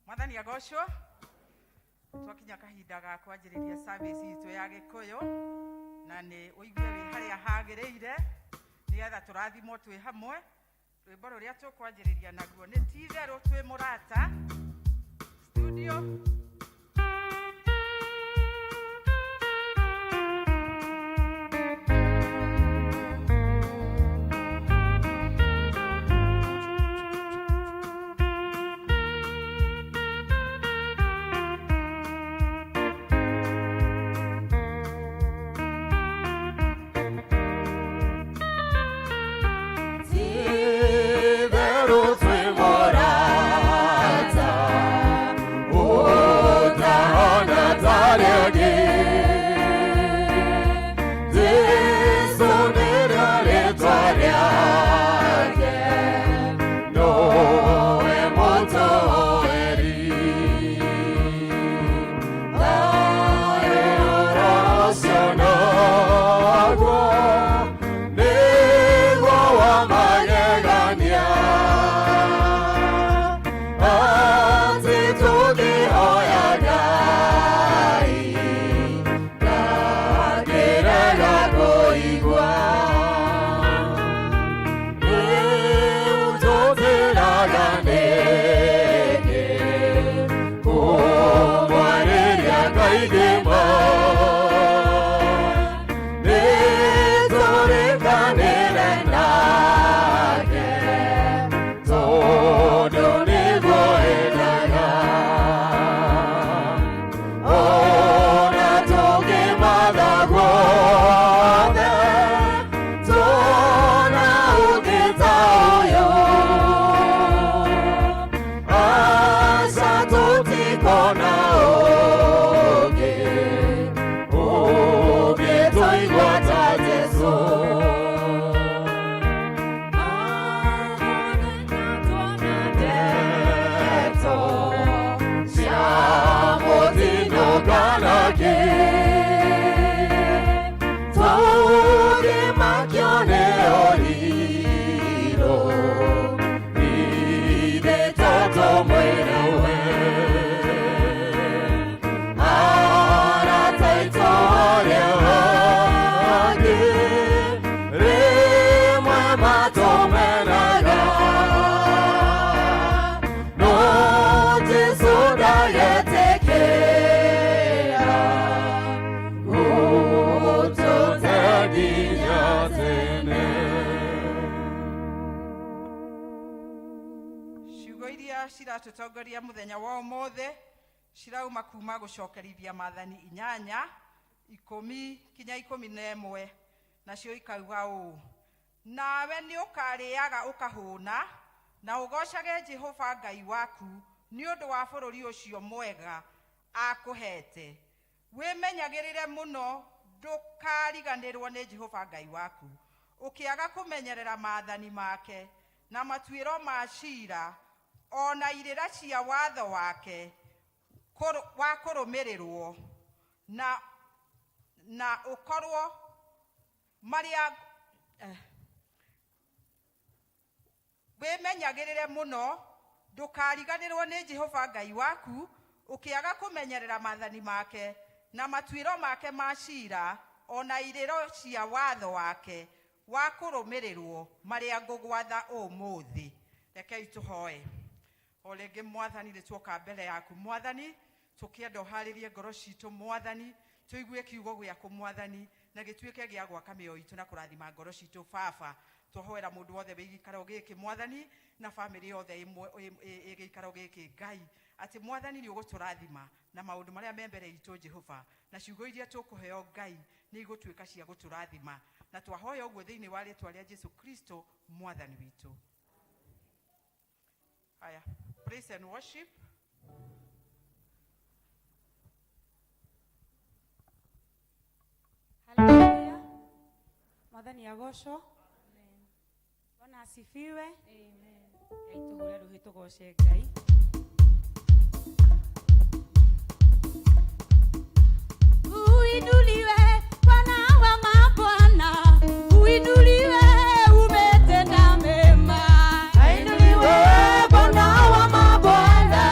Mwathani agocwo. Twakinya kahinda ga kwanjĩrĩria service itũ ya Gĩkũyũ, na nĩ ũigue wĩ harĩa hagĩrĩire nĩgetha tũrathimwo twĩ hamwe. Rwĩmbo rũrĩa tũkwanjĩrĩria naguo nĩ ti itherũ twĩ mũrata studio. Ti-itherũ twĩ mũrata ũtahana tarĩ ũngĩ. Jesũ nĩrĩo rĩtwa rĩake, nowe mũtũũri. Thayũ ũcio naguo nĩguo wa magegania, atĩ tũngĩhoya Ngai ndangĩrega kũigua. Rĩu tũtĩraga nĩkĩ kũmwarĩria kaingĩ ma? Nĩtũrĩkanĩre nake tondũ nĩguo endaga. Ona tũngĩmatha guothe tuona ũngĩ ta ũyũ, aca tũtikona ũngĩ ũngĩtũigua ta Jesũ. Ndeto cia mũtino kana kĩ, tũngĩmakio nĩ ũrirũ, ithe tũtũmwĩre we. Arata aitũ arĩa angĩ rĩmwe matũmenaga, no Jesũ ndagetĩkĩra gũtũte nginya tene. Ciugo iria ciratũtongoria mũthenya wa ũmũthĩ cirauma kuma gũcokerithia maathani 8:10 kinya 11, nacio ikauga ũũ: nawe nĩ ũkarĩaga ũkahũna na ũgocage Jehova Ngai waku nĩ ũndũ wa bũrũri ũcio mwega akũhete. Wĩmenyagĩrĩre mũno ndũkariganĩrwo nĩ Jehova Ngai waku ũkĩaga kũmenyerera maathani make na matuĩro ma cira ona irĩra cia watho wake wa kũrũmĩrĩrwo na ũkorwo marĩa wĩmenyagĩrĩre mũno ndũkariganĩrwo nĩ Jehova Ngai waku ũkĩaga kũmenyerera maathani make na matuĩro make ma cira ona irĩro cia watho wake wa kũrũmĩrĩrwo marĩa ngũgwatha ũmũthĩ. Rekei tũhoe o rĩngĩ. Mwathani, nĩ tuoka mbere yaku. Mwathani, tũkĩenda ũharĩrie ngoro citũ. Mwathani, tũigue kiugo gĩaku. Mwathani, na gĩtuĩke gĩa gwaka mĩoyo itũ na kũrathima ngoro citũ. Baba, twahoera mũndũ wothe wĩ gĩikaro gĩkĩ, Mwathani, na bamĩrĩ yothe ĩ gĩikaro gĩkĩ. Ngai, atĩ Mwathani nĩ ũgũtũrathima na maũndũ marĩa me mbere itũ, Jehova, na ciugo iria tũkũheo, Ngai, nĩ igũtuĩka cia gũtũrathima, na twahoya ũguo thĩinĩ wa rĩtwa rĩa Jesu Kristo Mwathani witũ. Haya, praise and worship. Haleluya. Mwathani agocwo. Bwana asifiwe. Ngai, tũhũre rũhĩ tũgoce Ngai. Uinuliwe Bwana wa mabwana, uinuliwe, umetenda mema. Ainuliwe Bwana wa mabwana.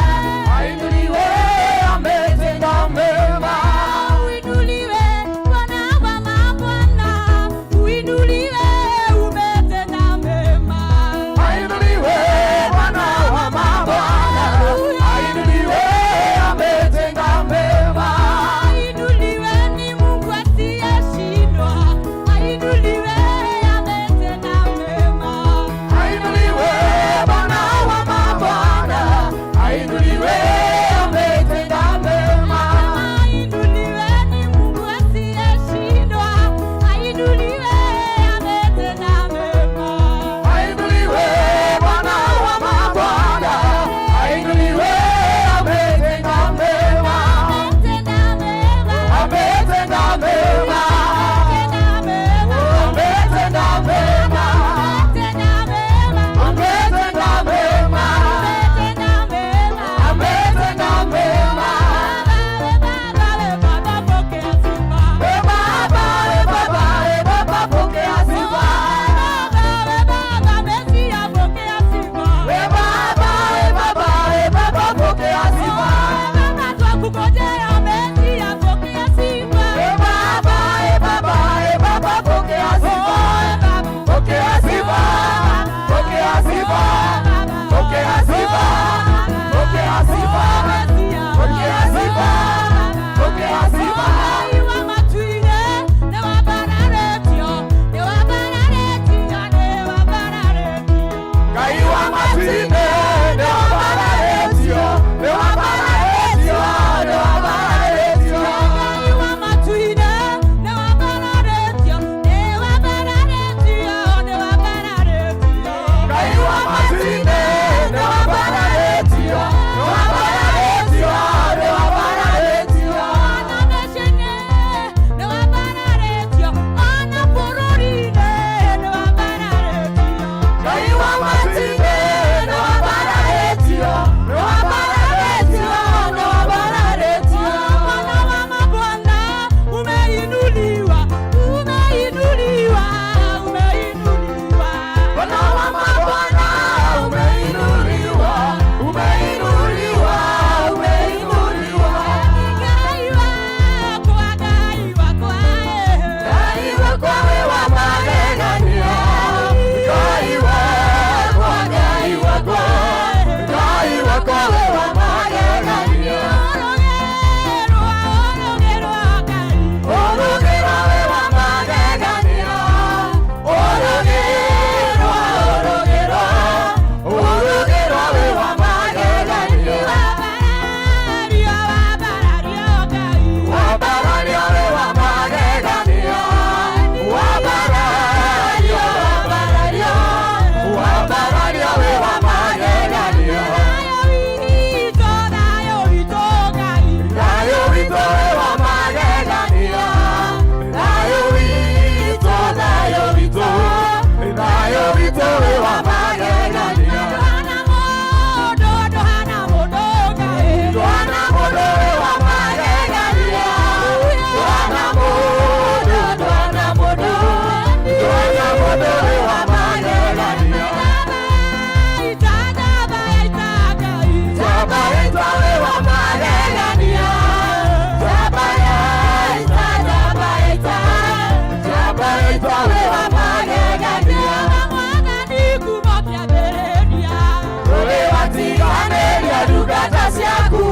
Ndungata ciaku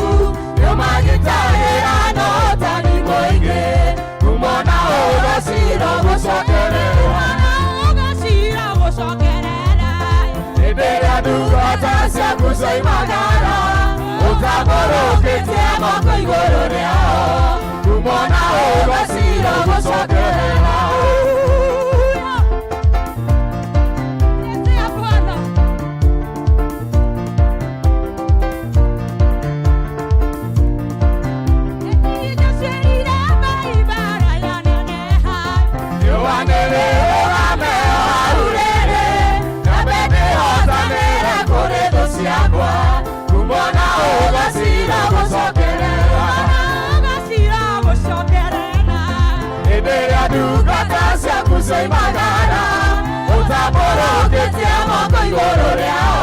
nĩũmagitagĩra na ũtani mũingĩ kumona ũgacira gũcokerera hĩndĩ ĩrĩa ndungata ciaku cioimagara ũtambũrũkĩtie moko igũrũ rĩao kumona ũgacira gũcokerera. Cioimagara ũtambũrũkĩtie moko igũrũ rĩao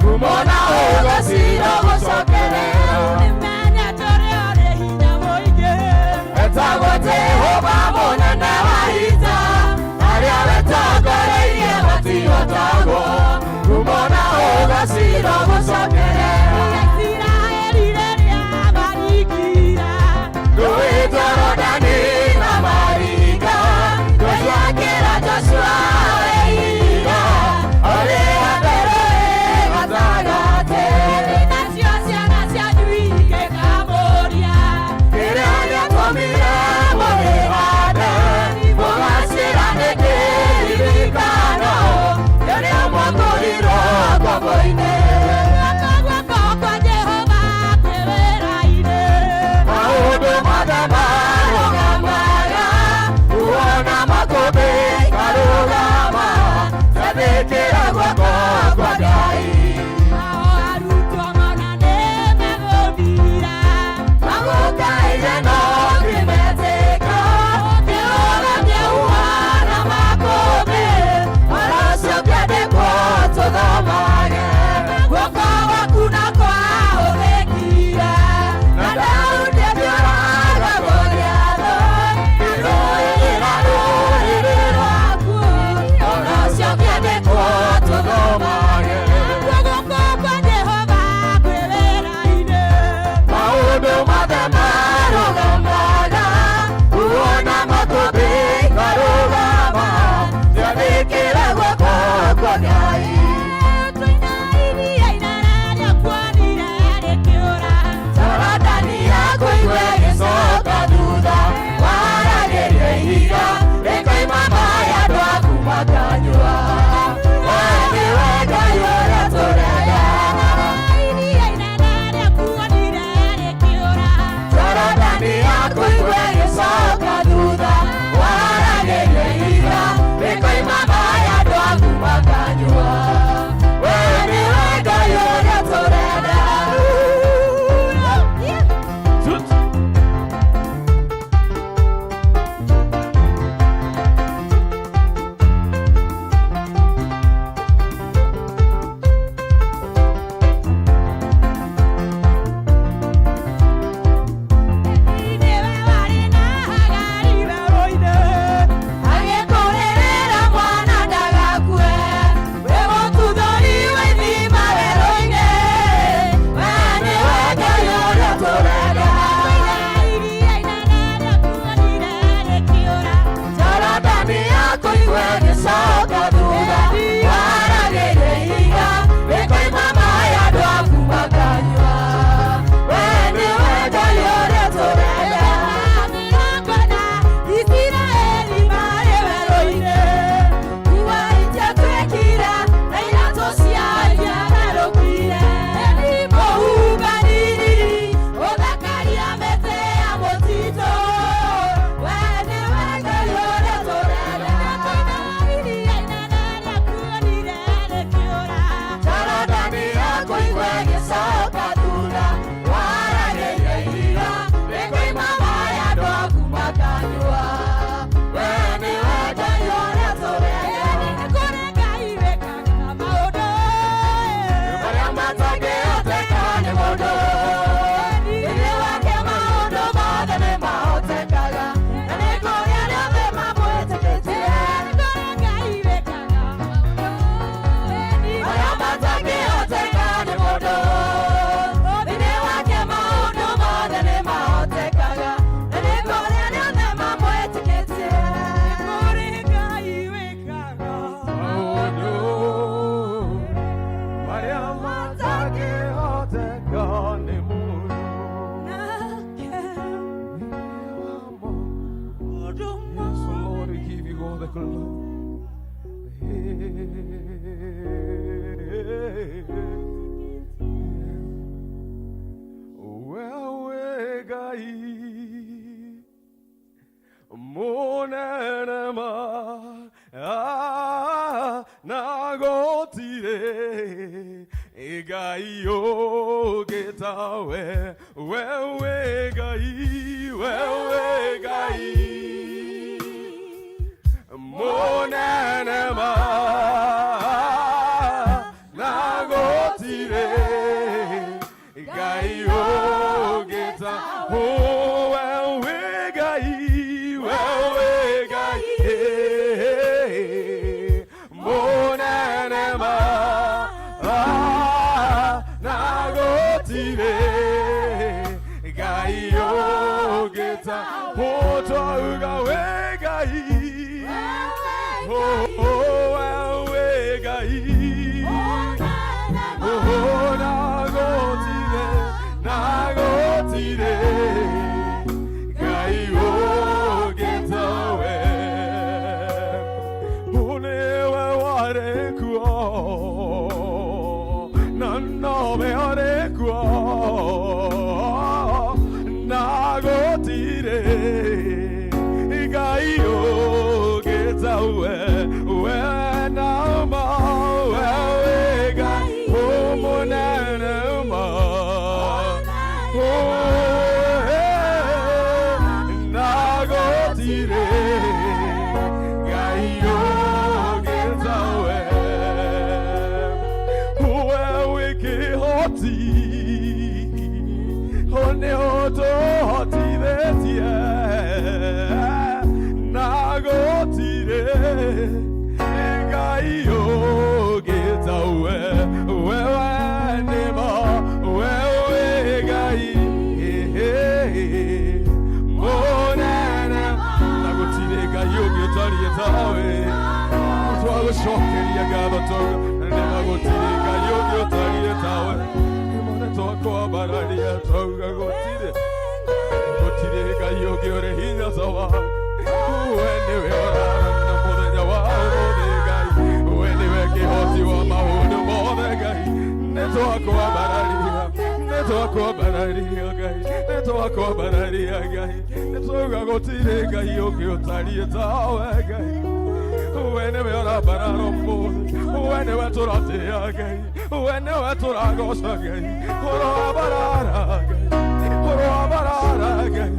kumona ũgacira gũcokerera. Etagwo Jehova mũnene wa ita arĩa wetongoreirie matihotagwo kumona ũgacira gũcokerera. Rũĩ Jorodani na maringa Joshua Joshua eira ũrĩa mbere gatagatĩ kĩrĩa gĩatũmire mũrĩhande mũgacĩra nĩ kĩririkano rĩrĩa mwakũrirwo ngombo-inĩ. Ngai mũnene ma na gũtirĩ Ngai ũngĩ tawe. Wewe Ngai, wewe Ngai mũnene ma na gũtirĩ Ngai ũngĩ ta wewe Ngai, wewe Ngai mũnene ma na gũtirĩ Ngai ũngĩ ta twauga we Ngai. Oh, wewe Ngai. Oh, na gũtirĩ, na gũtirĩ Ngai ũngĩ tawe. Nĩwe warĩ kuo na nowe arĩ kuo na gũtirĩ Ngai ũngĩ tawe. We nama wewe Ngai mũnene ma na gũtirĩ Ngai ũngĩ tawe. Wewe kĩhoti nĩ ũtũhotithĩtie na gũtirĩ Ngai ũngĩ tawe. Wewe nĩmo wewe Ngai mũnene na gũtirĩ Ngai ũngĩ ũtariĩ tawe. Twagũcokeria ngatho tauga nĩma gũtirĩ Ngai ũngĩ ũtariĩ tawe. Nĩma twakwambararia twauga gũtirĩ gũtirĩ Ngai ũngĩ ũrĩ hinya ta waku. We nĩwe ũrarana mũthenya wa ũmũthĩ Ngai. We nĩwe kĩhoti wa maũndũ mothe Ngai. Nĩ twakwambararia, nĩ twakwambararia Ngai, nĩ twakwambararia Ngai. Nĩ twauga gũtirĩ Ngai ũngĩ ũtariĩ tawe Ngai. We nĩwe ũrambarara ũmũthĩ, we nĩwe tũratĩĩa Ngai, we nĩwe tũragoca Ngai. Ũroambarara Ngai, ũroambarara Ngai,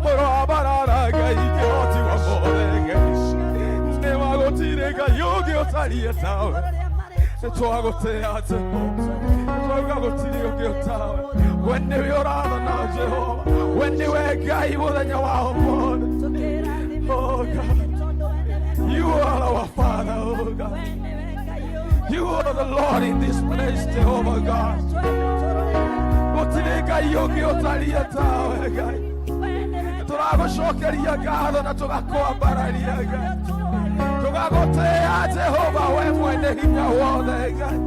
ũroambarara Ngai, kĩhoti wa mothe Ngai. Nĩma gũtirĩ Ngai ũngĩ ũtariĩ tawe. Nĩ twagũtĩĩa Jehova, twauga gũtirĩ ũngĩ ũtawe. We nĩwe ũrathana Jehova, we nĩwe Ngai mũthenya wa ũmũthĩ. Oh God, you are our Father, oh God. You are the Lord in this place, Jehovah God. Gũtirĩ Ngai ũngĩ ũtariĩ tawe Ngai. Tũragũcokeria ngatho na tũgakwambararia Ngai. Tũgagũtĩĩa Jehova we mwene hinya wothe Ngai.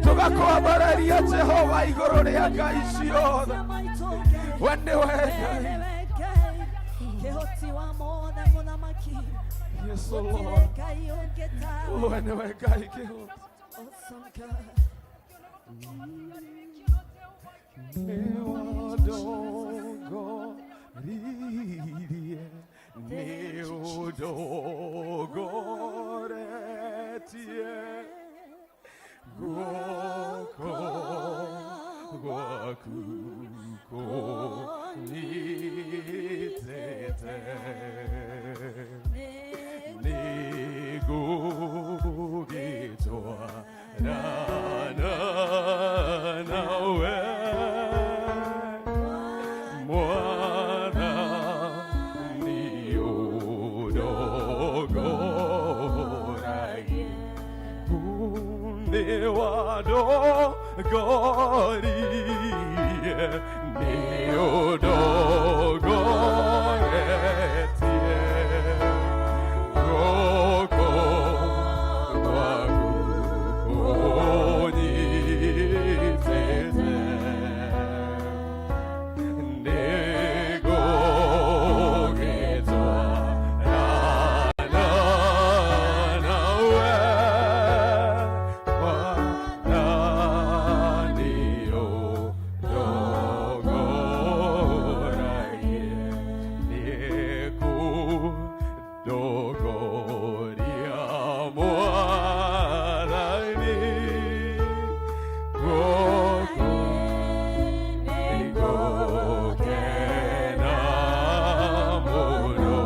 Tũgakwambararia Jehova igũrũ rĩa ngai ciothe. We nĩwe Ngai. Yes, oh Lord. We nĩwe Ngai kĩhoti. Nĩwandongoririe, nĩũndongoretie, guoko gwaku kũnyitĩte. Nĩngũgĩtwarana nawe Mwathani ũndongoragie. Nĩwandongoririe, nĩũndongoretie, guoko gwaku kũnyitĩte. Nĩngũgĩtwarana nawe Mwathani ũndongoragie. Ngũkena mũno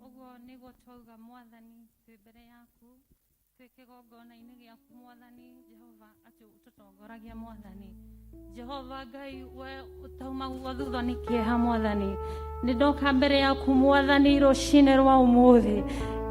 Ũguo nĩguo twauga mwathani twĩ mbere yaku twĩ kĩgongona-inĩ gĩaku mwathani Jehova atĩ ũtũtongoragia mwathani Jehova Ngai we ũtaumagwo thutha nĩ kĩeha mwathani nĩ ndoka mbere yaku mwathani rũcinĩ rwa ũmũthĩ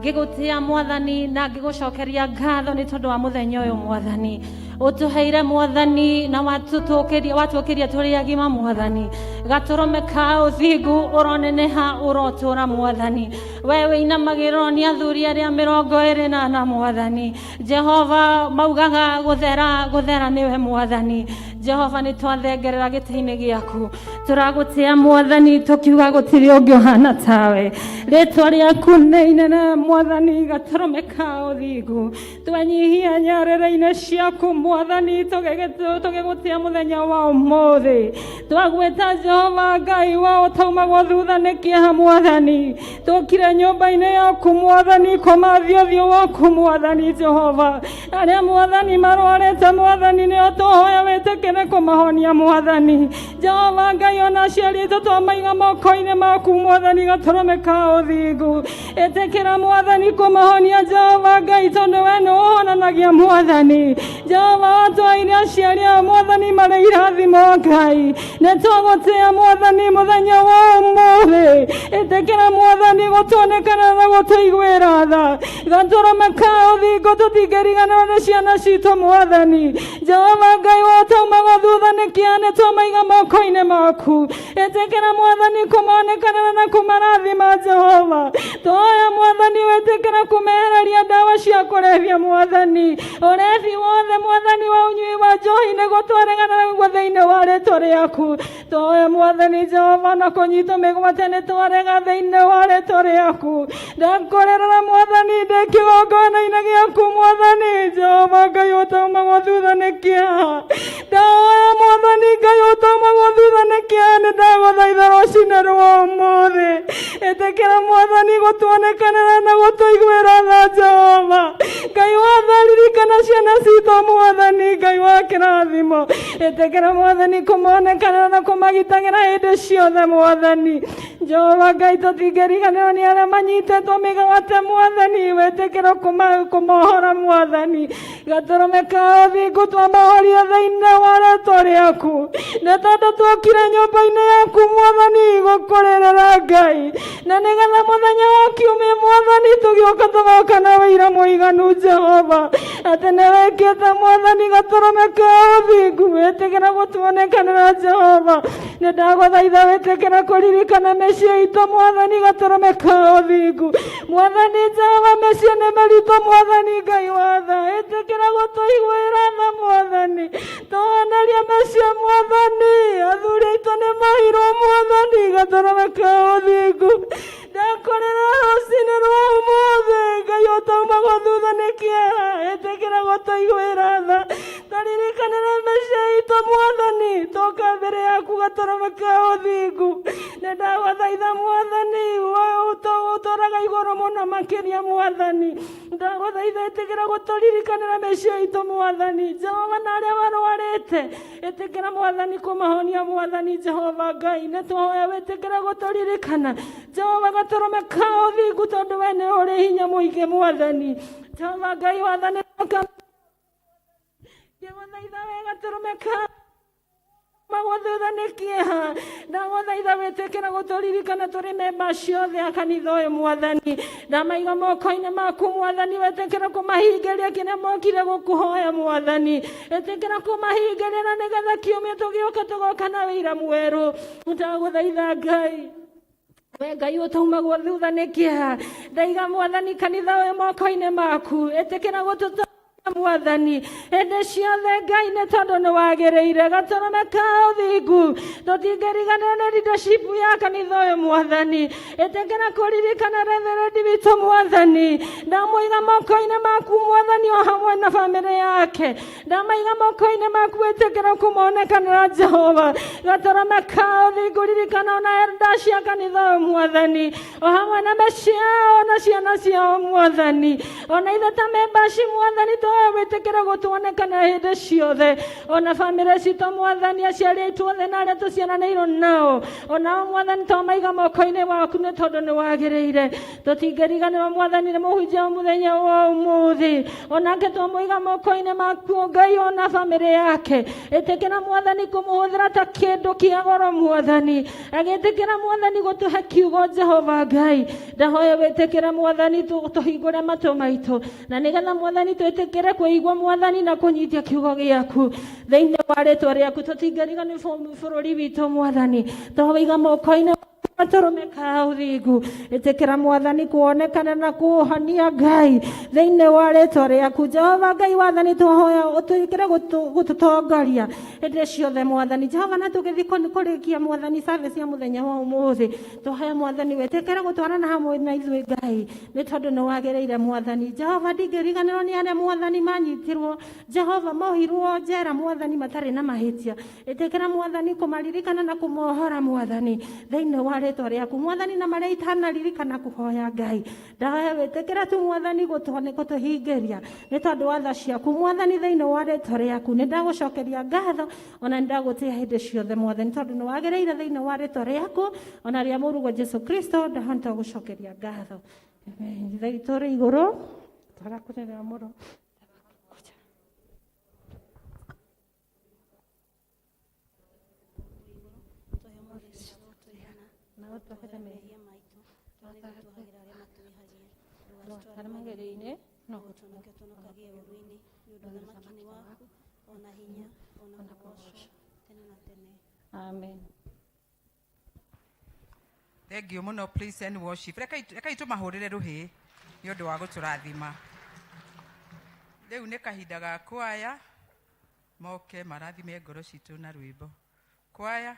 ngĩgũtĩa mwathani na ngĩgũcokeria ngatho nĩ tondũ wa mũthenya ũyũ mwathani ũtũheire mwathani na watũtũkĩria watuũkĩria tũrĩ agima mwathani gatũrũme ka ũthingu ũroneneha ũrotũra mwathani we wĩinamagĩrĩrwo nĩ athuri arĩa 24 mwathani Jehova maugaga gũthera gũthera nĩwe mwathani Jehova nĩ twathengerera gĩtĩ-inĩ gĩaku tũragũtĩa mwathani tũkiuga gũtirĩ ũngĩ ũhana tawe rĩtwa rĩaku nĩ inene mwathani gatũrũme ka ũthingu twenyihia nyarĩrĩ-inĩ ciaku mwathani tũgĩgũtĩa mũthenya wa ũmũthĩ twagwĩta Jehova Ngai wa ũtaumagwo thutha nĩ kĩeha mwathani tũkire nyũmba-inĩ yaku mwathani kũmathia ũthiũ waku mwathani Jehova arĩa mwathani marwarĩte mwathani nĩo tũhoya wĩtĩkĩre kũmahonia mwathani Jehova Ngai ona aciari aitũ twamaiga moko-inĩ maku mwathani gatũrũme ka ũthingu ĩtĩkĩra mwathani kũmahonia Jehova Ngai tondũ we nĩ ũhonanagia mwathani Jehova watwaire aciari ao mwathani marĩ irathimo Ngai nĩ twagũtĩa mwathani mũthenya wa ũmũthĩ ĩtĩkĩra mwathani gũtuonekana na gũtũiguĩra tha gatũrũme ka ũthingu tũtingĩriganĩrwo nĩ ciana citũ mwathani Jehova Ngai wotaumagwo thutha nĩ kĩa nĩ twamaiga moko-inĩ maku ĩtĩkĩra mwathani kũmonekanĩra na kũmarathima Jehova twoya mwathani wĩtĩkĩra kũmehereria ndawa cia kũrebia mwathani ũrebi wothe mwathani wa ũnyui wa njohi nĩguo twaregana naguo thĩinĩ wa rĩtwa rĩaku twoya mwathani Jehova na kũnyitwo mĩgwate nĩ twarega thĩinĩ wa rĩtwa rĩaku ndakũrĩrĩra mwathani ndĩ kĩgongona-inĩ gĩaku mwathani Jehova Ngai ũtaumagwo thutha nĩ kĩeha ndahoya mwathani Ngai ũtaumagwo thutha nĩ kĩeha nĩ ndagũthaitha rũcinĩ rwa ũmũthĩ ĩtĩkĩra mwathani gũtuonekanĩra na gũtũiguĩra tha Jehova Ngai wa tha ririkana ciana citũ mwathani Ngai wa kĩrathimo ĩtĩkĩra mwathani kũmonekanĩra na kũmagitagĩra hĩndĩ ciothe mwathani Jehova Ngai tũtingĩriganĩrwo nĩ arĩa manyitĩtwo mĩgwate mwathani wĩtĩkĩra kũmohora mwathani gatũrũme ka ũthingu twamahoria thĩinĩ wa rĩtwa rĩaku nĩ tondũ tuokire nyũmba-inĩ yaku mwathani gũkũrĩrĩra Ngai na nĩgetha mũthenya wa kiumia mwathani tũgĩũka tũgoka na wĩira mũiganu Jehova atĩ nĩ wĩkĩte mwathani gatũrũme ka ũthingu wĩtĩkĩra gũtuonekanĩra Jehova nĩ ndagũthaitha wĩtĩkĩra kũririkana mĩciĩ itũ mwathani gatũrũme ka ũthingu mwathani Jehova mĩciĩ nĩ mĩritũ mwathani Ngai wa tha ĩtĩkĩra gũtũiguĩra tha mwathani tũhonerie mĩciĩ mwathani athuri aitũ nĩ mahirwo mwathani Gatũrũme ka ũthingu. Ndakũrĩra rũcinĩ rwa ũmũthĩ, Ngai ũtaumagwo thutha nĩ kĩeha, ĩtĩkĩra gũtũiguĩra tha. Tũririkanĩre mĩciĩ itũ Mwathani, tũka mbere yaku Gatũrũme ka ũthingu. Nĩ ndagũthaitha Mwathani, we ũtũraga igũrũ mũno makĩria Mwathani. Ndagũthaitha ĩtĩkĩra gũtũririkanĩra mĩciĩ itũ Mwathani. Jehova na arĩa marwarĩte, ĩtĩkĩra Mwathani kũmahonia Mwathani Jehova Ngai. Nĩ tũhoya wĩtĩkĩre gũtũririkana Jehova Gatũrũme ka ũthingu, tondũ we nĩ ũrĩ hinya mũingĩ Mwathani. Jehova Ngai wathani ngĩgũthaitha we Gatũrũme ka magũthutha nĩ kĩeha, ndagũthaitha wĩtĩkĩra gũtũririkana tũrĩ memba ciothe a kanitha ũyũ Mwathani. Ndamaiga moko-inĩ maku Mwathani, wĩtĩkĩra kũmahingĩria kĩrĩa mokire gũkũhoya Mwathani. Ĩtĩkĩra kũmahingĩria na nĩgetha kiumia tũgĩũka tũgoka na wĩira mwerũ. Ndagũthaitha Ngai, we Ngai ũtaumagwo thutha nĩ kĩeha, ndaiga Mwathani kanitha ũyũ moko-inĩ maku, ĩtĩkĩra gũtũta Mwathani hĩndĩ ciothe Ngai, nĩ tondũ nĩ wagĩrĩire. Gatũrũme ka ũthingu, tũtingĩriganĩrwo nĩ leadership ya kanitha ũyũ Mwathani. Ĩtĩkĩra kũririkana reverendi witũ Mwathani. Ndamũiga moko-inĩ maku Mwathani, o hamwe na bamĩrĩ yake. Ndamaiga moko-inĩ maku, ĩtĩkĩra kũmonekanĩra Jehova Gatũrũme ka ũthingu. Ririkana ona elda cia kanitha ũyũ Mwathani, o hamwe na mĩciĩ yao na ciana ciao Mwathani. Ona ithe ta membaci Mwathani, tũhoya wĩtĩkĩre gũtuonekana hĩndĩ ciothe, ona bamĩrĩ citũ Mwathani, aciari aitũ othe na arĩa tũciaranĩirwo nao, onao Mwathani twamaiga moko-inĩ waku, nĩ tondũ nĩ wagĩrĩire. Tũtingĩriganĩrwo Mwathani nĩ mũhunjia wa mũthenya wa ũmũthĩ, onake twamũiga moko-inĩ maku Ngai, ona bamĩrĩ yake. Ĩtĩkĩra Mwathani kũmũhũthĩra ta kĩndũ kĩa goro Mwathani, agĩtĩkĩra Mwathani gũtũhe kiugo. Jehova Ngai, ndahoya wĩtĩkĩre Mwathani tũhingũre matũ maitũ, na nĩgetha Mwathani twĩtĩkĩre kũigua Mwathani na kũnyitia kiugo gĩaku thĩinĩ wa rĩtwa rĩaku. Tũtingĩriganĩrwo bũrũri witũ Mwathani, twawiga moko-inĩ Gatũrũme ka ũthingu. Ĩtĩkĩra Mwathani kuonekana na kũhonia Ngai thĩinĩ wa rĩtwa rĩaku. Jehova Ngai wathani, twahoya ũtwĩkĩre gũtũtongoria hĩndĩ ciothe Mwathani Jehova. Na tũgĩthiĩ kũrĩkia Mwathani service ya mũthenya wa ũmũthĩ, twahoya Mwathani wĩtĩkĩre gũtwarana hamwe na ithuĩ Ngai, nĩ tondũ nĩ wagĩrĩire Mwathani Jehova. Ndingĩriganĩrwo nĩ arĩa Mwathani manyitirwo Jehova, mohirwo njera Mwathani matarĩ na mahĩtia. Ĩtĩkĩra Mwathani kũmaririkana na kũmohora Mwathani thĩinĩ wa rĩtwa rĩaku Mwathani. Na marĩa itanaririkana kũhoya Ngai, ndahoya wĩtĩkĩre tu Mwathani gũtũhingĩria, nĩ tondũ wa tha ciaku Mwathani thĩinĩ wa rĩtwa rĩaku. Nĩ ndagũcokeria ngatho, ona nĩ ndagũtĩa hĩndĩ ciothe Mwathani, tondũ nĩ wagĩrĩire thĩinĩ wa rĩtwa rĩaku ona rĩa mũrũguo Jesu Kristo. Ndahota gũcokeria ngatho. Amen. Ithe witũ ũrĩ igũrũ, twarakũnenera mũno. Tũhe ũmũthĩ ũrĩa tũigana. Na ũtuohere mehia maitũ, tuohagĩra arĩa matwĩhagia. Ndũgatware magerio-inĩ, no ũtũhonokie tũhonokagie ũũru-inĩ, nĩ ũndũ ũthamaki nĩ waku, ona hinya, ona kũgoocwo tene na tene. Amen. Thank you mũno, praise and worship. Rekei tũmahũrĩre rũhĩ nĩ ũndũ wa gũtũrathima. Rĩu nĩ kahinda ga kwaya moke marathime ngoro citũ na rwĩmbo. Kwaya.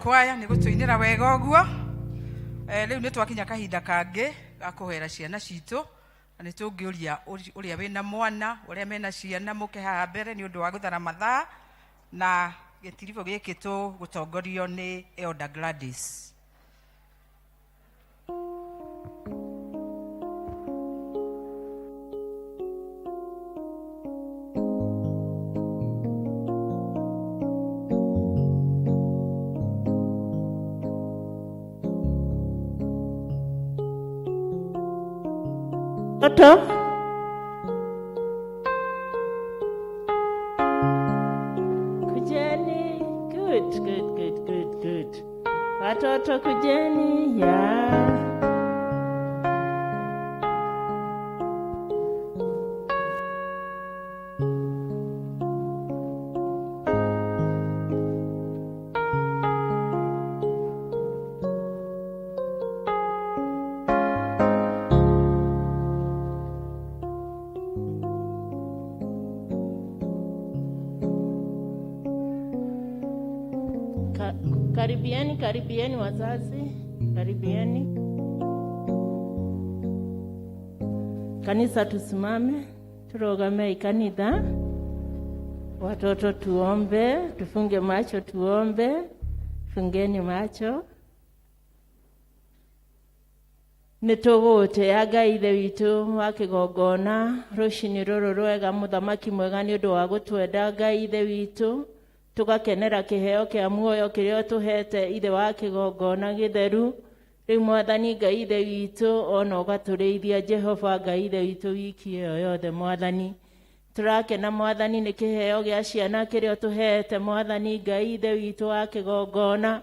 Kwaya nĩ gũtũinĩra wega ũguo. Rĩu nĩ twakinya kahinda kangĩ ga kũhoera ciana citũ, na nĩ tũngĩũria ũrĩa wĩna mwana, ũrĩa mena ciana mũke haha mbere nĩ ũndũ wa gũthara mathaa, na gĩtiribũ gĩkĩ tũgũtongorio nĩ Elder Gladys. Toto. Kujeni. Good, good, good, good, good. Watoto kujeni. Yeah. Karibieni, karibieni wazazi, karibieni. Kanisa tusimame, turogame ikanitha. Watoto tuombe, tufunge macho tuombe. Fungeni macho. Nĩ tũgũgũtĩa Ngai Ithe witũ wa kĩgongona rũcinĩ rũrũ rwega, mũthamaki mwega, nĩ ũndũ wa gũtwenda Ngai Ithe witũ, tũgakenera kĩheo kĩa muoyo kĩrĩa ũtũhete Ithe wa kĩgongona gĩtheru. Rĩu Mwathani Ngai Ithe witũ, ona ũgatũrĩithia Jehova Ngai Ithe witũ wiki ĩyo yothe Mwathani. Tũrakena Mwathani nĩ kĩheo gĩa ciana kĩrĩa ũtũhete Mwathani Ngai Ithe witũ wa kĩgongona.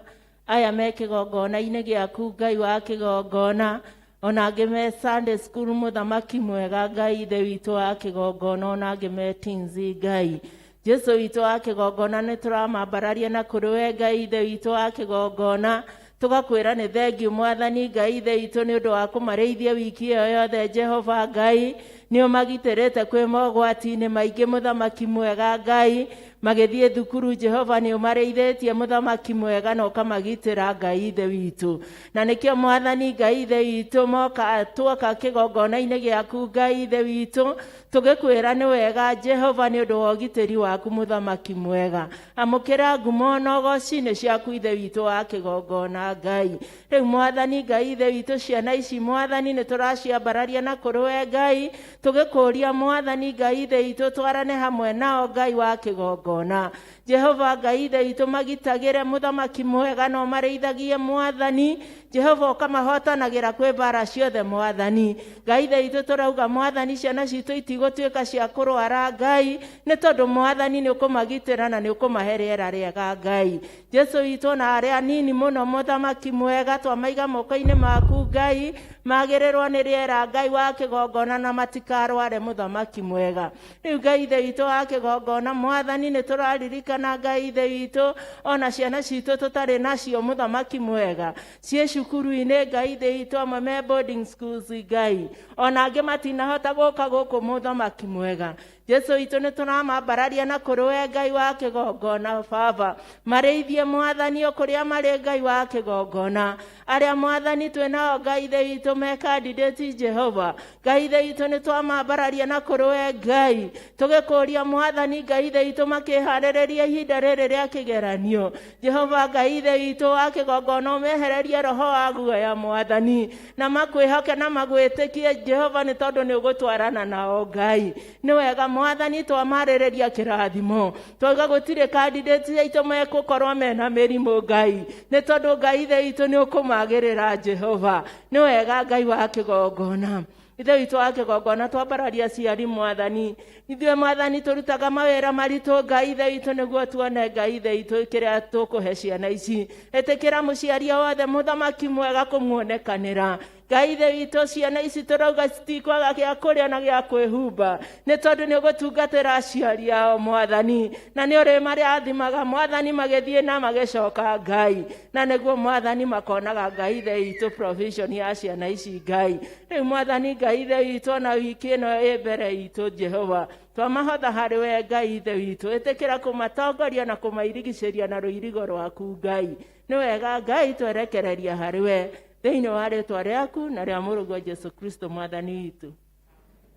Aya me kĩgongona-inĩ gĩaku Ngai wa kĩgongona, ona angĩ me Sunday school mũthamaki mwega Ngai Ithe witũ wa kĩgongona, ona angĩ me teens Ngai. Jesu witũ wa kĩgongona nĩ tũramambararia na kũrĩ we Ngai Ithe witũ wa kĩgongona, tũgakwĩra nĩ thengiũ Mwathani Ngai Ithe witũ nĩ ũndũ wa kũmarĩithia wiki ĩyo yothe Jehova Ngai. Nĩ ũmagitĩrĩte kwĩ mogwati-inĩ maingĩ mũthamaki mwega Ngai. Magĩthiĩ thukuru Jehova nĩ ũmarĩithĩtie mũthamaki mwega na ũkamagitĩra Ngai Ithe witũ. Na nĩkĩo Mwathani Ngai Ithe witũ moka tuoka kĩgongona-inĩ gĩaku Ngai Ithe witũ, tũgĩkwĩra nĩ wega Jehova nĩ ũndũ wa ũgitĩri waku mũthamaki mwega. Amũkĩra ngumo na ũgoci-inĩ ciaku Ithe witũ wa kĩgongona Ngai. Rĩu Mwathani Ngai Ithe witũ ciana ici Mwathani nĩ tũraciambararia na kũrĩ we Ngai, tũgĩkũria Mwathani Ngai Ithe witũ twarane hamwe nao Ngai wa kĩgongona. Jehova Ngai Ithe witũ magitagĩre mũthamaki mwega na ũmarĩithagie Mwathani. Jehova ũkamahotanagĩra kwĩ mbara ciothe Mwathani. Ngai Ithe witũ tũrauga Mwathani ciana citũ itigũtuĩka cia kũrwara Ngai, nĩ tondũ Mwathani nĩ ũkũmagitĩra na nĩ ũkũmahe rĩera rĩega Ngai. Jesu witũ na arĩa anini mũno mũthamaki mwega twamaiga moko-inĩ maku Ngai, magĩrĩrwo nĩ rĩera Ngai wa kĩgongona na matikarware mũthamaki mwega. Rĩu Ngai Ithe witũ wa kĩgongona Mwathani nĩ tũraririkana Ngai Ithe witũ ona ciana citũ tũtarĩ nacio mũthamaki mwega, ciĩ cukuru-inĩ Ngai Ithe witũ, amwe me boarding schools Ngai, ona angĩ matinahota gũka gũkũ mũthamaki mwega. Jesu witũ nĩ tũramambararia na kũrĩ we Ngai wa kĩgongona Baba, marĩithie Mwathani o kũrĩa marĩ Ngai wa kĩgongona. Arĩa Mwathani twĩ nao Ngai Ithe witũ me candidate Jehova, Ngai Ithe witũ nĩ twamambararia na kũrĩ we Ngai, tũgĩkũria Mwathani Ngai Ithe witũ makĩharĩrĩria ihinda rĩrĩ rĩa kĩgeranio. Jehova Ngai Ithe witũ wa kĩgongona ũmehererie roho wa guoya Mwathani, na makwĩhoke na magwĩtĩkie Jehova nĩ tondũ nĩ ũgũtwarana nao Ngai. Nĩ wega Mwathani twamarĩrĩria kĩrathimo, twauga gũtirĩ candidate aitũ mekũkorwo mena mĩrimũ Ngai, nĩ tondũ Ngai Ithe witũ nĩ ũkũmagĩrĩra Jehova. Nĩ wega Ngai wa kĩgongona. Ithe witũ wa kĩgongona twambararia aciari Mwathani. Ithuĩ Mwathani tũrutaga mawĩra maritũ Ngai Ithe witũ nĩguo tuone Ngai Ithe witũ kĩrĩa tũkũhe ciana ici. Ĩtĩkĩra mũciari o wothe mũthamaki mwega kũmuonekanĩra. Ngai Ithe witũ ciana ici tũrauga citikwaga gĩa kũrĩa na gĩa kwĩhumba, nĩ tondũ nĩ ũgũtungatĩra aciari ao Mwathani, na nĩ ũrĩmarathimaga Mwathani magĩthiĩ na magĩcoka Ngai, na nĩguo Mwathani makonaga Ngai Ithe witũ provision ya ciana ici Ngai. Rĩu Mwathani Ngai Ithe witũ ona wiki ĩno ĩ mbere itũ Jehova, twamahotha harĩ we Ngai Ithe witũ, ĩtĩkĩra kũmatongoria na kũmairigicĩria na rũirigo rwaku Ngai. Nĩ wega Ngai twerekereria harĩ we thĩinĩ wa rĩtwa rĩaku na rĩa mũrũguo Jesu Kristo mwathani witũ.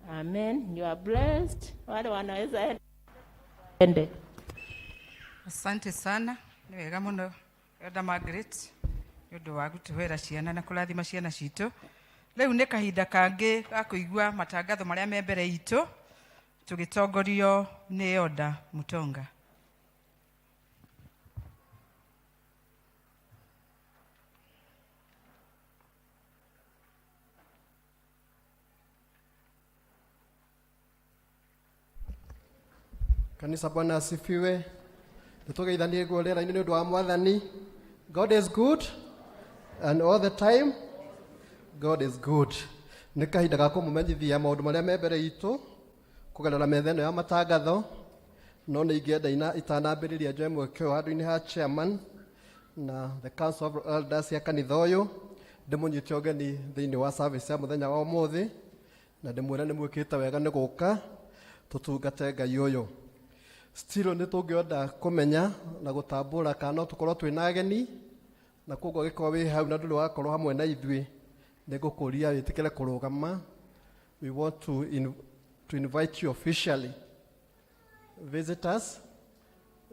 Amen. You are blessed. Wale wanaweza ende. Asante sana, nĩ wega mũno Elder Margaret nĩ ũndũ wa gũtũhera ciana na kũrathima ciana citũ. Rĩu nĩ kahinda kangĩ ga kũigua matangatho marĩa me mbere itũ tũgĩtongorio nĩ Oda Mutonga. Kanisa, Bwana asifiwe. Nĩtũgeithanie guo rĩera-inĩ nĩ ũndũ wa Mwathani. God is good and all the time God is good. Nĩ kahinda ga kũmũmenyithia maũndũ marĩa me mbere itũ kũgerera metha ĩno ya matangatho, no nĩ ingĩenda itanambĩrĩria njoe mweke ũyũ handũ-inĩ ha chairman na the council of elders ya kanitha ũyũ ndĩmũnyite ũgeni thĩinĩ wa service ya mũthenya wa ũmũthĩ, na ndĩmwĩre nĩ mwĩkĩte wega nĩ gũka tũtungate Ngai ũyũ. Still nĩ tũngĩenda kũmenya na gũtambũra kana no tũkorwo twĩna ageni, na koguo angĩkorwo wĩ hau na ndũrĩ wakorwo hamwe na ithuĩ, nĩ ngũkũria wĩtĩkĩre kũrũgama. We want to invite you officially. Visitors,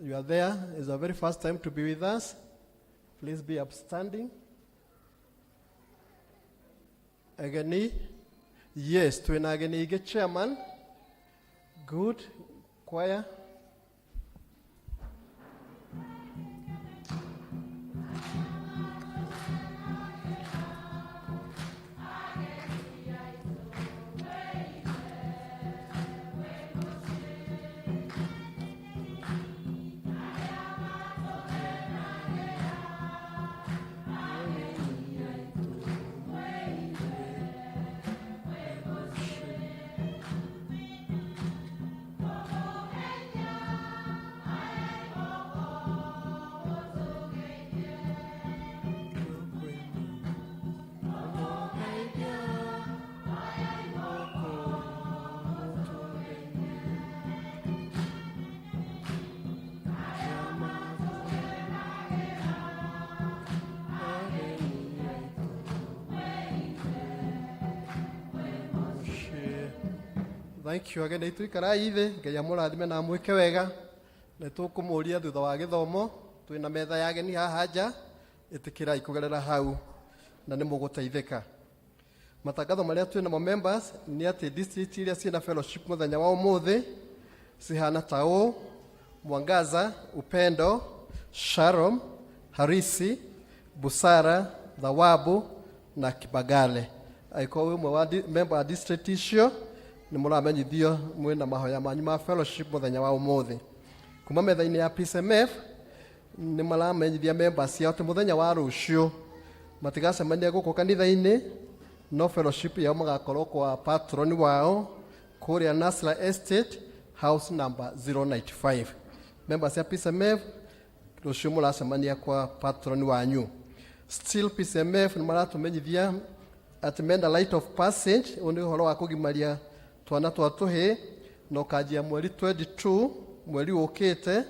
you are there. It's the very first time to be with us. Please be upstanding. Ageni, yes, twĩna ageni aingĩ, chairman. Good. Choir. Thank you again. Itũ ikarai thĩ, Ngai amũrathime na amwĩke wega. Nĩ tũkũmũria thutha wa gĩthomo, twĩna metha ya ageni haha nja, ĩtĩkĩrai kũgerera hau na nĩ mũgũteithĩka. Matangatho marĩa twĩ namo members nĩ atĩ district iria ciĩna fellowship mũthenya wa ũmũthĩ cihana ta ũũ: Mwangaza, Upendo, Shalom, Harisi, Busara, Thawabu na Kibagale. Angĩkorwo wĩ ũmwe wa member wa district icio, nĩ mũramenyithio mwĩna mahoya manyu ma fellowship mũthenya wa ũmũthĩ. Kuma metha-inĩ ya PCMF nĩ maramenyithia members ciao atĩ mũthenya wa rũciũ matigacemania gũkũ kanitha-inĩ, no fellowship yao magakorwo kwa patron wao kũrĩa Nasra Estate, house number 095. Members ya PCMF, rũciũ mũracemania kwa patron wanyu. Still PCMF nĩ maratũmenyithia atĩ mena rite of passage. Ũyũ nĩ ũhoro wa kũgimaria twana twa tũhĩ, na ũkanjia mweri 22 mweri ũkĩte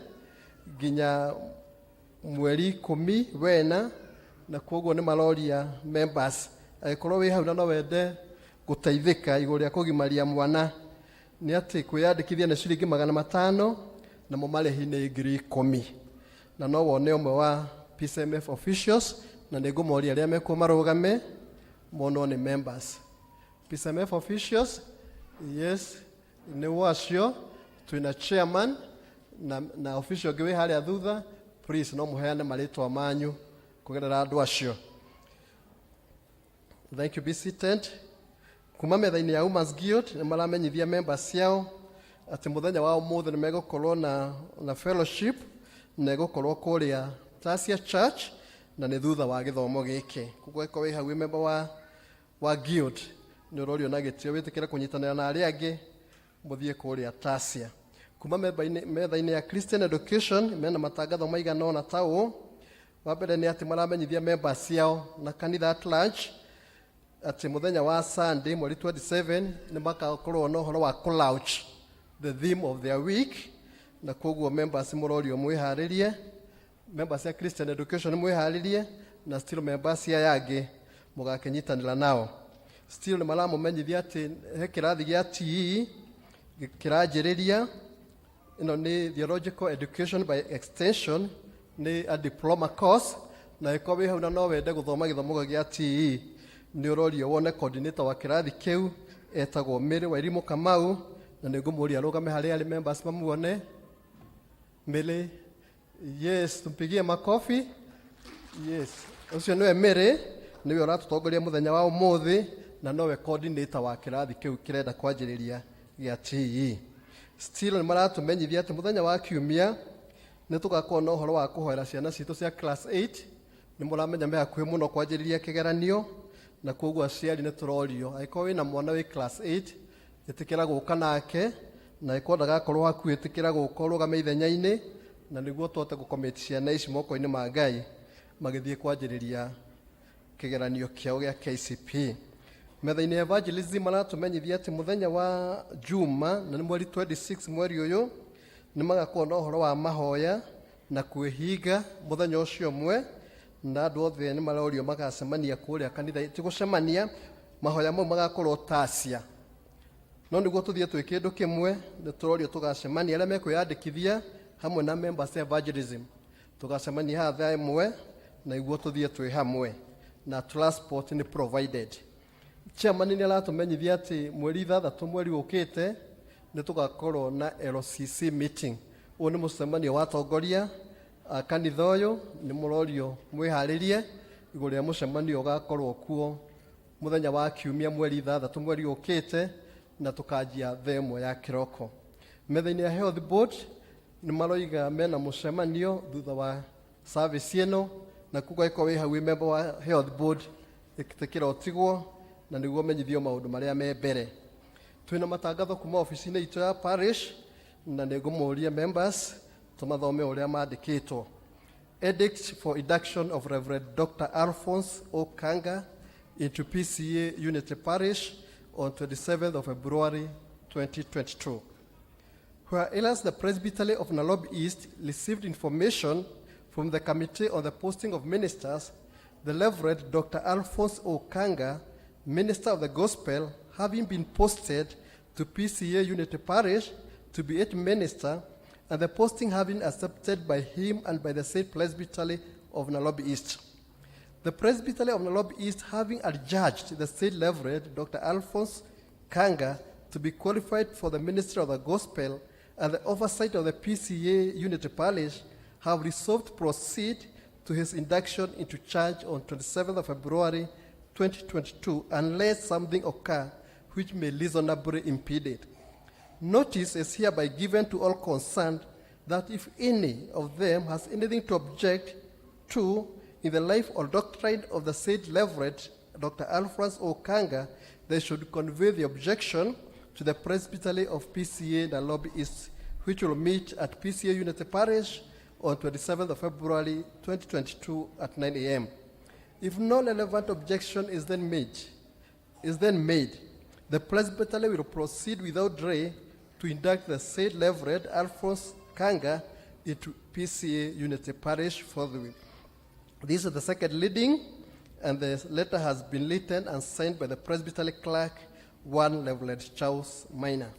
nginya mweri 14, na koguo nĩ maroria members, angĩkorwo wĩ hau na no wende gũteithĩka igũrũ rĩa kũgimaria mwana, nĩ atĩ kwĩyandĩkithia nĩ ciringi 500, namo marĩhi nĩ 10,000, na no wone ũmwe wa PCMF officials, na nĩ ngũmoria arĩa mekuo marũgame monwo nĩ members. PCMF officials, yes, nĩ wacio twĩna chairman na official ũngĩ wĩ harĩa thutha. Please no mũheane marĩtwa manyu kũgerera andũ acio. Thank you, be seated. Kuma metha-inĩ ya Women's Guild nĩ maramenyithia members ciao atĩ mũthenya wa ũmũthĩ nĩ megũkorwo na fellowship, na ĩgũkorwo kũrĩa Tasia Church, na nĩ thutha wa gĩthomo gĩkĩ. Koguo angĩkorwo wĩ hau wĩ member wa guild, nĩ ũrorio na gĩtĩo wĩtĩkĩre kũnyitanĩra na arĩa angĩ mũthiĩ kũrĩa Tasia. Kuma metha-inĩ ya Christian Education mena matangatho maigana ũna ta ũũ. Wa mbere nĩ atĩ maramenyithia members ciao na kanitha at large atĩ mũthenya wa Sunday mweri 27 nĩ makakorwo na ũhoro wa kũ the theme of their week, na koguo members mũrorio mwĩharĩrie. Members ya Christian Education mwĩharĩrie, na still members aya angĩ mũgakĩnyitanĩra nao. Still nĩ maramũmenyithia atĩ he kĩrathi gĩa TE kĩranjĩrĩria. Ĩno nĩ Theological Education by Extension, nĩ a diploma course, na ĩkorwo wĩ hau na no wende gũthoma gĩthomo gĩa TE, nĩ ũrorio wone coordinator wa kĩrathi kĩu, etagwo Mary Wairimũ Kamau, na nĩ ngũmũria arũgame harĩa arĩ, members mamuone. Mary, yes, tumpigie makofi. Yes, ũcio nĩwe Mary, nĩwe ũratũtongoria mũthenya wa ũmũthĩ na nowe coordinator wa kĩrathi kĩu kĩrenda kwanjĩrĩria gĩa TE. Still nĩ maratũmenyithia atĩ mũthenya wa kiumia nĩ tũgakorwo na ũhoro wa kũhoera ciana citũ cia class 8. Nĩ mũramenya me hakuhĩ mũno kwanjĩrĩria kĩgeranio, na koguo aciari nĩ tũrorio, angĩkorwo wĩna mwana wĩ class 8, ĩtĩkĩra gũka nake, na ĩkorwo ndagakorwo hakuhĩ, ĩtĩkĩra gũka ũrũgame ithenya-inĩ, na nĩguo tũhote gũcommit ciana ici moko-inĩ ma Ngai magĩthiĩ kwanjĩrĩria kĩgeranio kĩao gĩa KCPE. Metha-inĩ ya evangelism maratũmenyithia atĩ mũthenya wa Juma, na nĩ mweri 26 mweri ũyũ, nĩ magakorwo na ũhoro wa mahoya na kwĩhinga mũthenya ũcio ũmwe, na andũ othe nĩ marorio magacemania kũrĩa kanitha. Ti gũcemania, mahoya mau magakorwo tacia, no nĩguo tũthiĩ twĩ kĩndũ kĩmwe, nĩ tũrorio tũgacemania arĩa mekwĩyandĩkithia hamwe na members evangelism, tũgacemania haha thaa 1 na iguo tũthiĩ twĩ hamwe, na transport nĩ provided. Chairman nĩ aratũmenyithia atĩ mweri 6 mweri ũkĩte nĩ tũgakorwo na LCC meeting. Ũyũ nĩ mũcemanio wa atongoria a kanitha ũyũ. Nĩ mũrorio mwĩharĩrie igũrũ rĩa mũcemanio ũgakorwo kuo mũthenya wa kiumia mweri 6 mweri ũkĩte, na tũkanjia thaa 1 ya kĩroko. Metha-inĩ ya health board nĩ maroiga mena mũcemanio thutha wa service ĩno, na koguo angĩkorwo wĩ hau wĩ member wa health board, ĩtĩkĩra ũtigwo na nĩguo menyithio maũndũ marĩa me mbere. Twĩna matangatho kuma ofici-inĩ itũ ya parish, na nĩ ngũmũria members tũmathome ũrĩa mandĩkĩtwo. Edict for induction of Reverend Dr. Alphonse Okanga into PCA Unity Parish on 27th of February 2022. Whereas the Presbytery of Nairobi East received information from the Committee on the Posting of Ministers, the Reverend Dr. Alphonse Okanga, Minister of the Gospel, having been posted to PCA Unity Parish to be its minister, and the posting having accepted by him and by the said Presbytery of Nairobi East. The Presbytery of Nairobi East having adjudged the said Reverend Dr. Alphonse Kanga to be qualified for the ministry of the gospel and the oversight of the PCA Unity Parish, have resolved to proceed to his induction into charge on 27th of February 2022, unless something occur which may reasonably impede it. Notice is hereby given to all concerned that if any of them has anything to object to in the life or doctrine of the said Reverend Dr. Alphonse Okanga, they should convey the objection to the Presbytery of PCA Nairobi East, which will meet at PCA Unity Parish on 27th of February 2022 at 9 a.m. If no relevant objection is then made, the Presbytery will proceed without delay to induct the said Reverend Alphonse Kanga into PCA Unity Parish forthwith. This is the second reading, and the letter has been written and signed by the Presbytery clerk, one Reverend Charles Minor.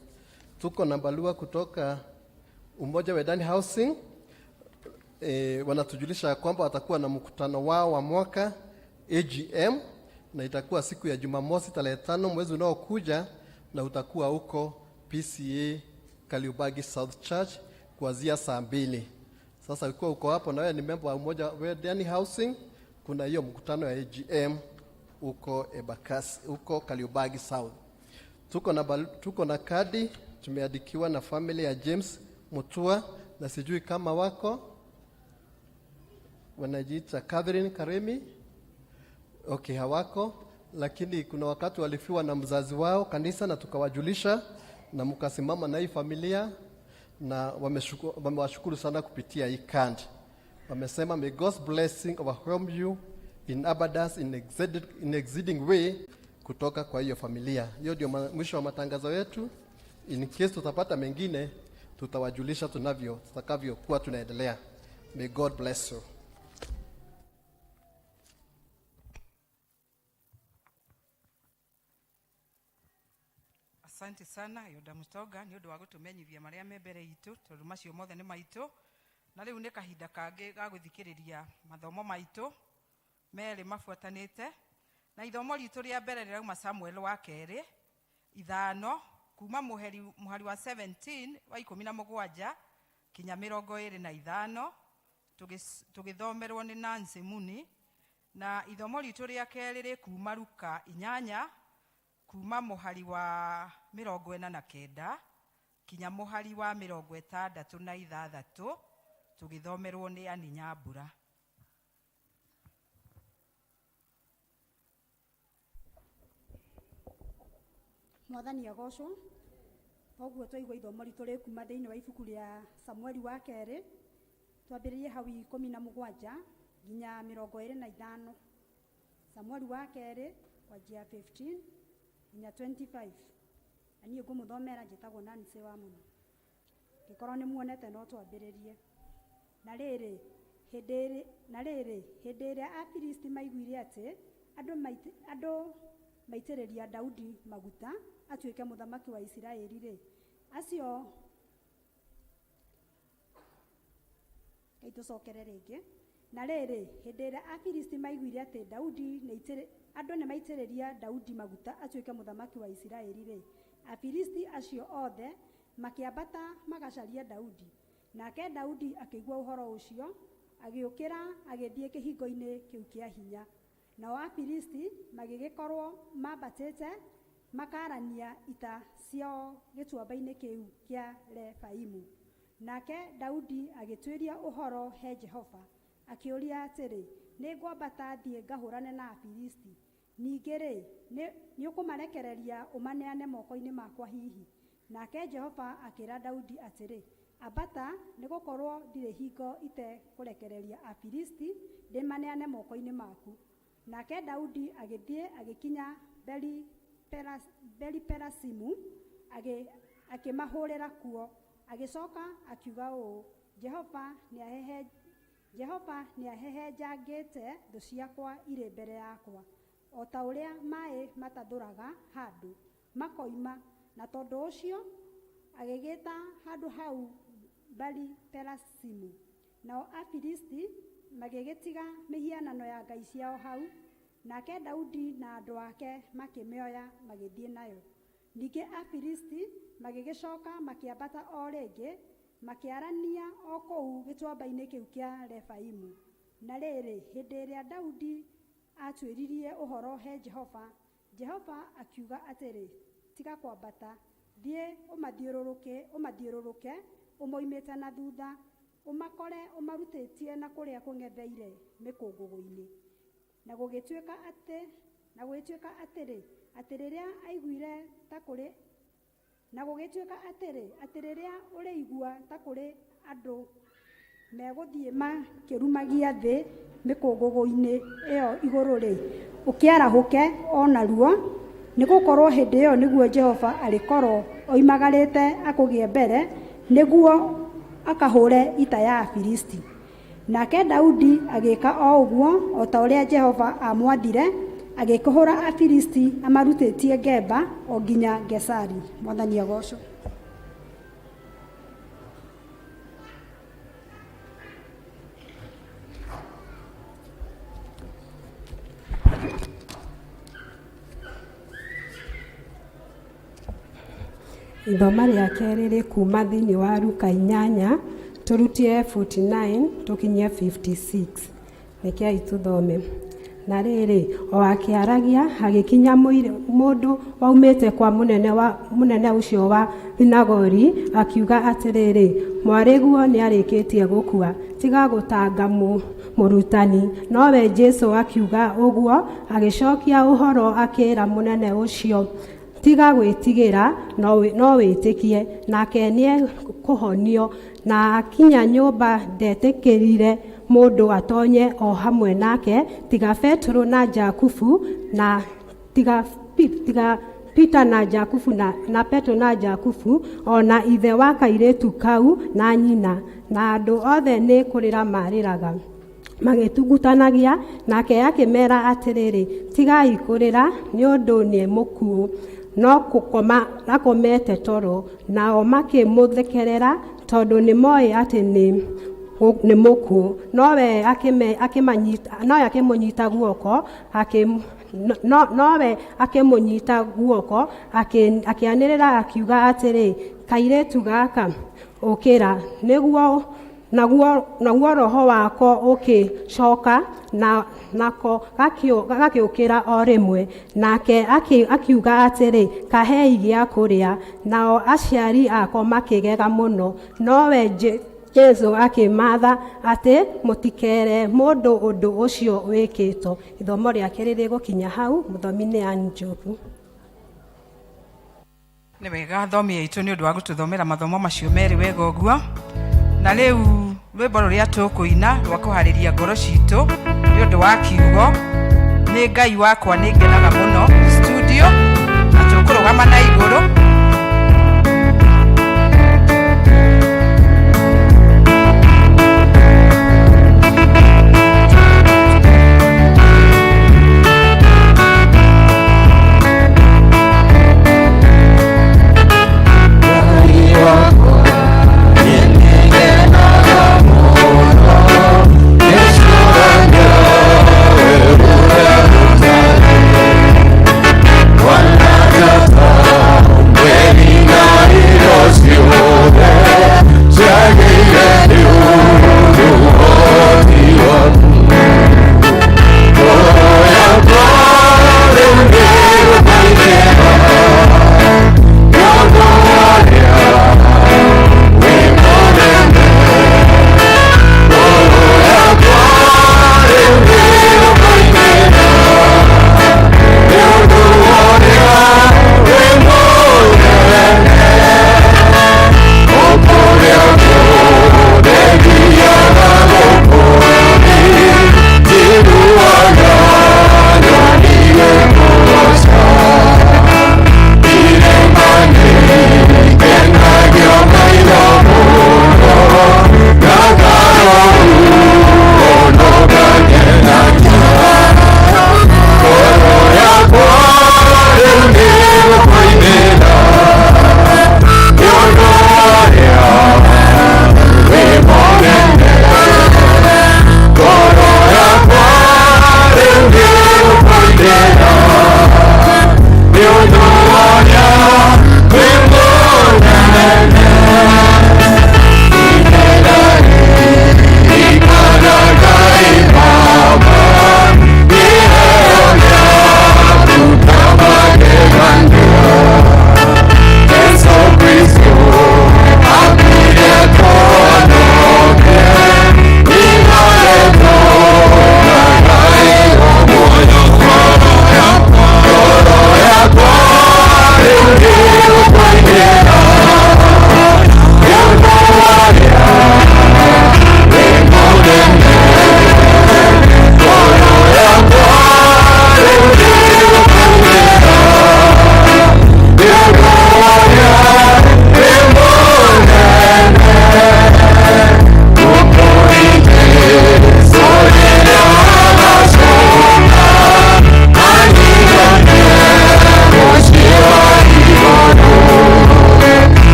Tuko na barua kutoka Umoja wa Wendani Housing. Wanatujulisha ya kwamba watakuwa na mkutano wao wa mwaka, AGM, na itakuwa siku ya Jumamosi tarehe 5 mwezi unaokuja, na utakuwa huko PCA Kariobangi South Church kuanzia saa 2. Sasa ukiwa uko hapo na wewe ni member wa Umoja wa Wendani Housing, kuna hiyo mkutano ya AGM huko Embakasi, huko Kariobangi South. Tuko na kadi tumeandikiwa na family ya James Mutua, na sijui kama wako wanajiita Catherine Karemi. Okay, hawako, lakini kuna wakati walifiwa na mzazi wao kanisa, na tukawajulisha na mkasimama na hii familia na wamewashukuru sana kupitia hii kadi. Wamesema, "May God's blessing overwhelm you in abundance in exceeding way," kutoka kwa hiyo familia. Hiyo ndio mwisho wa matangazo yetu. In case tutapata mengine, tutawajulisha tutakavyokuwa tunaendelea. May God bless you. Asante sana Yoda Mutoga nĩ ũndũ wa gũtũmenyithia marĩa me mbere itũ tondũ macio mothe nĩ maitũ na rĩu nĩ kahinda kangĩ ga gũthikĩrĩria mathomo maitũ merĩ mabuatanĩte na ithomo ritũ rĩa mbere rĩrauma Samuel wa kerĩ ithano kuma mũheri mũhari wa 17 wa 17 kinya 25 tũgĩthomerwo nĩ Nancy Muni na ithomo ritũ rĩa kerĩ rĩ kuma Luka 8 kuma mũhari wa 49 kinya mũhari wa 66 tũgĩthomerwo nĩ Ani Nyambura. Mwathani agocwo. Toguo twaigua ithomo ritũ rĩkuma thĩinĩ wa ibuku rĩa Samueli wa kerĩ, twambĩrĩrie hau 17 nginya 25. Samueli wa kerĩ kwanjia 15 nginya 25. Na niĩ ngũmũthomera njĩtagwo Nancy wa mũno. Ngĩkorwo nĩ muonete no twambĩrĩrie. Na rĩrĩ, hĩndĩ ĩrĩa Afilisti maiguire atĩ andũ maitĩrĩria Daudi maguta atuĩke mũthamaki wa Isiraeli rĩ, acio tũcokere rĩngĩ. Na rĩrĩ, hĩndĩ ĩrĩa Afilisti maiguire atĩ Daudi andũ nĩ maitĩrĩria Daudi maguta atuĩke mũthamaki wa Isiraeli rĩ, Afilisti acio othe makĩambata magacarie Daudi. Nake Daudi akĩigua ũhoro ũcio, agĩũkĩra agĩthiĩ kĩhingo-inĩ kĩu kĩa hinya. Nao Afilisti magĩgĩkorwo mambatĩte makarania ita ciao gĩtuamba-inĩ kĩu kĩa Refaimu. Nake Daudi agĩtuĩria ũhoro he Jehova, akĩũria atĩrĩ, nĩngwambata thiĩ ngahũrane na Afilisti? Ningĩ rĩ, nĩũkũmarekereria ũmaneane moko-inĩ makwa hihi? Nake Jehova akĩra Daudi atĩrĩ, ambata, nĩgũkorwo ndirĩ hingo itekũrekereria Afilisti ndĩmaneane moko-inĩ maku. Nake Daudi agĩthiĩ agĩkinya Beli-Perasimu, akĩmahũrĩra kuo. Agĩcoka akiuga ũũ, Jehova nĩahehenjangĩte thũ ciakwa irĩ mbere yakwa, o ta ũrĩa maaĩ matathũraga handũ makoima. Na tondũ ũcio agĩgĩta handũ hau Bali-Perasimu. Nao Afilisti magĩgĩtiga mĩhianano ya ngai ciao hau, nake Daudi na andũ ake makĩmĩoya magĩthiĩ nayo. Ningĩ Afilisti magĩgĩcoka makĩambata o rĩngĩ, makĩarania o kũu gĩtuamba-inĩ kĩu kĩa Refaimu. Na rĩrĩ, hĩndĩ ĩrĩa Daudi atuĩririe ũhoro he Jehova, Jehova akiuga atĩrĩ, tiga kwambata, thiĩ ũmathiũrũrũke ũmoimĩte na thutha, ũmakore ũmarutĩtie na kũrĩa kũng'etheire mĩkũngũgũ-inĩ. Na gũgĩtuĩka atĩrĩ, atĩ rĩrĩa aiguire ta kũrĩ na gũgĩtuĩka atĩrĩ, atĩ rĩrĩa ũrĩigua ta kũrĩ andũ megũthiĩ makĩrumagia thĩ mĩkũngũgũ-inĩ ĩyo igũrũ rĩ, ũkĩarahũke o narua, nĩgũkorwo hĩndĩ ĩyo nĩguo Jehova arĩkorwo oimagarĩte akũgĩe mbere, nĩguo akahũre ita ya Afilisti. Nake Daudi agĩka o ũguo o ta ũrĩa Jehova aamwathire, agĩkũhũra Afilisti amarutĩtie Geba o nginya Gesari. Mwathani agocwo. Ithoma rĩa kerĩ rĩ kuma thĩinĩ wa Luka 8 tũrutie 49 tũkinye 56. Rekei tũthome. Na rĩrĩ, o akĩaragia, hagĩkinya mũndũ waumĩte kwa mũnene ũcio wa thunagogi, akiuga atĩrĩrĩ, mwarĩguo nĩarĩkĩtie gũkua, tiga gũtanga mũrutani. Nowe Jesũ akiuga ũguo, agĩcokia ũhoro akĩĩra mũnene ũcio, tiga gwĩtigĩra, no wĩtĩkie, nake nĩekũhonio. Na akinya nyũmba ndetĩkĩrire mũndũ atonye o hamwe nake, tiga Petero na Jakubu na tiga Peter na Jakubu na Petro na Jakubu o na ithe wa kairĩtu kau na nyina, na andũ othe nĩ kũrĩra marĩraga magĩtungutanagia. Nake akĩmera atĩrĩrĩ, tigai kũrĩra, nĩ ũndũ nĩ mũkuũ, no kũkoma akomete toro. Nao makĩmũthekerera, tondũ nĩmoĩ atĩ nĩ mũkuũ. Nowe akĩmũnyita guoko, nowe akĩmũnyita guoko, akĩanĩrĩra akiuga atĩrĩ, kairĩtu gaka, ũkĩra. Nĩguo naguo roho wako ũkĩcoka, nako gakĩũkĩra o rĩmwe. Nake akiuga atĩrĩ, kahei gĩa kũrĩa. Nao aciari ako makĩgega mũno. Nowe Jesũ akĩmaatha atĩ mũtikere mũndũ ũndũ ũcio wĩkĩtwo. Ithomo rĩake rĩrĩgũkinya hau. Mũthomi nĩ Ann Njogu. Nĩ wega thomi aitũ nĩ ũndũ wa gũtũthomera mathomo macio merĩ wega ũguo. Na rĩu rwĩmbo rũrĩa tũkũina rwa kũharĩria ngoro citũ nĩ ũndũ wa kiugo nĩ Ngai wakwa nĩ ngenaga mũno studio, na tũkũrũgama na igũrũ.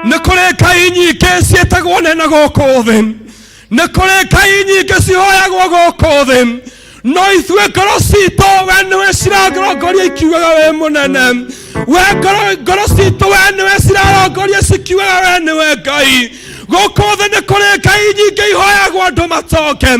Nĩ kũrĩ ngai nyingĩ ciĩtagwo nene gũkũ thĩ, nĩ kũrĩ ngai nyingĩ cihoyagwo gũkũ thĩ, no ithuĩ ngoro citũ we nĩwe cirarongoria ikiugaga wĩ mũnene. We ngoro citũ we nĩwe cirarongoria cikiugaga we nĩwe Ngai. Gũkũ thĩ nĩ kũrĩ ngai nyingĩ ihoyagwo andũ matonge,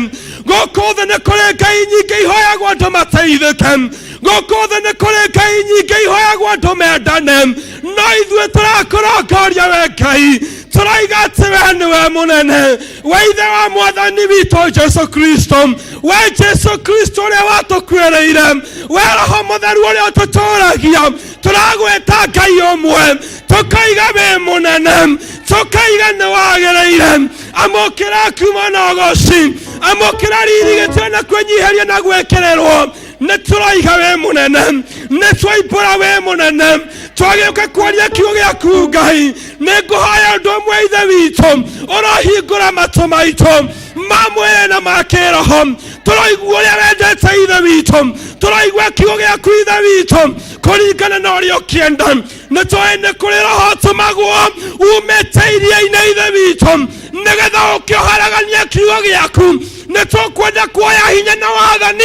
gũkũ thĩ nĩ kũrĩ ngai nyingĩ ihoyagwo andũ mateithĩke, gũkũ thĩ nĩ kũrĩ ngai nyingĩ ihoyagwo andũ mendane, no ithuĩ tũrakũrongoria we Ngai, tũraiga atĩ we nĩwe mũnene, we ithe wa mwathani witũ Jesu Kristo, we Jesu Kristo ũrĩa watũkuĩrĩire, we Roho Mũtheru ũrĩa ũtũtũragia, tũragwĩta Ngai ũmwe, tũkaiga wĩ mũnene, tũkaiga nĩ wagĩrĩire. Amũkĩra kuma na ũgoci, amũkĩra riri gĩtĩo na kwĩnyihĩria na gwĩkĩrĩrwo. Nĩ tũraiga wĩ mũnene, nĩ twaimbũra wĩ mũnene, twagĩũka kwaria kiugo gĩaku Ngai. Nĩ ngũhoya ũndũ ũmwe ithe witũ, ũrohingũra matũ maitũ ma mwĩrĩ na ma kĩroho, tũroigua ũrĩa wendete ithe witũ, tũroigua kiugo gĩaku ithe witũ kũringana na ũrĩa ũkĩenda. Nĩ tũĩ nĩ kũrĩ roho ũtũmagwo umĩte iria-inĩ ithe witũ, nĩgetha ũkĩũharagania kiugo gĩaku. Nĩ tũkwenda kuoya hinya na wathani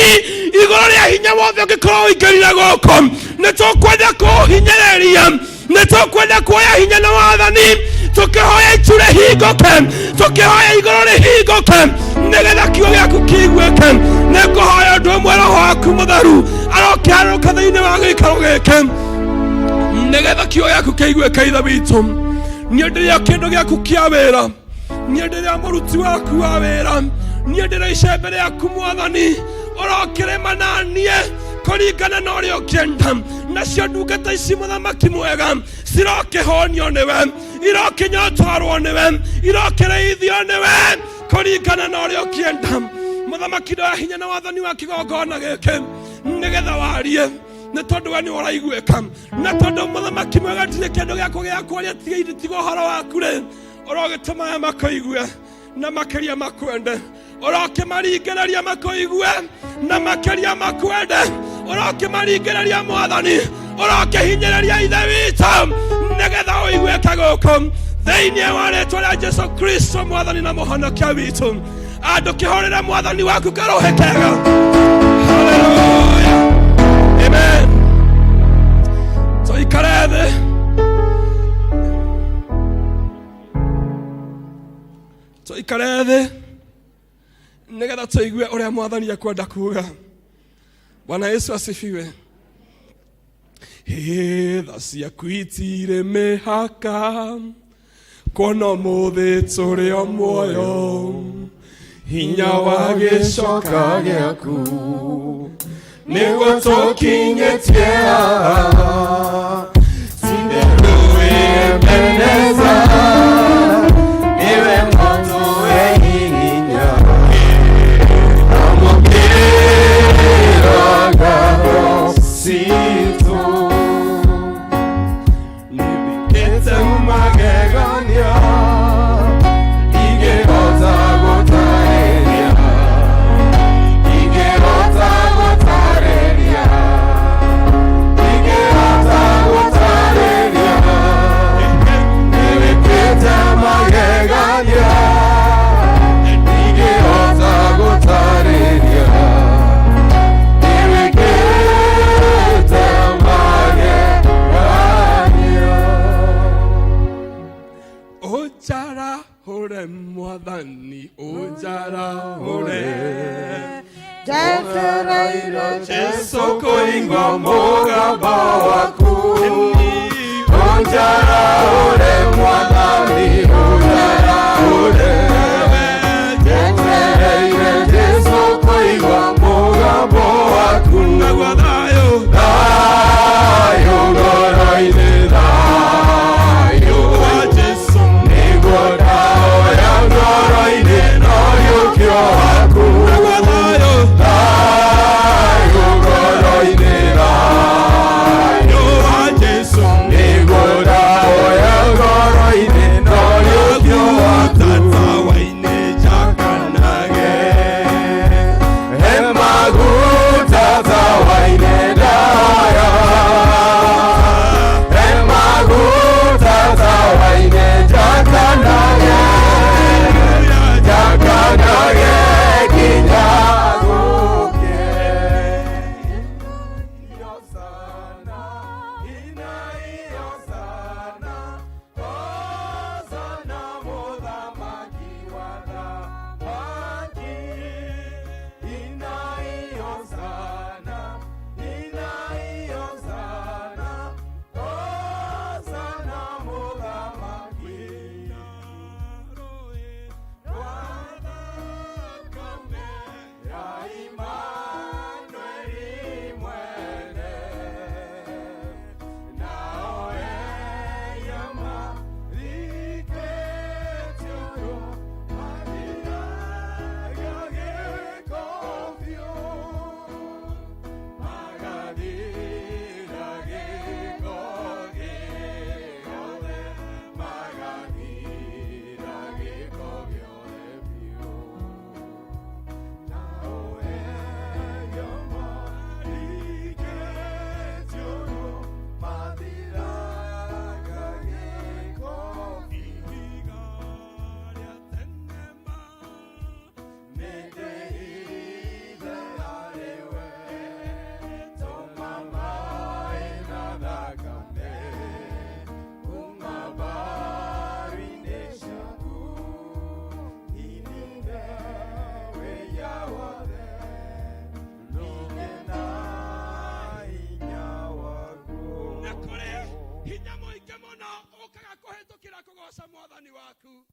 igũrũ rĩa hinya wothe ũngĩkorwo ũingĩrire gũkũ, nĩ tũkwenda kũũhinyĩrĩria, nĩ tũkwenda kuoya hinya na wathani, tũkĩhoya itu rĩhingũke, tũkĩhoya igũrũ rĩhingũke, nĩgetha kiugo gĩaku kĩiguĩke. Nĩ ngũhoya ũndũ ũmwe, roho waku mũtheru arokĩharũrũka thĩinĩ wa gĩikaro gĩkĩ, nĩgetha kiugo gĩaku kĩiguĩke ithe witũ. Niĩ ndĩrĩ o kĩndũ gĩaku kĩa wĩra, niĩ ndĩrĩ o mũruti waku wa wĩra, niĩ ndĩrĩ icembe rĩaku mwathani, ũrokĩrĩma na niĩ kũringana na ũrĩa ũkĩenda. Nacio ndungata ici mũthamaki mwega cirokĩhonio nĩwe, irokĩnyotorwo nĩwe, irokĩrĩithio nĩwe kũringana na ũrĩa ũkĩenda. Mũthamaki, ndoya hinya na wathani wa kĩgongona gĩkĩ nĩgetha warie, nĩ tondũ we nĩ ũraiguĩka, na tondũ mũthamaki mwega ndirĩ kĩndũ gĩakwa gĩa kwaria tiga ũhoro waku rĩ, ũrogĩtũma aya makũigue na makĩria makwende, ũrokĩmaringĩrĩria makũigue na makĩria makwende, ũrokĩmaringĩrĩria mwathani, ũrokĩhinyĩrĩria ithe witũ nĩgetha ũiguĩke gũkũ thĩinĩ wa rĩtwa rĩa Jesu Kristo mwathani na mũhonokia witũ. Andũ kĩhũrĩre mwathani waku karũhĩ kega. Haleluya, amen. Tũikare thĩ. Tũikare thĩ nĩgetha tũigue ũrĩa mwathani ekwenda kuga. Bwana Yesu asifiwe. Tha ciaku itirĩ mĩhaka, kuona ũmũthĩ tũrĩ o muoyo, hinya wa gĩcoka gĩaku nĩguo tũkinyĩtie haha. Titherũ Ebeneza, nĩwe moto wĩ hinya, amũkĩra ngatho citũ. Nĩwĩkĩte magegania, ingĩhota gũtarĩria, ingĩhota gũtarĩria, ingĩhota gũtarĩria. Nĩwĩkĩte magegania, ingĩhota gũtarĩria, nĩwĩkĩte magegania. Ũnjarahũre mwathani, ũnjarahũre. Njetereire Jesu kũigua mũgambo waku. Ũnjarahũre mwathani, ũnjarahũre. Njetereire Jesu kũigua mũgambo waku. Naguo thayũ, Thayũ ngoro-inĩ, thayũ wa Jesu, nĩguo ndahoya ngoro-inĩ no ũriũkio waku. Naguo thayũ, Thayũ ngoro-inĩ, thayũ wa Jesu, nĩguo ndahoya ngoro-inĩ. kũgoca mwathani waku.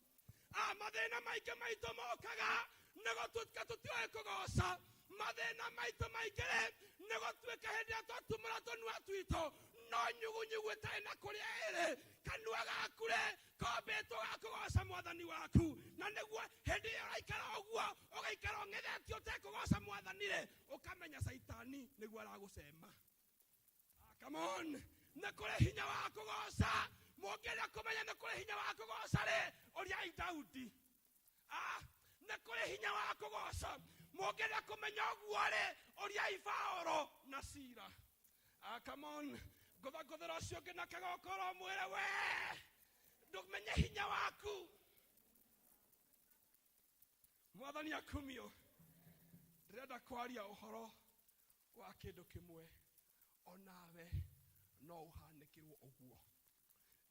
A mathĩna maingĩ maitũ mokaga nĩ gũtuĩka tũtiũĩ kũgoca. Mathĩna maitũ maingĩ rĩ nĩ gũtuĩka hĩndĩ ĩrĩa twatumũra tũnua twitũ no nyugunyugu ĩtarĩ na kũrĩa ĩrĩ. Kanua gaku rĩ kombĩtwo ga kũgoca mwathani waku, na nĩguo hĩndĩ ĩyo ũraikara ũguo ũgaikara ũng'ethetie ũtekũgoca mwathani rĩ, ũkamenya caitani nĩguo aragũcema. Come on, nĩ kũrĩ hinya wa kũgoca. Mũngĩenda kũmenya nĩ kũrĩ hinya wa kũgoca rĩ, ũriai Daudi. Nĩ kũrĩ hinya wa kũgoca. Mũngĩenda kũmenya ũguo rĩ, ũriai Paũlũ na Sila. Come on, ngũthangũthĩra ũcio ũngĩ na kagokoro mwĩre we ndũmenye hinya waku. Mwathani akumio. Ndĩrenda kwaria ũhoro wa kĩndũ kĩmwe, onawe no ũhanĩkĩrwo ũguo.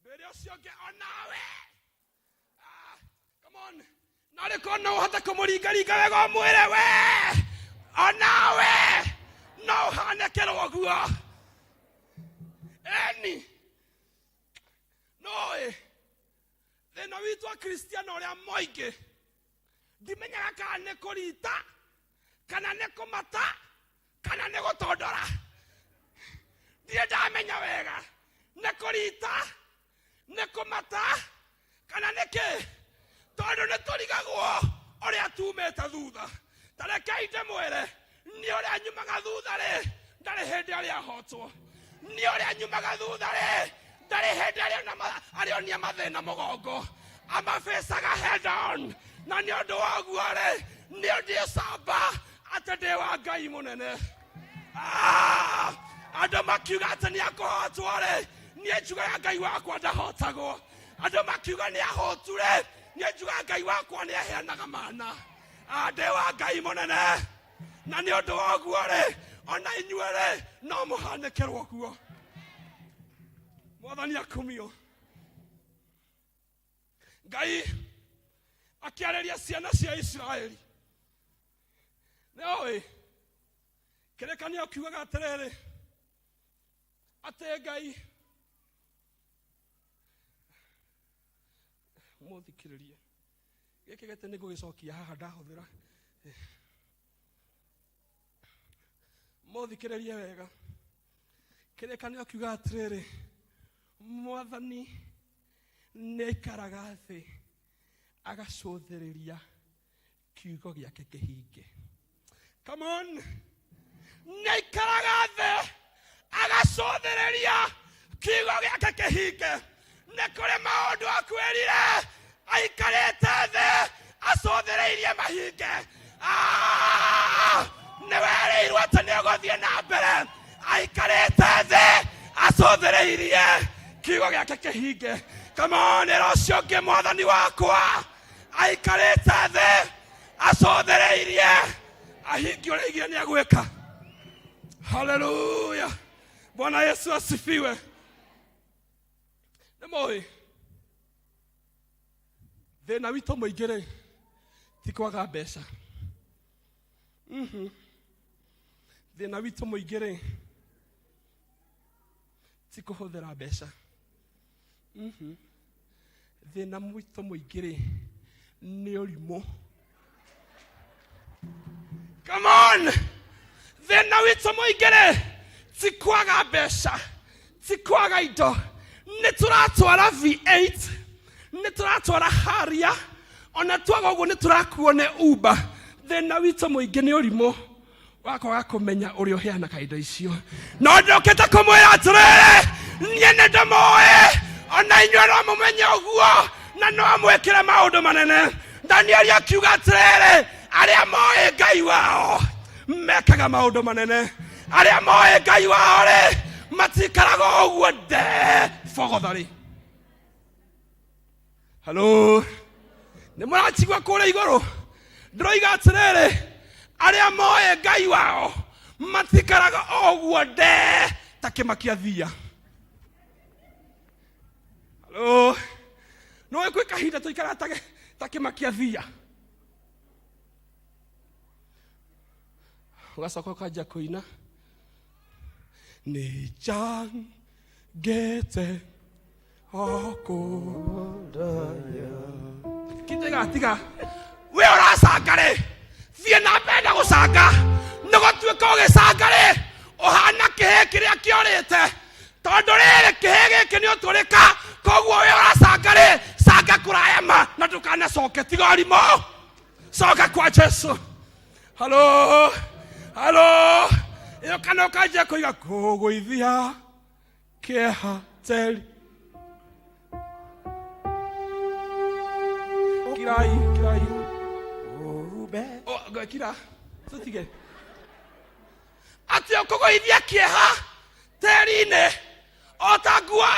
Ndwĩre ũcio ũngĩ onawe. Come on, narĩ korwo no ũhote kũmũringaringa wega ũmwĩre we onawe no ũhanĩkĩrwo ũguo. Eni noĩ thĩna witũ a Kristiano ũrĩa mũingĩ, ndimenyaga kana nĩ kũrita kana nĩ kũmata kana nĩ gũtondora. Ndirĩ ndamenya wega nĩ kũrita nĩ kũmata kana nĩ kĩ, tondũ nĩ tũrigagwo ũrĩa tumĩte thutha. Ta rekei ndĩmwĩre, nĩ ũrĩa nyumaga thutha rĩ, ndarĩ hĩndĩ arĩa ahotwo. Nĩ ũrĩa nyumaga thutha rĩ, ndarĩ hĩndĩ arĩonia mathĩna mũgongo, amabecaga head on. Na nĩ ũndũ wa ũguo rĩ, nĩ ndĩcamba atĩ ndĩ wa Ngai mũnene. Andũ makiuga atĩ nĩ akũhotwo rĩ, niĩ njugaga Ngai wakwa ndahotagwo. Andũ makiuga nĩ ahũtu rĩ, niĩ njugaga Ngai wakwa nĩ aheanaga mana. Ndĩ wa Ngai mũnene. Na nĩ ũndũ wa ũguo rĩ, ona inyuĩ rĩ, no mũhanĩkĩrwo ũguo. Mwathani akumio. Ngai akĩarĩria ciana cia Isiraeli. Nĩ ũĩ kĩrĩkanĩro kiugaga atĩrĩrĩ, atĩ Ngai mũthikĩrĩrie gĩkĩ gĩtĩ nĩ ngũgĩcokia haha ndahũthĩra. Mũthikĩrĩrie wega. Kĩrĩkanĩro kiugaga atĩrĩrĩ, mwathani nĩ aikaraga thĩ agacũthĩrĩria kiugo gĩake kĩhinge. Come on, nĩ aikaraga thĩ agacũthĩrĩria kiugo gĩake kĩhinge. Nĩ kũrĩ maũndũ akwĩrire aikarĩte thĩ acũthĩrĩirie mahinge. Nĩ werĩirwo atĩ nĩ ũgũthiĩ na mbere, aikarĩte thĩ acũthĩrĩirie kiugo gĩake kĩhinge. Come on, ĩra ũcio ũngĩ, mwathani wakwa aikarĩte thĩ acũthĩrĩirie ahingie ũrĩa aigire nĩ agwĩka. Haleluya, Bwana Yesu asifiwe. Nĩ mũĩ thĩna witũ mũingĩ rĩ ti kwaga mbeca. Thĩna witũ mũingĩ rĩ ti kũhũthĩra mbeca. Thĩna witũ mũingĩ rĩ nĩ ũrimũ. Come on, thĩna witũ mũingĩ rĩ ti kwaga mbeca, ti kwaga indo. Nĩ tũratwara V8, nĩ tũratwara Harrier, ona twaga ũguo nĩ tũrakuo nĩ Uber. Thĩna witũ mũingĩ nĩ ũrimũ wa kwaga kũmenya ũrĩa ũheanaga indo icio. No ndũkĩte kũmwĩra atĩrĩrĩ, niĩ nĩ ndĩmũĩ, ona inyuĩ no mũmenye ũguo, na no amwĩkĩre maũndũ manene. Danieli akiuga atĩrĩrĩ, arĩa moĩ Ngai wao mekaga maũndũ manene. Arĩa moĩ Ngai wao rĩ matikaraga ũguo nde bogotharĩ. Halo, nĩ mũranjigua kũrĩa igũrũ? Ndĩroiga atĩrĩrĩ, arĩa moĩ Ngai wao matikaraga ũguo nde ta kĩmakia thia. Halo, nĩũĩ kwĩ kahinda tũikaraga ta kĩmakia thia, ũgacoka ũkanjia kũina nĩ njangĩte. Tiga tiga we ũracanga rĩ, thiĩ na mbere na gũcanga. Nĩ gũtuĩka ũgĩcanga rĩ, ũhana kĩhĩ kĩrĩa kĩorĩte, tondũ rĩrĩ kĩhĩ gĩkĩ nĩ ũtũrĩka. Koguo we ũracanga rĩ, canga kũraya ma na ndũkanacoke. Tiga ũrimũ, coka kwa Jesu. Halo, halo, ĩyo kana ũkanjia kũiga kũgũithia kĩeha teri. Kirai, kirai. Oh, kira tũtige atĩ ũkũgũithia kĩeha tĩri-inĩ o ta nguo,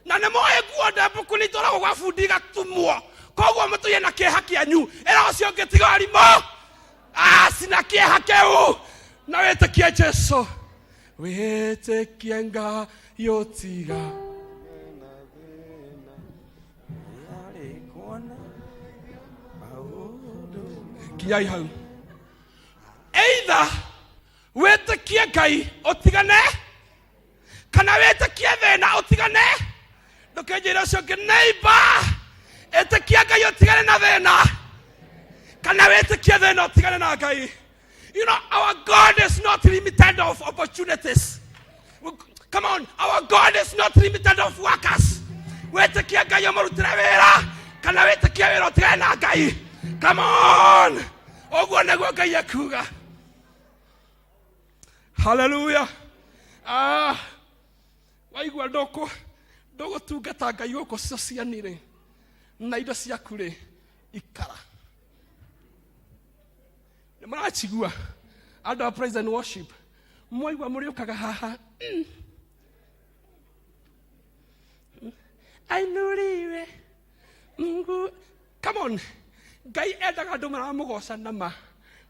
na nĩ moĩ nguo ndembũku nĩ itwaragwo gwa bundi igatumwo. Koguo mũtũire na kĩeha kĩanyu. Ĩra ũcio ũngĩ, tiga ũrimũ, acina kĩeha kĩu na wĩtĩkie Jesu, wĩtĩkie Ngai ũtiga. Kinyai hau. Either wĩtĩkie Ngai ũtigane, kana wĩtĩkie thĩna ũtigane. Ndũkĩnjĩre ũcio ũngĩ, neighbor, ĩtĩkia Ngai ũtigane na thĩna, kana wĩtĩkie thĩna ũtigane na Ngai. You know, our God is not limited of opportunities. Come on, our God is not limited of workers. Wĩtĩkie Ngai ũmũrutĩre wĩra, kana wĩtĩkie wĩra ũtigane na Ngai. Come on, ũguo nĩguo Ngai ekuga. Haleluya. Ah, waigua ndũkũ ndũgũtungata Ngai gũkũ sociani rĩ na indo ciaku rĩ, ikara. Nĩ mũracigua andũ a praise and worship, mwaigua mũrĩũkaga haha. Ainuliwe Mungu. Come on, Ngai endaga andũ maramũgoca na ma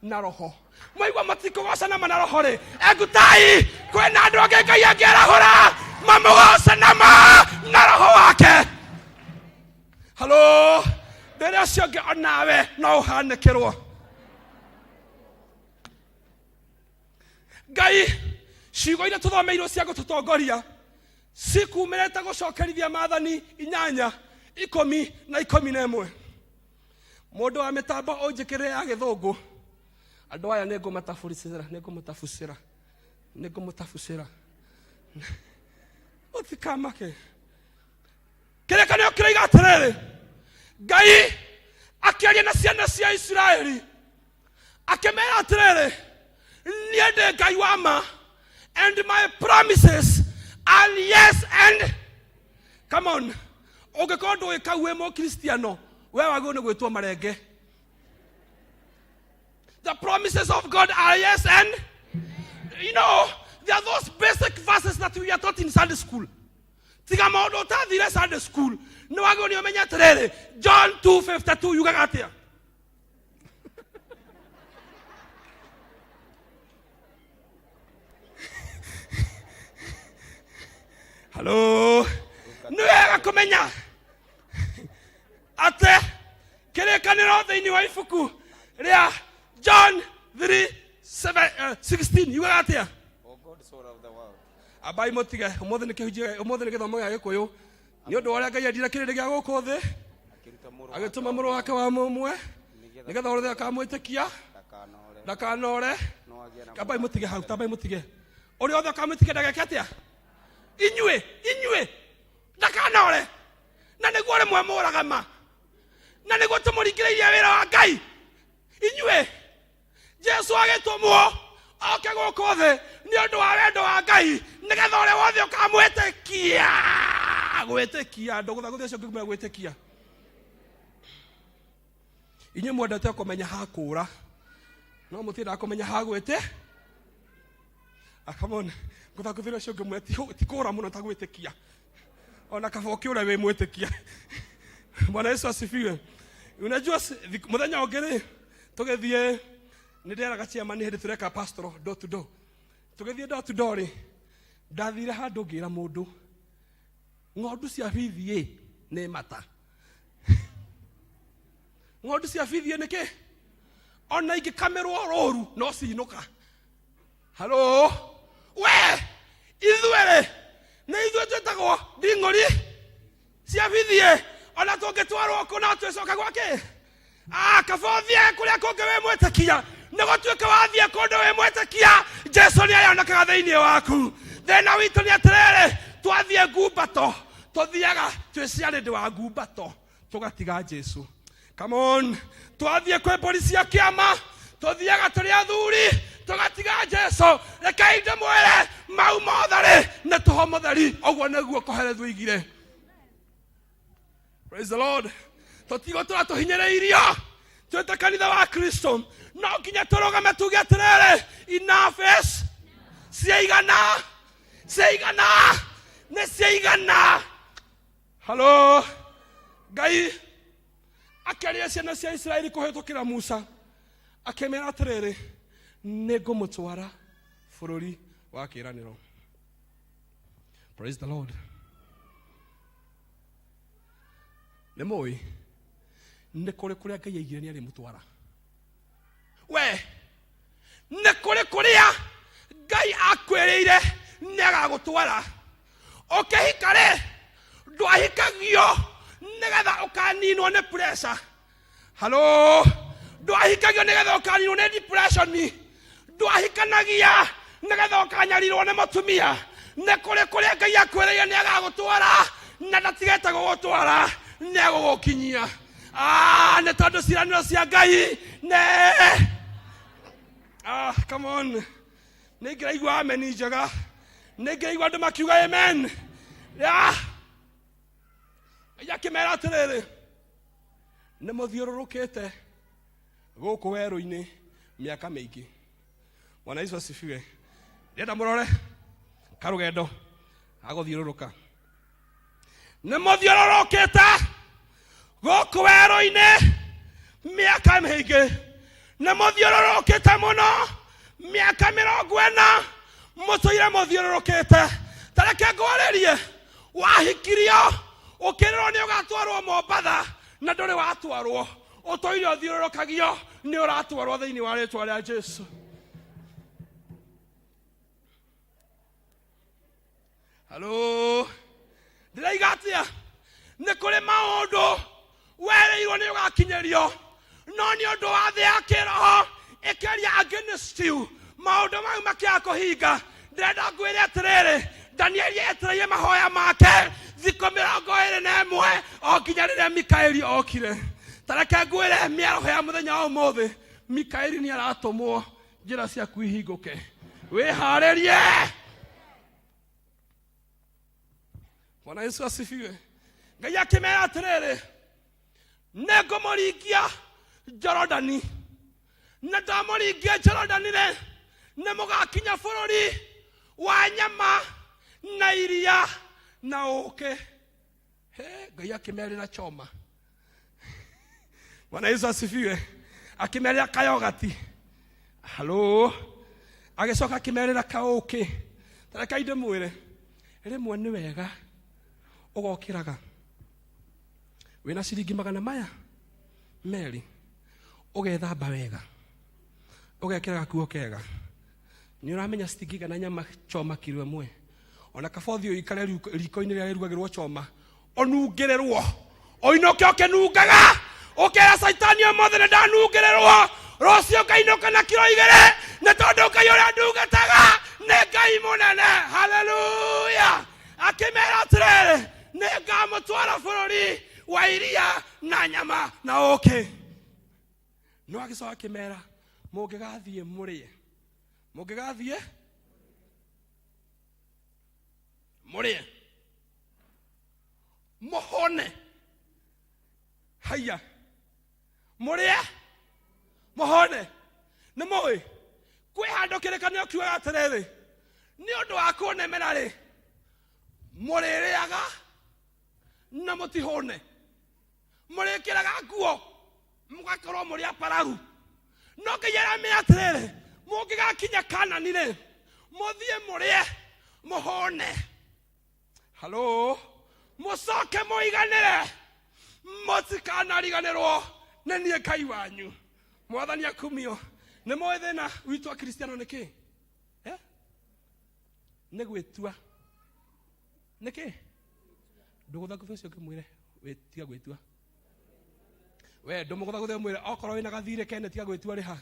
na roho. Mwaigua matikũgoca na ma na roho rĩ, engutai kwĩna andũ angĩ Ngai angĩarahũra mamũgoce na ma na roho wake. Halo, ndĩrĩ ũcio ũngĩ, onawe no ũhanĩkĩrwo. Ngai ciugo iria tũthomeirwo cia gũtũtongoria cikumĩrĩte gũcokerithia maathani 8, 10 na 11. Mũndũ wa mĩtambo, ũnjĩkĩrĩre ya gĩthũngũ. Andũ aya nĩ ngũmatabucĩra, nĩ ngũmũtabucĩra, nĩ ngũmũtabucĩra, mũtikamake. Kĩrĩkanĩro kĩroiga atĩrĩrĩ, Ngai akĩaria na ciana cia Isiraeli akĩmera atĩrĩrĩ, niĩ ndĩ Ngai wa ma, and my promises are yes and. Come on, ũngĩkorwo ndũĩ kau wĩ mũkristiano, we wagĩrĩirwo nĩ gwĩtwo marenge. The promises of God are yes and, you know, there are those basic verses that we are taught in Sunday school. Tiga maũndũ ũtathire Sunday school, nĩ wagĩrĩirwo nĩ ũmenye atĩrĩrĩ, John 2:52 yugaga atĩa? Halo, nĩ wega kũmenya atĩ kĩrĩkanĩro thĩinĩ wa ibuku rĩa John 3 16 yugaga atĩa? For God so loved the world. Ambai mũtige, ũmũthĩ nĩ kĩhunjio, ũmũthĩ nĩ gĩthomo gĩa gĩkũyũ. Nĩ ũndũ wa ũrĩa Ngai endire kĩrĩndĩ gĩa gũkũ thĩ, Akĩruta mũrũ agĩtũma mũrũ wake wa mũmwe, nĩgetha ũrĩa akamwĩtĩkia ndakanore, ndakanore. no agĩe na Ambai mũtige hau, tambai mũtige. Ũrĩa othe akamwĩtĩkia ndageke atĩa? Inyuĩ, inyuĩ ndakanore. Na nĩguo rĩmwe mũraga ma, na nĩguo tũmũringĩrĩirie wĩra wa Ngai. Inyuĩ, Jesu agĩtũmwo oke gũkũ thĩ nĩ ũndũ wa wendo wa Ngai, nĩgetha ũrĩa wothe ũkamwĩtĩkia, gwĩtĩkia ndũgũthagũthia ũcio ũngĩ gwĩtĩkia. Inyuĩ mwendete kũmenya ha kũũra, no mũtiendaga kũmenya ha gwĩtĩ. Akamona ngũthagũthĩra ũcio ũngĩ mwe, ti kũũra mũno ta gwĩtĩkia. Ona kaba ũkĩũre wĩ mwĩtĩkia. Bwana Yesu asifiwe. Unajua mũthenya ũngĩ rĩ, tũgĩthiĩ, nĩ nderaga chairman hĩndĩ tũreka pastoral door to door, tũgĩthiĩ door to door rĩ, ndathire handũ ngĩra mũndũ ng'ondu cia BVA nĩ mata. Ng'ondu cia BVA nĩ kĩ? Ona ingĩkamĩrwo rũru no cinũka. Halo, we ithuĩ rĩ, nĩ ithuĩ twĩtagwo nding'ũri cia BVA. Ona tũngĩtu Tũngĩtwarwo kũ no twĩcoka gwake? Ah, kaba ũthiage kũrĩa kũngĩ wĩ mwĩtĩkia nĩ gũtuĩka wathiĩ kũndũ wĩ mwĩtĩkia Jesu nĩ arĩonekaga thĩinĩ waku. Thĩna witũ nĩ atĩrĩrĩ, twathiĩ ngumbato tũthiaga twĩ ciarĩndĩ wa ngumbato tũgatiga Jesu. Come on, twathiĩ kwĩ mbũri cia kĩama tũthiaga tũrĩ athuri tũgatiga Jesu. Rekei ndĩmwĩre mau mothe rĩ nĩ tũho mũtheri, ũguo nĩguo Kohelethu oigire. Praise the Lord. Tũtigũtũra tũhinyĩrĩirio twĩte kanitha wa Kristo, no nginya tũrũgame tuge atĩrĩrĩ, enough is ciaigana, ciaigana, nĩ ciaigana. Halo, Ngai akĩaria ciana cia Isiraeli kũhĩtũkĩra Musa akĩmera atĩrĩrĩ, nĩ ngũmũtwara bũrũri wa kĩĩranĩro. Praise the Lord. Nĩ mũĩ nĩ kũrĩ kũrĩa Ngai aigire nĩ arĩmũtwara. We nĩ kũrĩ kũrĩa Ngai akwĩrĩire nĩ agagũtwara. Ũkĩhika rĩ, ndwahikagio nĩgetha ũkaninwo nĩ pressure. Halo, ndwahikagio nĩgetha ũkaninwo nĩ depression. Ndwahikanagia nĩgetha ũkanyarirwo nĩ mũtumia. Nĩ kũrĩ kũrĩa Ngai akwĩrĩire nĩ agagũtwara na ndatigĩte gũgũtwara, nĩ agũgũkinyia. Ah, nĩ tondũ ciĩranĩro cia Ngai nĩ ah, come on, nĩ ngĩraigua amen njega, nĩ ngĩraigua andũ makiuga amen. Yeah. Ngai akĩmera atĩrĩrĩ, nĩ mũthiũrũrũkĩte gũkũ werũ-inĩ mĩaka mĩingĩ. Bwana Yesu asifiwe. Ndĩrenda mũrore karũgendo gagũthiũrũrũka. Nĩ mũthiũrũrũkĩte gũkũ werũ-inĩ mĩaka mĩingĩ, nĩ mũthiũrũrũkĩte mũno mĩaka 40 mũtũire mũthiũrũrũkĩte. Ta reke ngwarĩrie, wahikirio ũkĩrĩrwo nĩ ũgatwarwo Mombatha na ndũrĩ watwarwo, ũtũire ũthiũrũrũkagio, nĩ ũratwarwo thĩinĩ wa rĩtwa rĩa Jesu. Halo, ndĩraiga atĩa? Nĩ kũrĩ maũndũ werĩirwo nĩ ũgakinyĩrio, no nĩ ũndũ wa thĩ ya kĩroho ĩkĩaria against you, maũndũ mau makĩaga kũhinga. Ndĩrenda ngwĩre atĩrĩrĩ, Danieli etereire mahoya make thikũ 21 o nginya rĩrĩa Mikaeli okire. Ta reke ngwĩre mĩaraho ya mũthenya wa ũmũthĩ, Mikaeli nĩ aratũmwo njĩra ciaku ihingũke. Wĩharĩrie. Bwana Yesu asifiwe. Ngai akĩmera atĩrĩrĩ, nĩ ngũmũringia Jorodani, na ndamũringia Jorodani rĩ, nĩ mũgakinya bũrũri wa nyama na iria na ũũkĩ. He, Ngai akĩmerĩra choma. Bwana Yesu asifiwe. Akĩmerĩra kayogati. Halo. Agĩcoka akĩmerĩra kaũkĩ. Ta reke ndĩmwĩre, rĩmwe nĩ wega ũgokĩraga wĩna ciringi 200, ũgethamba wega, ũgekĩra gakuo kega, nĩ ũramenya citingĩigana nyama choma kiro ĩmwe. Ona kaba ũthiĩ ũikare riko-inĩ rĩrĩa rĩrugagĩrwo choma, ũnungĩrĩrwo, ũinũke ũkĩnungaga, ũkera caitani ũmũthĩ nĩ ndanungĩrĩrwo, rũciũ ngainũka na kiro 2, nĩ tondũ Ngai ũrĩa ndungataga nĩ Ngai mũnene. Haleluya. Akĩmera atĩrĩrĩ, nĩ ngamũtwara bũrũri wa iria na nyama na ũũkĩ. No agĩcoka akĩmera, mũngĩgathiĩ mũrĩe, mũngĩgathiĩ mũrĩe mũhone, haiya, mũrĩe mũhone. Nĩ mũĩ kwĩ handũ kĩrĩkanĩro kiugaga atĩrĩrĩ, nĩ ũndũ wa kũnemera rĩ, mũrĩrĩaga na mũtihũne, mũrĩkĩraga nguo mũgakorwo mũrĩ apararu. No Ngai aramĩra atĩrĩrĩ, mũngĩgakinya Kanani rĩ, mũthiĩ mũrĩe mũhũne, halo, mũcoke mũiganĩre, mũtikanariganĩrwo nĩ niĩ Ngai wanyu. Mwathani akumio. Nĩ mũĩ thĩna witũ a Kristiano nĩ kĩ? Eh? Nĩ gwĩtua. Nĩ kĩ? Ndũgũtha ngũbĩ ũcio ngĩmwĩre tiga gwĩtua. We ndũmũgũthagũthe mwĩre okorwo wĩna gathirĩ kene tiga gwĩtua rĩha.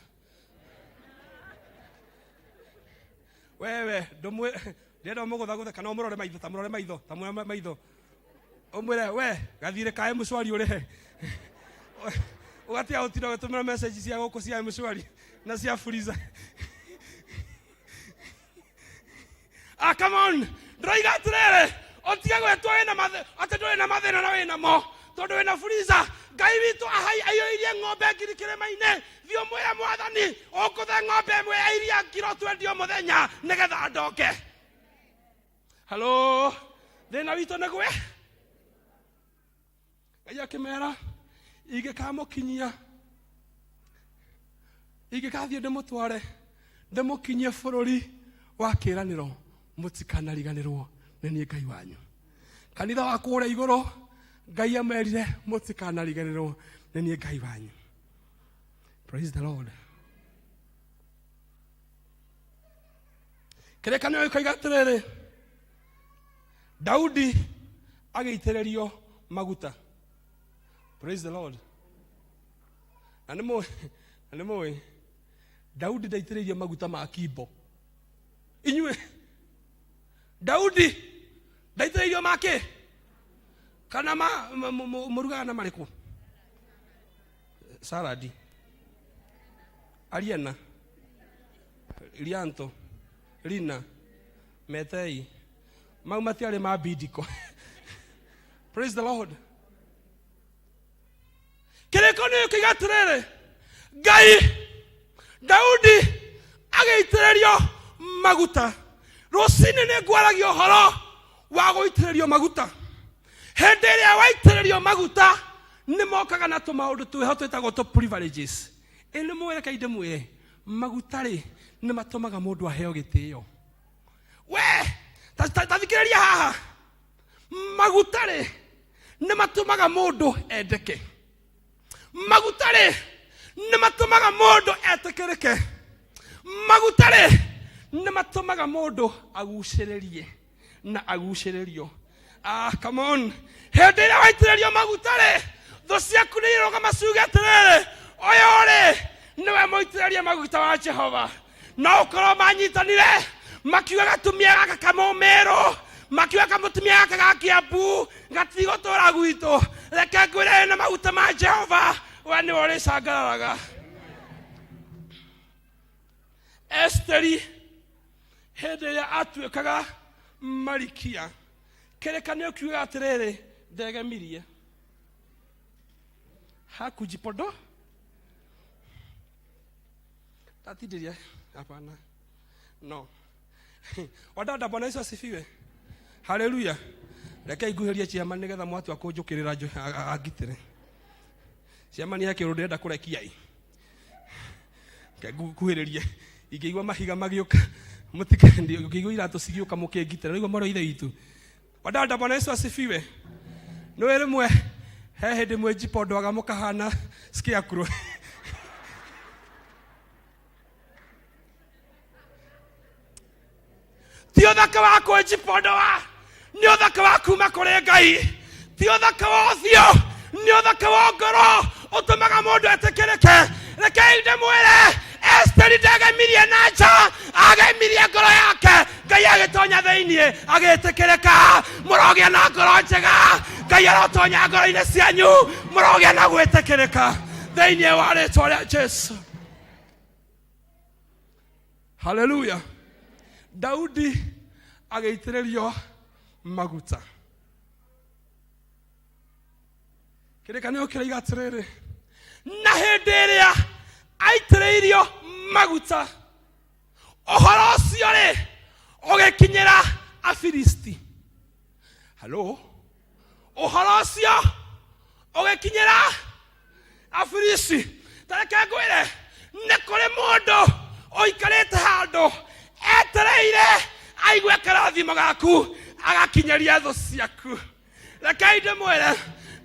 Wewe ndũmwĩ ndĩrenda ũmũgũthagũthe kana ũmũrore maitho, ta mũrore maitho, ta mũrore maitho, ũmwĩre we gathirĩ ka M-Shwari ũrĩhe, ũgatiga gũtinda ũgĩtũmĩra message cia gũkũ cia M-Shwari na cia Fuliza. Ah, come on, ndĩroiga atĩrĩrĩ, ũtige gwĩtwo wĩna mathĩ atĩ ndũrĩ na mathĩna na wĩna mo tondũ wĩna Fuliza. Ngai witũ aiyũirie ng'ombe ngiri kĩrĩma-inĩ. Thiĩ ũmwĩre mwathani ũngũthe ng'ombe ĩmwe ya iria kiro 20 o mũthenya nĩgetha ndoke. Halo, thĩna witũ nĩ gwĩ Ngai akĩmera ingĩkamũkinyia, ingĩkathiĩ ndĩmũtware ndĩmũkinyie bũrũri wa kĩĩranĩro, mũtikanariganĩrwo nĩ niĩ Ngai wanyu. Kanitha wa kũrĩa igũrũ, Ngai amerire mũtikanariganĩrwo nĩ niĩ Ngai wanyu. Praise the Lord. Kĩrĩkanĩro gĩkoiga atĩrĩrĩ, Daudi agĩitĩrĩrio maguta. Praise the Lord. Na nĩ mũĩ, na nĩ mũĩ Daudi ndaitĩrĩirio maguta ma kimbo. Inyuĩ, Daudi ndaitĩrĩirio ma kĩ? Kana ma mũrugaga na marĩkũ? Saladi. Ariana, Rianto, Rina, Metei. Mau matiarĩ ma bindiko. Praise the Lord. Kĩrĩko nĩ gĩkiuga atĩrĩrĩ, Ngai Daudi agĩitĩrĩrio maguta. Rũcinĩ nĩ ngwaragia ũhoro wa gũitĩrĩrio maguta. Hĩndĩ ĩrĩa waitĩrĩrio maguta nĩ mokaga na tũmaũndũ twĩho twĩtagwo tũ privileges. Ĩ nĩ mũĩ, rekei ndĩmwĩre, maguta rĩ nĩ matũmaga mũndũ aheo gĩtĩo. We ta thikĩrĩria haha, maguta rĩ nĩ matũmaga mũndũ endeke. Maguta rĩ nĩ matũmaga mũndũ etĩkĩrĩke. Maguta rĩ nĩ matũmaga mũndũ agucĩrĩrie na agucĩrĩrio. Ah, come on. Hĩndĩ ĩrĩa waitĩrĩrio maguta rĩ, thũ ciaku nĩ irũgama ciuge atĩrĩrĩ, ũyũ rĩ nĩwe mũitĩrĩrie maguta wa Jehova. No ũkorwo manyitanire makiuga gatumia gaka kamũmĩrũ, makiuga kamũtumia gaka ga Kĩambu gatigũtũra gwitũ, reke ngwĩre na maguta ma Jehova we nĩwe ũrĩcangararaga. Esteri hĩndĩ ĩrĩa atuĩkaga marikia, kĩrĩkanĩro kiugaga atĩrĩrĩ, ndegemirie hakujipodo tatindiria hapana no. Wadada, Bwana Yesu asifiwe, haleluya. Reke nguhĩrie ciama nĩgetha mwatua kũnjũkĩrĩra angitĩre. Ciama nĩ akĩrũ ndĩrenda kũrekia ĩ. Reke nguhĩrĩrie, ingĩigua mahiga magĩũka mũtikangĩigua iratũ cigĩũka mũkĩngitĩra. Nĩguo mwarĩ wa ithe witũ. Wadada, Bwana Yesu asifiwe. Nĩwe rĩmwe he hĩndĩ mwĩnjipondoaga mũkahana scarecrow. Ti ũthaka wa kwĩnjipondoa, nĩ ũthaka wa kuma kũrĩ Ngai. Ti ũthaka wa ũthiũ, nĩ ũthaka wa ngoro ũtũmaga mũndũ etĩkĩrĩke. Rekei ndĩmwĩre, Esteri ndegemirie na nja, agemirie ngoro yake. Ngai agĩtonya thĩinĩ agĩtĩkĩrĩka. Mũrogĩa na ngoro njega, Ngai arotonya ngoro-inĩ cianyu, mũrogĩa na gwĩtĩkĩrĩka thĩinĩ wa rĩtwa rĩa Jesu. Haleluya. Daudi agĩitĩrĩrio maguta. Kĩrĩkanĩro kĩroiga atĩrĩrĩ, na hĩndĩ ĩrĩa aitĩrĩirio maguta, ũhoro ũcio rĩ ũgĩkinyĩra Afilisti. Halo, ũhoro ũcio ũgĩkinyĩra Afilisti. Ta reke ngwĩre, nĩ kũrĩ mũndũ ũikarĩte handũ etereire aigue karathimo gaku agakinyĩria thũ ciaku. Rekei ndĩmwĩre,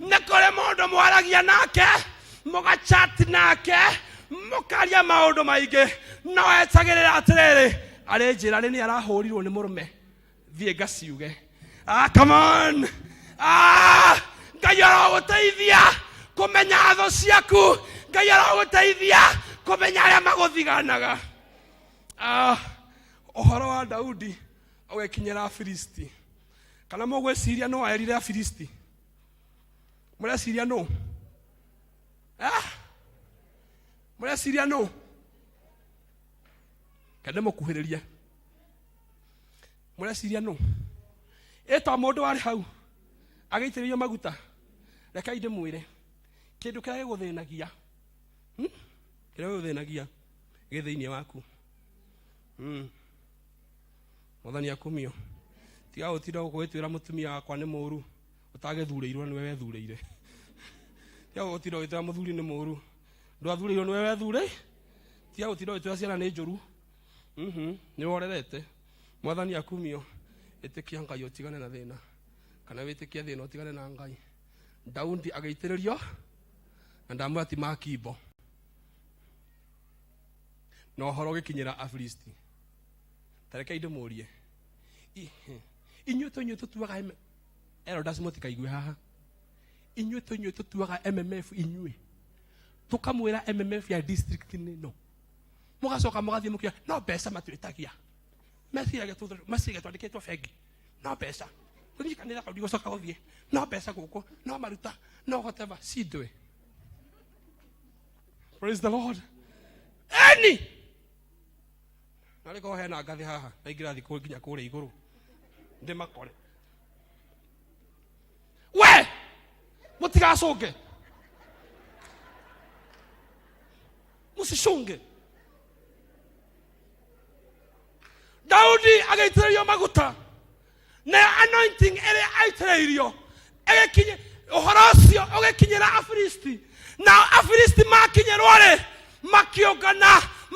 nĩ kũrĩ mũndũ mwaragia nake, mũgachat nake, mũkaria maũndũ maingĩ, no etagĩrĩra atĩrĩrĩ, arĩ njĩra rĩ nĩ arahũrirwo nĩ mũrũme, thiĩ ngaciuge. Ah, come on. Ah, Ngai arogũteithia. Kũ Kũmenya thũ ciaku. Ngai arogũteithia kũmenya arĩa magũthiganaga. Ah, ũhoro wa Daudi ũgĩkinyĩra Afilisti. Kana mũgwĩciria no erire Afilisti? Mũreciria nũ? Ah? Mũreciria nũ? Kende mũkuhĩrĩrie. Mũreciria nũ? Ĩ to mũndũ warĩ hau agĩitĩrĩrio maguta. Rekei ndĩmwĩre kĩndũ kĩrĩa gĩgũthĩnagia, Kĩrĩa gĩgũthĩnagia gĩ thĩinĩ waku. Mwathani akumio. Tiga gũtinda gũgĩtwĩra mũtumia wakwa nĩ mũru ũtagĩthurĩirwo nĩwe wethurĩire. Tiga gũtinda ũgĩtwĩra mũthuri nĩ mũru ndwathurĩirwo nĩwe wethure. Tiga gũtinda ũgĩtwĩra ciana nĩ njũru. Nĩ worerete. Mwathani akumio. Ĩtĩkia Ngai ũtigane na thĩna, kana wĩtĩkie thĩna ũtigane na Ngai. Daudi agĩitĩrĩrio na ndamwĩra ti makimbo, na ũhoro ũgĩkinyĩra Afilisti. Ta rekei ndĩmũrie, inyuĩ tũinyuĩ tũtuaga elders mũtikaigue haha, inyuĩ tũinyuĩ tũtuaga MMF, inyuĩ tũkamwĩra MMF ya district nĩ no, mũgacoka mũgathiĩ mũkiuga no mbeca matwĩtagia, meciragia meciragia twandĩkĩtwo bengi, no mbeca tũthiĩ kanitha kau ndigũcoka gũthiĩ, no mbeca gũkũ, no maruta, no whatever cindwe. Praise the Lord. Eni narĩ korwo hena ngathĩ haha na ingĩrathiĩ nginya kũrĩa igũrũ ndĩmakore. We mũtigacũnge, mũcicũnge. Daudi agĩitĩrĩrio maguta na anointing ĩrĩa aitĩrĩirio ĩgĩkinye, ũhoro ũcio ũgĩkinyĩra Afilisti, nao Afilisti makinyĩrwo rĩ, makĩũngana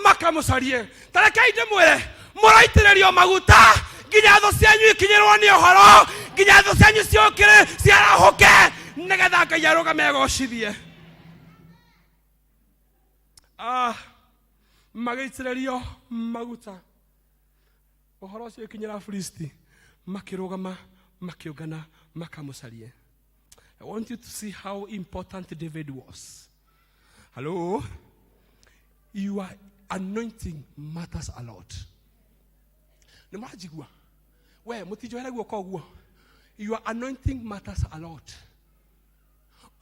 makamũcarie. Ta rekei ndĩmwĩre, mũraitĩrĩrio maguta nginya thũ cianyu ikinyĩrwo nĩ ũhoro, nginya thũ cianyu ciũkĩre ciarahũke, nĩgetha Ngai arũgame agocithie. Ah, magĩitĩrĩrio maguta, ũhoro ũcio ũkinyĩra Afilisti, makĩrũgama makĩũngana makamũcarie. I want you to see how important David was. Hello? Your anointing matters a lot. Nĩ mũranjigua? We, mũtinjohere guoko ũguo. Your anointing matters a lot.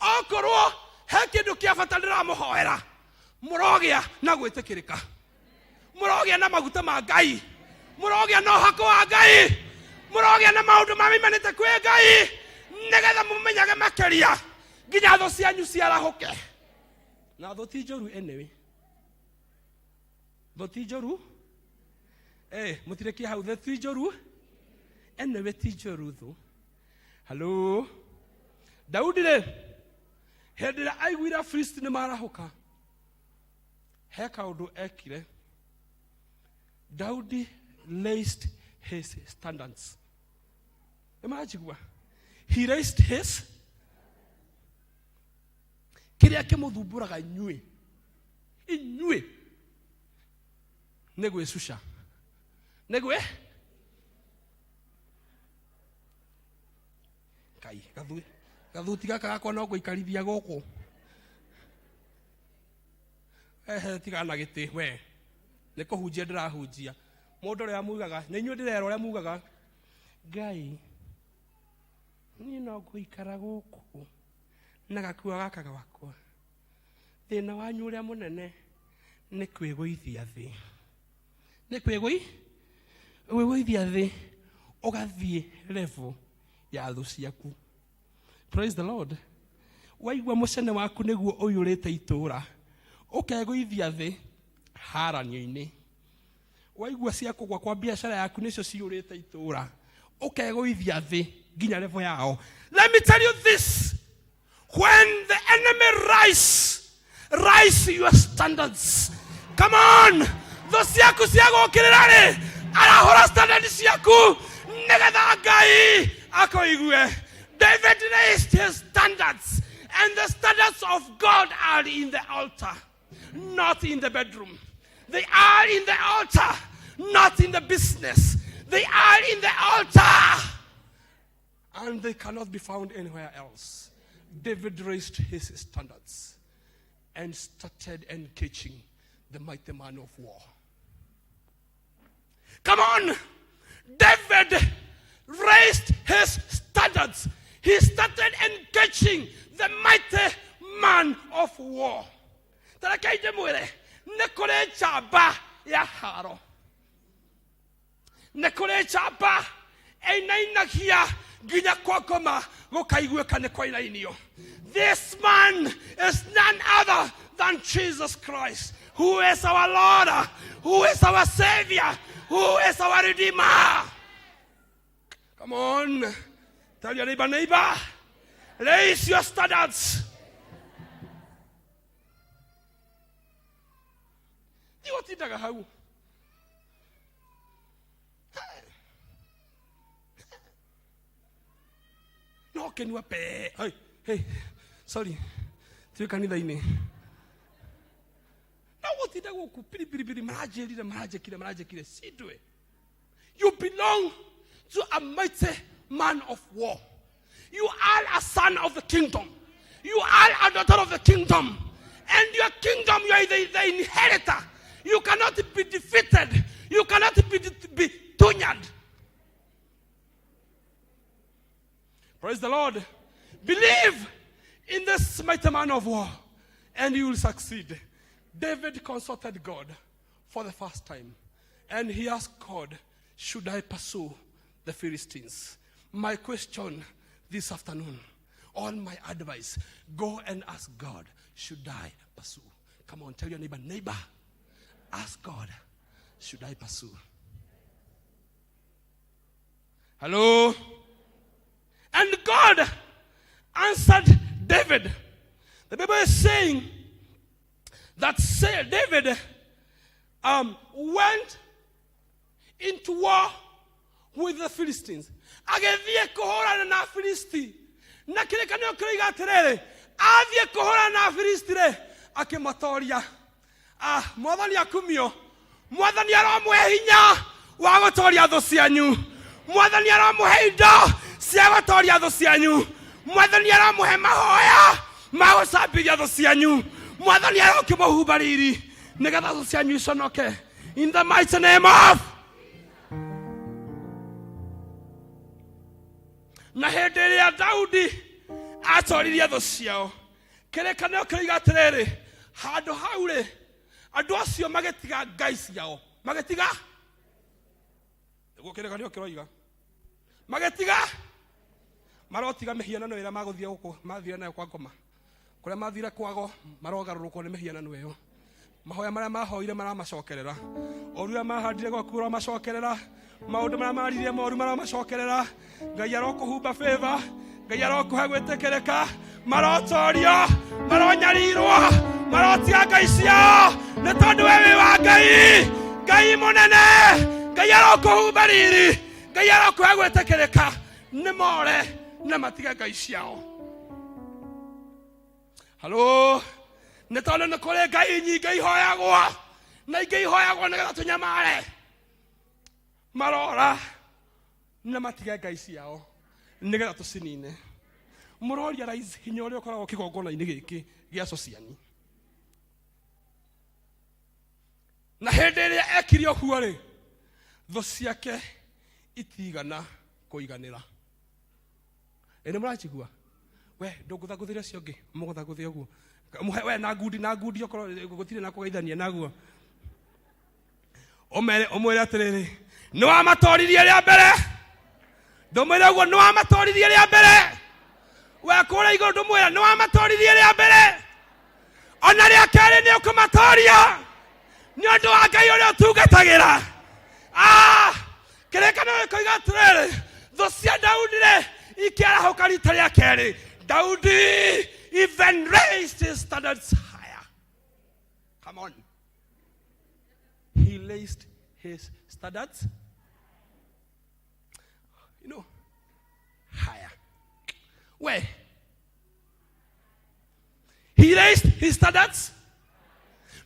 Okorwo he kĩndũ kĩa bata ndĩramũhoera, mũrogĩa na gwĩtĩkĩrĩka, mũrogĩa na maguta ma Ngai, mũrogĩa na ũhako wa Ngai, mũrogĩa na maũndũ mamaimanĩte kwĩ Ngai, nĩgetha mũmenyage makĩria nginya thũ cianyu ciarahũke. Na thũ ti njũru anyway. Thũ ti njũru. Mũtirĩkie hau, thũ ti njũru anyway, ti njũru thũ. Hello? Daudi rĩ, hĩndĩ ĩrĩa aiguire Afilisti nĩ marahũka, he kaũndũ ekire. Daudi raised his standards. Nĩ maranjigua? He raised his kĩrĩa kĩmũthumbũraga inyuĩ, inyuĩ nĩ gwĩcuca, nĩ gwĩ Kai gathuti gaka gakwa no ngũikarithia gũkũ. Ehe, tigana na gĩtĩ we, nĩ kũhunjia ndĩrahunjia. Mũndũ ũrĩa mugaga, nĩ inyuĩ ndĩrera ũrĩa mugaga, Ngai niĩ no ngũikara gũkũ na gakuo gaka gwakwa. Thĩna wanyu ũrĩa mũnene nĩ kwĩgũithia thĩ, nĩ kwĩgũithia thĩ ũgathiĩ level ya thũ ciaku. Praise the Lord. Waigua mũcene waku nĩguo ũiyũrĩte itũũra, ũkegũithia thĩ haranio-inĩ. Waigua cia kũgwa kwa biacara yaku nĩcio ciyũrĩte itũũra, ũkegũithia thĩ nginya level yao. Let me tell you this, when the enemy rise, rise your standards. Come on, thũ ciaku cia gũkĩrĩra rĩ, arahũra standard ciaku nĩgetha Ngai akũigue. David raised his standards, and the standards of God are in the altar, not in the bedroom. They are in the altar, not in the business. They are in the altar, and they cannot be found anywhere else. David raised his standards and started engaging the mighty man of war. Come on! David raised his standards. He started engaging the mighty man of war. Tarekei ndĩmwĩre nĩ kũrĩ njamba ya haro nĩ kũrĩ njamba ĩinainagia nginya kwa ngoma gũkaiguĩka nĩ kwainainio. This man is none other than Jesus Christ, who is our Lord, who is our Savior, who is our Redeemer. Come on, tell your neighbor, neighbor, raise your standards. Tigotindaga hau. No kĩnua pe. Hey, hey, sorry, twĩ kanitha-inĩ no gũtinda gũkũ piripiripiri maranjĩrire maranjĩkire maranjĩkire cindwe. You belong to a mighty man of war. You are a son of the kingdom. You are a daughter of the kingdom. And your kingdom, you are the inheritor. You cannot be defeated. You cannot be tunyared. Praise the Lord. Believe in this mighty man of war and you will succeed. David consulted God for the first time and he asked God, should I pursue the Philistines? My question this afternoon, all my advice, go and ask God, should I pursue? Come on, tell your neighbor, neighbor, ask God, should I pursue? Hello? And God answered David. The Bible is saying that David went into war with the Philistines. Agĩthiĩ kũhũrana na Filisti. Na kĩrĩkanĩro kĩroiga atĩrĩrĩ, athiĩ kũhũrana na Filisti rĩ, akĩmatoria. Ah, Mwathani akumio. Mwathani aromũhe hinya wa gũtoria thũ cianyu. Mwathani aromũhe indo cia gũtoria thũ cianyu. Mwathani aromũhe mahoya ma gũcambithia thũ cianyu. Mwathani arokĩmũhumba riri nĩgetha thũ cianyu iconoke. In the mighty name of na hĩndĩ ĩrĩa Daudi atoririe thũ ciao, kĩrĩkanĩro kĩroiga atĩrĩrĩ, handũ hau rĩ, andũ acio magĩtiga ngai ciao, magĩtiga nĩguo kĩrĩkanĩro kĩroiga, magĩtiga marotiga mĩhianano ĩrĩa magũthiĩ gũkũ mathire nayo kwa ngoma, kũrĩa mathire kwago marogarũrũkwo nĩ mĩhianano ĩyo. Mahoya marĩa mahoire maramacokerera, ũru ũrĩa mahandire gwaku ũramacokerera, maũndũ marĩa maririe moru maramacokerera. Ngai arokũhumba favor, Ngai arokũhe gwĩtĩkĩrĩka, marotorio, maronyarirwo, marotiga ngai ciao nĩ tondũ we wĩ wa Ngai, Ngai mũnene. Ngai arokũhumba riri, Ngai arokũhe gwĩtĩkĩrĩka, nĩ more na matige ngai ciao. Halo, nĩ tondũ nĩ kũrĩ ngai nyingĩ ihoyagwo na ingĩ ihoyagwo nĩgetha tũnyamare. Marora na matige ngai ciao nĩgetha tũcinine. Mũroria rais hinya ũrĩa ũkoragwo kĩgongona-inĩ gĩkĩ gĩa Sociani. Na hĩndĩ ĩrĩa ekire ũguo rĩ, thũ ciake itigana kũiganĩra. Ĩ nĩ mũranjigua? We ndũngũthagũthĩra ũcio ũngĩ, mũgũthagũthe ũguo. Mũhe we na ngundi, na ngundi okorwo gũtirĩ na kũgeithania naguo. Ũmere ũmwĩre atĩrĩrĩ, nĩ wamatoririe rĩa mbere. Ndũmwĩre ũguo, nĩ wamatoririe rĩa mbere. We kũrĩa igũrũ ndũmwĩre, nĩ wamatoririe rĩa mbere. Ona rĩa kerĩ nĩ ũkũmatoria nĩ ũndũ wa Ngai ũrĩa ũtungatagĩra. Ah, kĩrĩkanĩro gĩkoiga atĩrĩrĩ, thũ cia Daudi rĩ ikĩarahũka rita rĩa kerĩ. Daudi even raised his standards higher. Come on. He raised his standards, higher. Where? He raised his standards.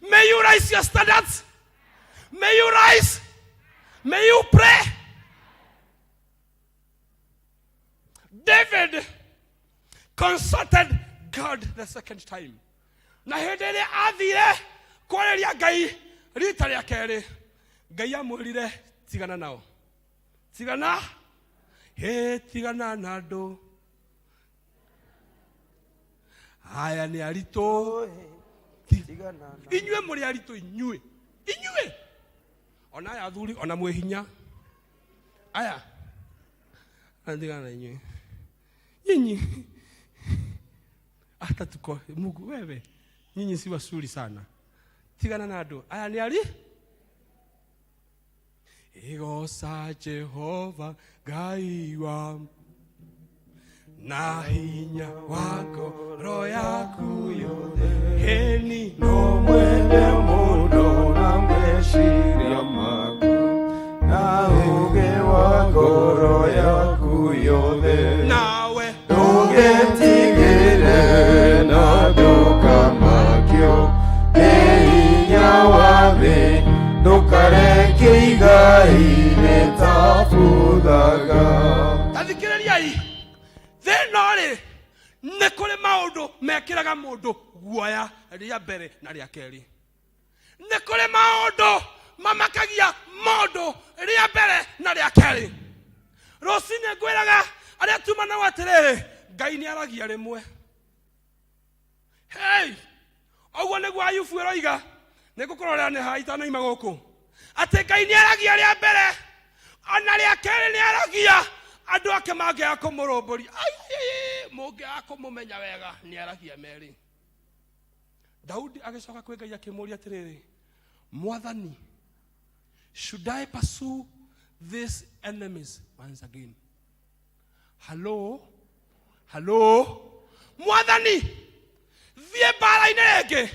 May you raise your standards. May you rise. May you pray. David Consulted God the second time. Na hĩndĩ ĩrĩa athire kwarĩria Ngai rita rĩa kerĩ, Ngai amwĩrire tigana nao, tigana hĩ, tigana na andũ aya nĩ aritũ. Inyuĩ mũrĩ aritũ, inyuĩ inyuĩ ona aya athuri ona mwĩ hinya aya, tigana na inyuĩ nyinyi hata tuko Mungu wewe, nyinyi si wazuri sana, tigana na andũ aya nĩ ari. Igoca Jehova Ngai wa na hinya wa ngoro yaku yothe, heni no mwende mũno na meciria maku na ũũgĩ wa ngoro yaku yothe, nawe ndũgetigĩre na ndũkamakio nĩ hinya wa thĩ, ndũkareke igai rĩtabuthaga. Tathikĩrĩriai, thĩna rĩ, nĩ kũrĩ maũndũ mekĩraga mũndũ guoya rĩa mbere na rĩa kerĩ. Nĩ kũrĩ maũndũ mamakagia mũndũ rĩa mbere na rĩa kerĩ. Rũcinĩ ngwĩraga arĩa tuma nao atĩrĩrĩ, Ngai nĩ aragia rĩmwe. Hey, ũguo nĩguo Ayubu ĩroiga, nĩ ngũkũrorera nĩ ha itanaima gũkũ, atĩ Ngai nĩ aragia rĩa mbere ona rĩa kerĩ nĩ aragia. Andũ ake mangĩaga kũmũrũmbũria, mũngĩaga kũmũmenya wega, nĩ aragia merĩ. Daudi agĩcoka kwĩ Ngai akĩmũria atĩrĩrĩ, Mwathani, should I pursue these enemies once again? Hello, hello, Mwathani, thiĩ mbara-inĩ rĩngĩ?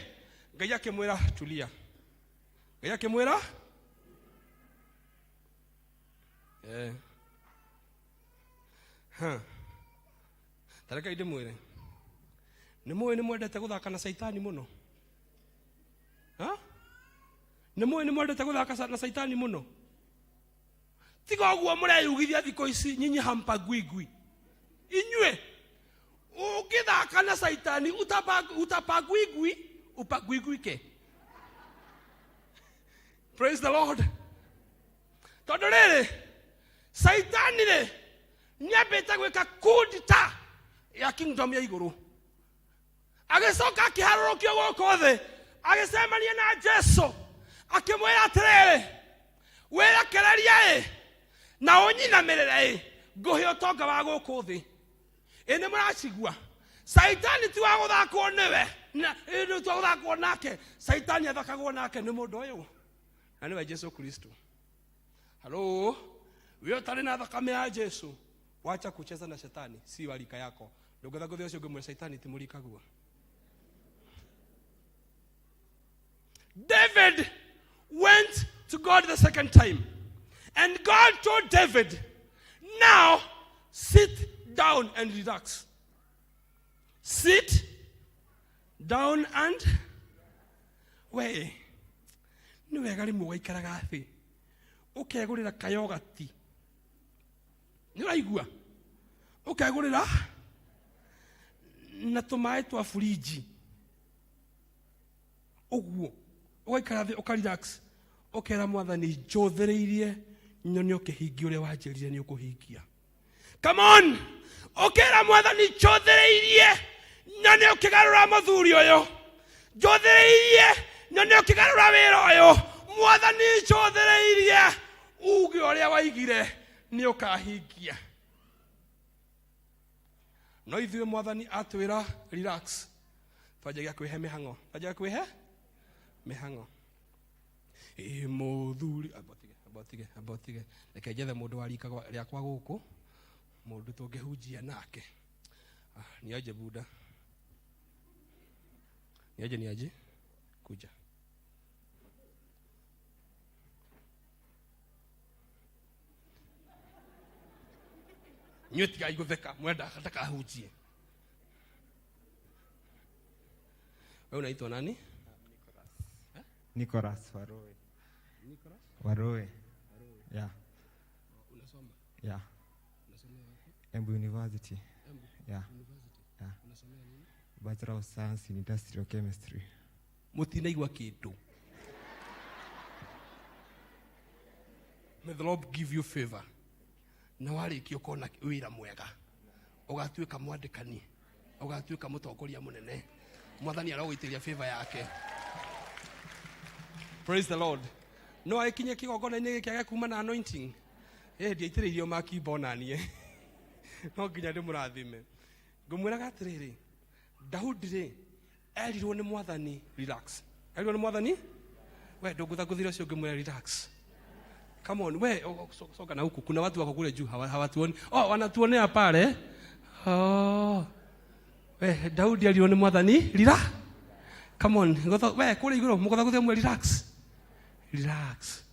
Ngai akĩmwĩra tulia. Ngai akĩmwĩra eh. Ha. Tareka ndĩmwĩre, nĩ mũĩ nĩ mwendete gũthaka na caitani mũno. Ha? Nĩ mũĩ nĩ mwendete gũthaka na caitani mũno. Tiga ũguo mũreyugithia thikũ ici, nyinyi hampagwigwi. Inyuĩ ũngĩthaka na caitani utapagwigwi, upagwigwike. Praise the Lord. Tondũ rĩrĩ, caitani rĩ nĩambĩte gwĩka kudita ya kingdom ya igũrũ, agĩcoka akĩharũrũkio gũkũ thĩ, agĩcemania na Jesu, akĩmwĩra atĩrĩrĩ, wĩrekererie ĩ na ũnyinamĩrĩre ĩ, ngũhe ũtonga wa gũkũ thĩ. Ĩ nĩ mũracigua, caitani ti wa gũthakwo nĩwe, na ĩ ti wa gũthakwo nake. Caitani athakagwo nake nĩ mũndũ ũyũ, na nĩwe Jesu Kristo. Halo, we ũtarĩ na thakame ya Jesu, wacha kucheza na shetani, si wa rika yako. Ndũngĩthangũthia ũcio ũngĩmwĩra caitani ti mũrikaguo. David went to God the second time, and God told David, now sit down and relax. Sit down and we nĩ wega rĩmwe ũgaikaraga thĩ ũkegũrĩra kayogati, nĩ ũraigua, ũkegũrĩra na tũmaĩ twa burinji ũguo, ũgaikara thĩ ũkarelax, ũkera Mwathani, njũthĩrĩirie nyone ũkĩhingia ũrĩa wanjĩrire nĩ ũkũhingia. Come on, ũkera Mwathani, njũthĩrĩirie nyone ũkĩgarũra mũthuri ũyũ, njũthĩrĩirie nyone ũkĩgarũra wĩra ũyũ, Mwathani njũthĩrĩirie uge ũrĩa waigire nĩ ũkahingia. No ithuĩ Mwathani atwĩra relax, twanjagia kwĩhe mĩhang'o, twanjagia kwĩhe mĩhang'o. Ĩ mũthuri, amba ũtige, amba ũtige, reke njethe mũndũ wa rika rĩakwa gũkũ, mũndũ tũngĩhunjia nake. Niaje buda, niaje, niaje, kuja. Inyuĩ tigai gũtheka, mwenda ndakahunjie. Wewe unaitwa nani? Nicholas Waroe. Nicholas? Waroe. Yeah. Unasoma? Yeah. Unasoma wapi? Embu University. Embu Yeah. University. Yeah. Unasomea nini? Bachelor of Science in Industrial Chemistry. Mutinaigua kindu. May the Lord give you favor. Na warĩkia ũkona wĩra mwega, ũgatuĩka mwandĩkani, ũgatuĩka mũtongoria mũnene. Mwathani arogũitĩria favor yake. Praise the Lord. No agĩkinye kĩgongona-inĩ gĩkĩ age kuma na anointing. Ĩ ndiaitĩrĩirio makimbo naniĩ, no nginya ndĩmũrathime. Ngũmwĩraga atĩrĩrĩ, Daudi rĩ, erirwo nĩ Mwathani relax. Erirwo nĩ Mwathani, we ndũngũthangũthire ũcio ũngĩmwĩra relax. Come on, we soka na huku. Kuna watu wako kule juu hawatuoni. Oh, wanatuonea pale. Oh. We Daudi erirwo nĩ Mwathani rira. Come on, gotho we kule iguru mugothaguthe mwe relax. Relax.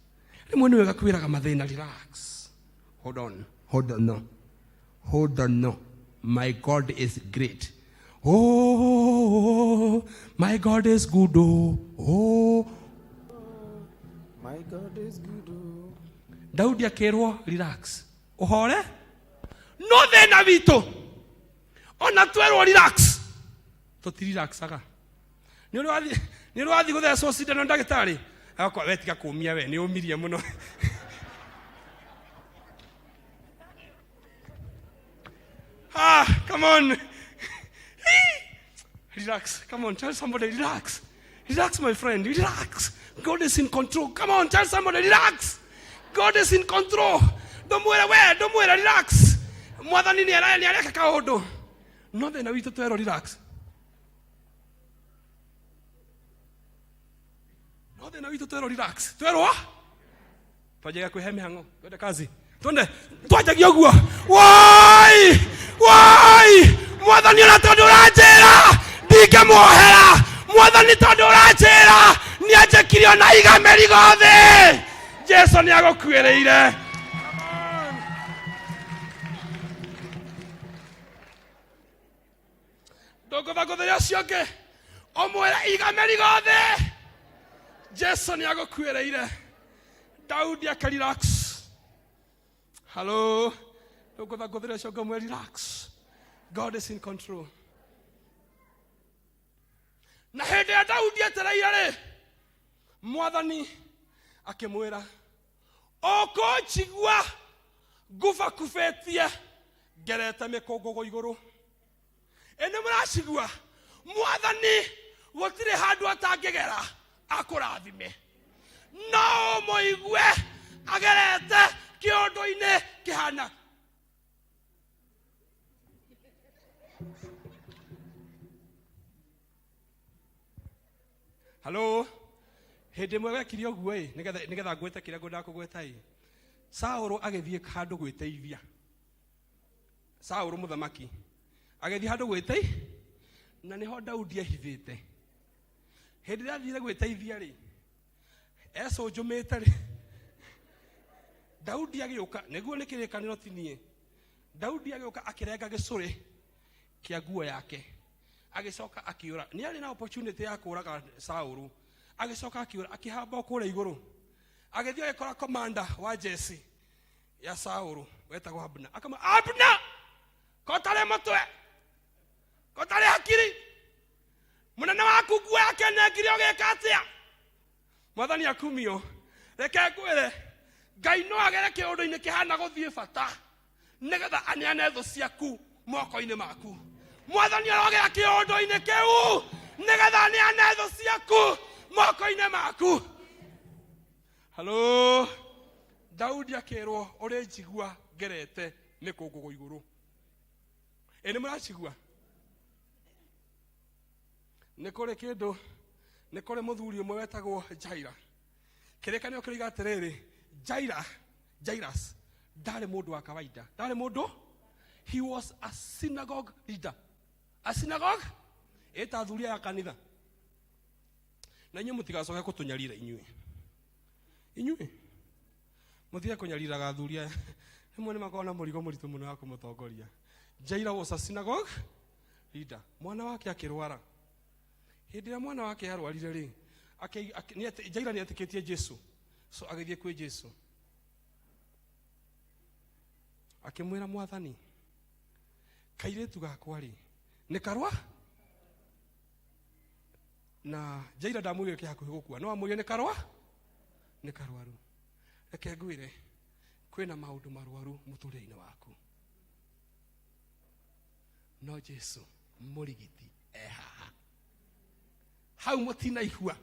Rĩmwe nĩ wega kwĩraga mathĩna relax. Hold on. Hold on. No. Hold on. No. My God is great. Oh, my God is good. Oh, oh. My God is good. Oh. Daudi akĩrwo relax. Ũhore. No thĩna witũ. Ona twerwo relax. Tũtirelaxaga. Nĩ ũrĩ wathiĩ, nĩ ũrĩ wathiĩ gũthecwo cindano ndagĩtarĩ? Agakwa we tiga kũmia we, nĩ ũmirie mũno. Ah, come on. Relax. Come on, tell somebody relax. Relax, my friend. Relax. God is in control. Come on, tell somebody relax. God is in control. Ndũmwĩre we, ndũmwĩre relax. Mwathani nĩ areka kaũndũ. No thĩna witũ twerwo relax. No thĩna witũ twerwo relax. Twerwo? Twanjagia kwĩhe mĩhang'o, twende kazi. Twende, twanjagia ũguo. Woi! Woi! Mwathani ona tondũ ũranjĩra, ndingĩmuohera. Mwathani tondũ ũranjĩra, nĩanjĩkire ona iga mĩrigo thĩ. Jesu nĩagũkuĩrĩire. Ndũngũthangũthĩria ũcio ũngĩ, ũmwĩre iga mĩrigo thĩ. Jesu nĩagũkuĩrĩire. Daudi akĩrelax. Hello. Ndũngũthangũthĩria ũcio ũngĩ ũmwĩre relax. God is in control. Na hĩndĩ ĩrĩa Daudi etereire rĩ, Mwathani akĩmwĩra, ũkũnjigua ngubakubĩtie ngerete mĩkũngũgũ igũrũ. Ĩ nĩ mũracigua? Mwathani gũtirĩ handũ atangĩgera akũrathime. No ũmũigue agerete kĩũndũ-inĩ kĩhana. Hello? Hĩndĩ ĩmwe wekire ũguo ĩ, nĩgetha ngwĩte kĩrĩa ngwendaga kũgweta ĩ. Saũlũ agĩthiĩ handũ gwĩteithia. Saũlũ mũthamaki agĩthiĩ handũ gwĩteithia, na nĩho Daudi ehithĩte. Hĩndĩ ĩrĩa athire gwĩteithia rĩ, ecũnjũmĩte rĩ, Daudi agĩũka, nĩguo nĩ kĩrĩkanĩro ti niĩ. Daudi agĩũka akĩrenga gĩcũrĩ kĩa nguo yake, agĩcoka akĩũra. Nĩ arĩ na opportunity ya kũũraga Saũlũ, agĩcoka akĩũra, akĩhamba o kũrĩa igũrũ, agĩthiĩ agĩkora commander wa jeshi ya Saũlũ wetagwo Abner. Akamwĩra, Abner, kotarĩ mũtwe, kotarĩ hakiri, mũnene waku nguo yake nengire ũgĩka atĩa? Mwathani akumio. Reke ngwĩre, Ngai no agere kĩũndũ-inĩ kĩhana gũthiĩ bata nĩgetha aneane thũ ciaku moko-inĩ maku. Mwathani arogera kĩũndũ-inĩ kĩu nĩgetha aneane thũ ciaku moko-inĩ maku. Hello? Daudi akĩrwo ũrĩ njigua ngerete mĩkũngũgũ igũrũ. Ĩ nĩ mũracigua? Nĩ kũrĩ kĩndũ, nĩ kũrĩ mũthuri ũmwe wetagwo Jaira. Kĩrĩkanĩro kĩroiga atĩrĩrĩ, Jaira, Jairus ndarĩ mũndũ wa kawaida. Ndarĩ mũndũ. He was a synagogue leader. A synagogue? Ĩta athuri aya kanitha. Na inyuĩ mũtigacoke kũtũnyarira inyuĩ. Inyuĩ mũtige kũnyariraga athuri aya. Rĩmwe nĩ makoragwo na mũrigo mũritũ mũno wa kũmũtongoria. Jaira was a synagogue leader. Mwana wake akĩrwara. Hĩndĩ ĩrĩa mwana wake arwarire rĩ, Jaira nĩ etĩkĩtie Jesu. So agĩthiĩ kwĩ Jesu. Akĩmwĩra, Mwathani, kairĩtu gakwa rĩ, Nĩ karwa na Jaira ndamwĩrire kĩ hakuhĩ gũkua, no amwĩrire nĩ karwa, nĩ karwaru. Reke ngwĩre, kwĩna maũndũ marwaru mũtũrĩre-inĩ waku, no Jesu mũrigiti e haha. Hau mũtinaigua,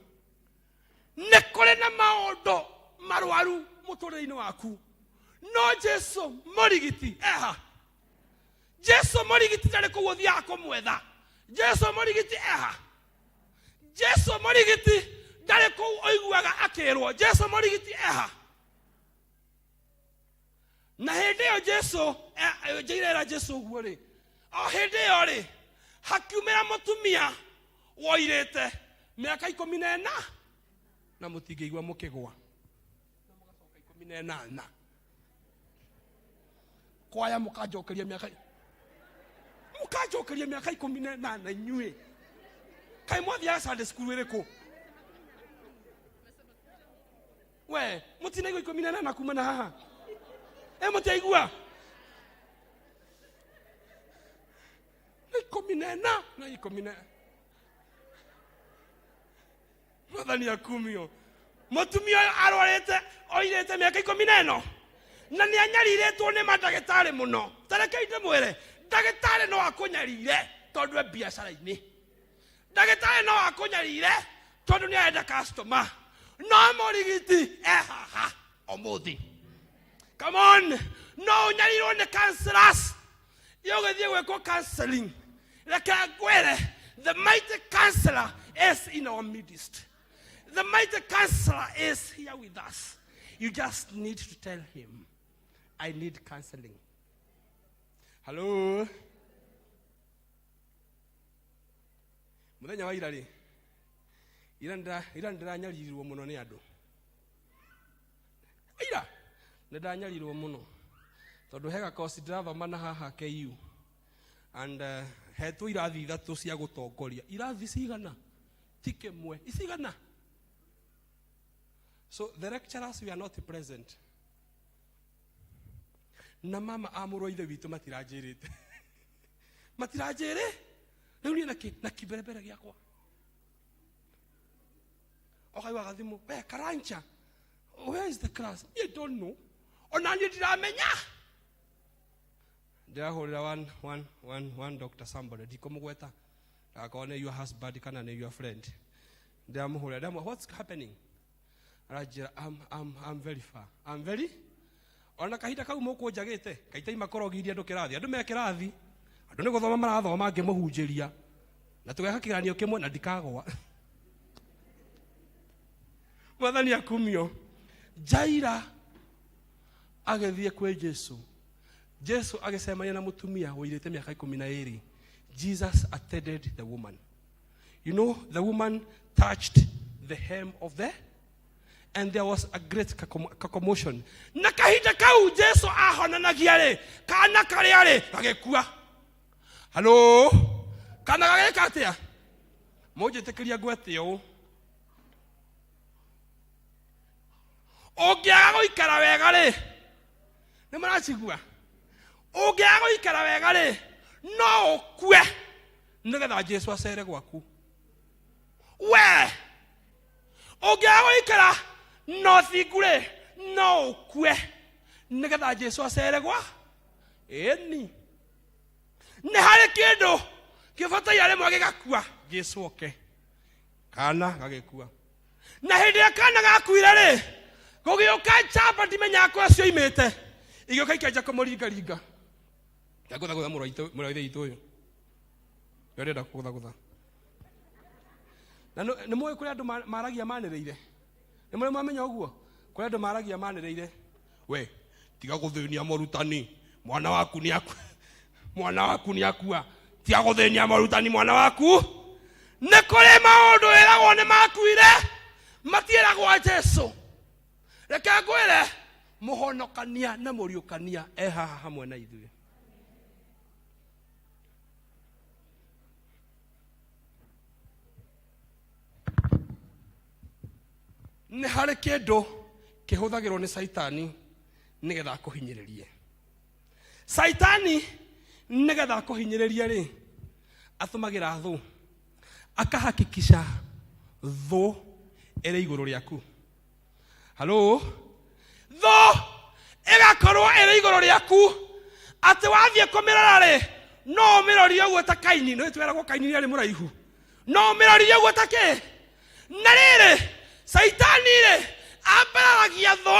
nĩ kũrĩ na maũndũ marwaru mũtũrĩre-inĩ waku, no Jesu mũrigiti eha. Jesu mũrigiti ndarĩ kũu ũthiaga kũmwetha. Jesu mũrigiti eha. Jesu mũrigiti ndarĩ kũu ũiguaga akĩrwo. Jesu mũrigiti eha. Na hĩndĩ ĩyo Jesu njairera Jesu ũguo rĩ, o hĩndĩ ĩyo rĩ, hakiumĩra mũtumia woirĩte mĩaka 14, na mũtingĩigua mũkĩgwa, na mũgacoka 18 kwaya, mũkanjokeria mĩaka, mũkanjokeria mĩaka 18. Inyuĩ kaĩ mwathiaga Sunday school ĩrĩkũ? We mũtinaigua 18 kuma na haha? Ĩ mũtiaigua na 14 na ikũmi na Mwathani akumio. Mũtumia ũyũ arwarĩte, oirĩte mĩaka 14, na nĩ anyarirĩtwo nĩ mandagĩtarĩ mũno. Tarekei ndĩmwĩre, ndagĩtarĩ no akũnyarire tondũ e biacara-inĩ, ndagĩtarĩ no akũnyarire tondũ nĩ arenda customer, no mũrigiti e haha ũmũthĩ. Come on, no ũnyarirwo nĩ counselors yũgĩthiĩ gwĩkwo counseling. Reke ngwĩre, the mighty counselor is in our midst. The mighty counselor is here with us. You just need to tell him, "I need counseling." Hello, muthenya wa ira rĩ, ira ira ndĩranyarirwo mũno nĩ andũ. Ira nĩ ndanyarirwo mũno tondũ he gakoci ndĩrathoma na haha KU, and hetwo irathi ithatũ cia gũtongoria. Irathi cigana? Ti kĩmwe, icigana. So the lecturers we are not present, na mama a mũrũ wa ithe witũ matiranjĩrĩte, matiranjĩrĩ. Rĩu niĩ na kĩmberebere gĩakwa okaigua gathimũ, "We Karanja, where is the class?" I don't know, ona niĩ ndiramenya. Ndĩrahũrĩra one, one, one, one Dr. Somebody, ndikũmũgweta ndagakorwo nĩ your husband kana nĩ your friend. Ndĩramũhũrĩra, ndĩramwĩra, "What's happening?" Aranjĩra, I'm very far, I'm very." Ona kahinda kau mũkũnjagĩte kaitaima korogiria andũ kĩrathi, andũ me kĩrathi, andũ nĩ gũthoma marathoma, ngĩmũhunjĩria na tũgeka kĩgeranio kĩmwe na ndikagwa. Mwathani akumio. Jaira agĩthiĩ kwĩ Jesu, Jesu agĩcemania na mũtumia ũirĩte mĩaka 12. Jesus attended the woman. You know, the woman touched the hem of the, and there was a great commotion. Na kahinda kau Jesu ahonanagia rĩ, kana karĩa rĩ gagĩkua. Halo, kana gagĩka atĩa? Mũnjĩtĩkĩria ngwete ũũ, ũngĩaga gũikara wega rĩ, nĩ mũracigua, ũngĩaga gũikara wega rĩ, no ũkue nĩgetha Jesu acere gwaku. We ũngĩaga gũikara na ũthingu rĩ, no ũkue nĩgetha Jesu acere gwa. Ĩni nĩ harĩ kĩndũ kĩbataire rĩmwe gĩgakua Jesu oke. Kana gagĩkua, na hĩndĩ ĩrĩa kana gakuire rĩ, gũgĩũka njamba, ndimenyaga kũrĩa cioimĩte, igĩũka ikĩanjia kũmũringaringa. Ngũthagũtha mũrũ wa ithe witũ ũyũ, ũrĩa ndĩrenda kũgũthagũtha. Na nĩ mũĩ kũrĩa andũ maragia manĩrĩire? Nĩ mũrĩ mwamenya ũguo, kũrĩa andũ maragia manĩrĩire, "We tiga gũthĩnia mũrutani, mwana waku nĩ akua, mwana waku nĩ akua, tiga gũthĩnia mũrutani, mwana waku." Nĩ kũrĩ maũndũ ĩragwo nĩ makuire, matiĩragwo Jesu. Reke ngwĩre, mũhonokania na mũriũkania e haha hamwe na ithuĩ. Nĩ harĩ kĩndũ kĩhũthagĩrwo nĩ Caitani nĩgetha akũhinyĩrĩrie. Caitani nĩgetha akũhinyĩrĩrie rĩ, Atũmagĩra thũ akahakikisha thũ ĩrĩ igũrũ rĩaku. Halo, thũ ĩgakorwo ĩrĩ igũrũ rĩaku atĩ wathiĩ kũmĩrora rĩ, no ũmĩrorie ũguo ta Kaini. Nĩ tweragwo Kaini nĩ arĩ mũraihu, no ũmĩrorie ũguo ta kĩ. Na rĩrĩ, Caitani rĩ, ambararagia thũ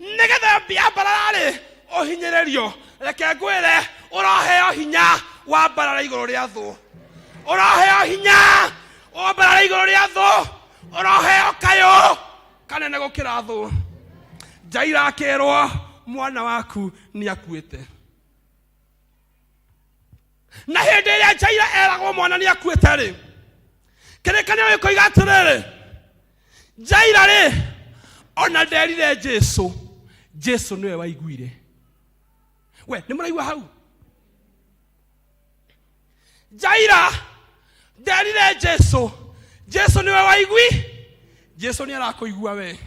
nĩgetha ambarara rĩ ũhinyĩrĩrio. Reke ngwĩre, ũroheo hinya wambarara igũrũ rĩa thũ, ũroheo hinya wambarara igũrũ rĩa thũ, ũroheo kayũ kanene gũkĩra thũ. Jaira akĩrwo mwana waku nĩ akuĩte. Na hĩndĩ ĩrĩa Jaira eragwo mwana nĩ akuĩte rĩ, kĩrĩkanĩro gĩkoiga atĩrĩrĩ, Jaira rĩ, ona nderire Jesu, Jesu nĩwe waiguire. We nĩ mũraigua hau? Jaira nderire Jesu, Jesu nĩwe waigui. Jesu nĩ arakũigua we.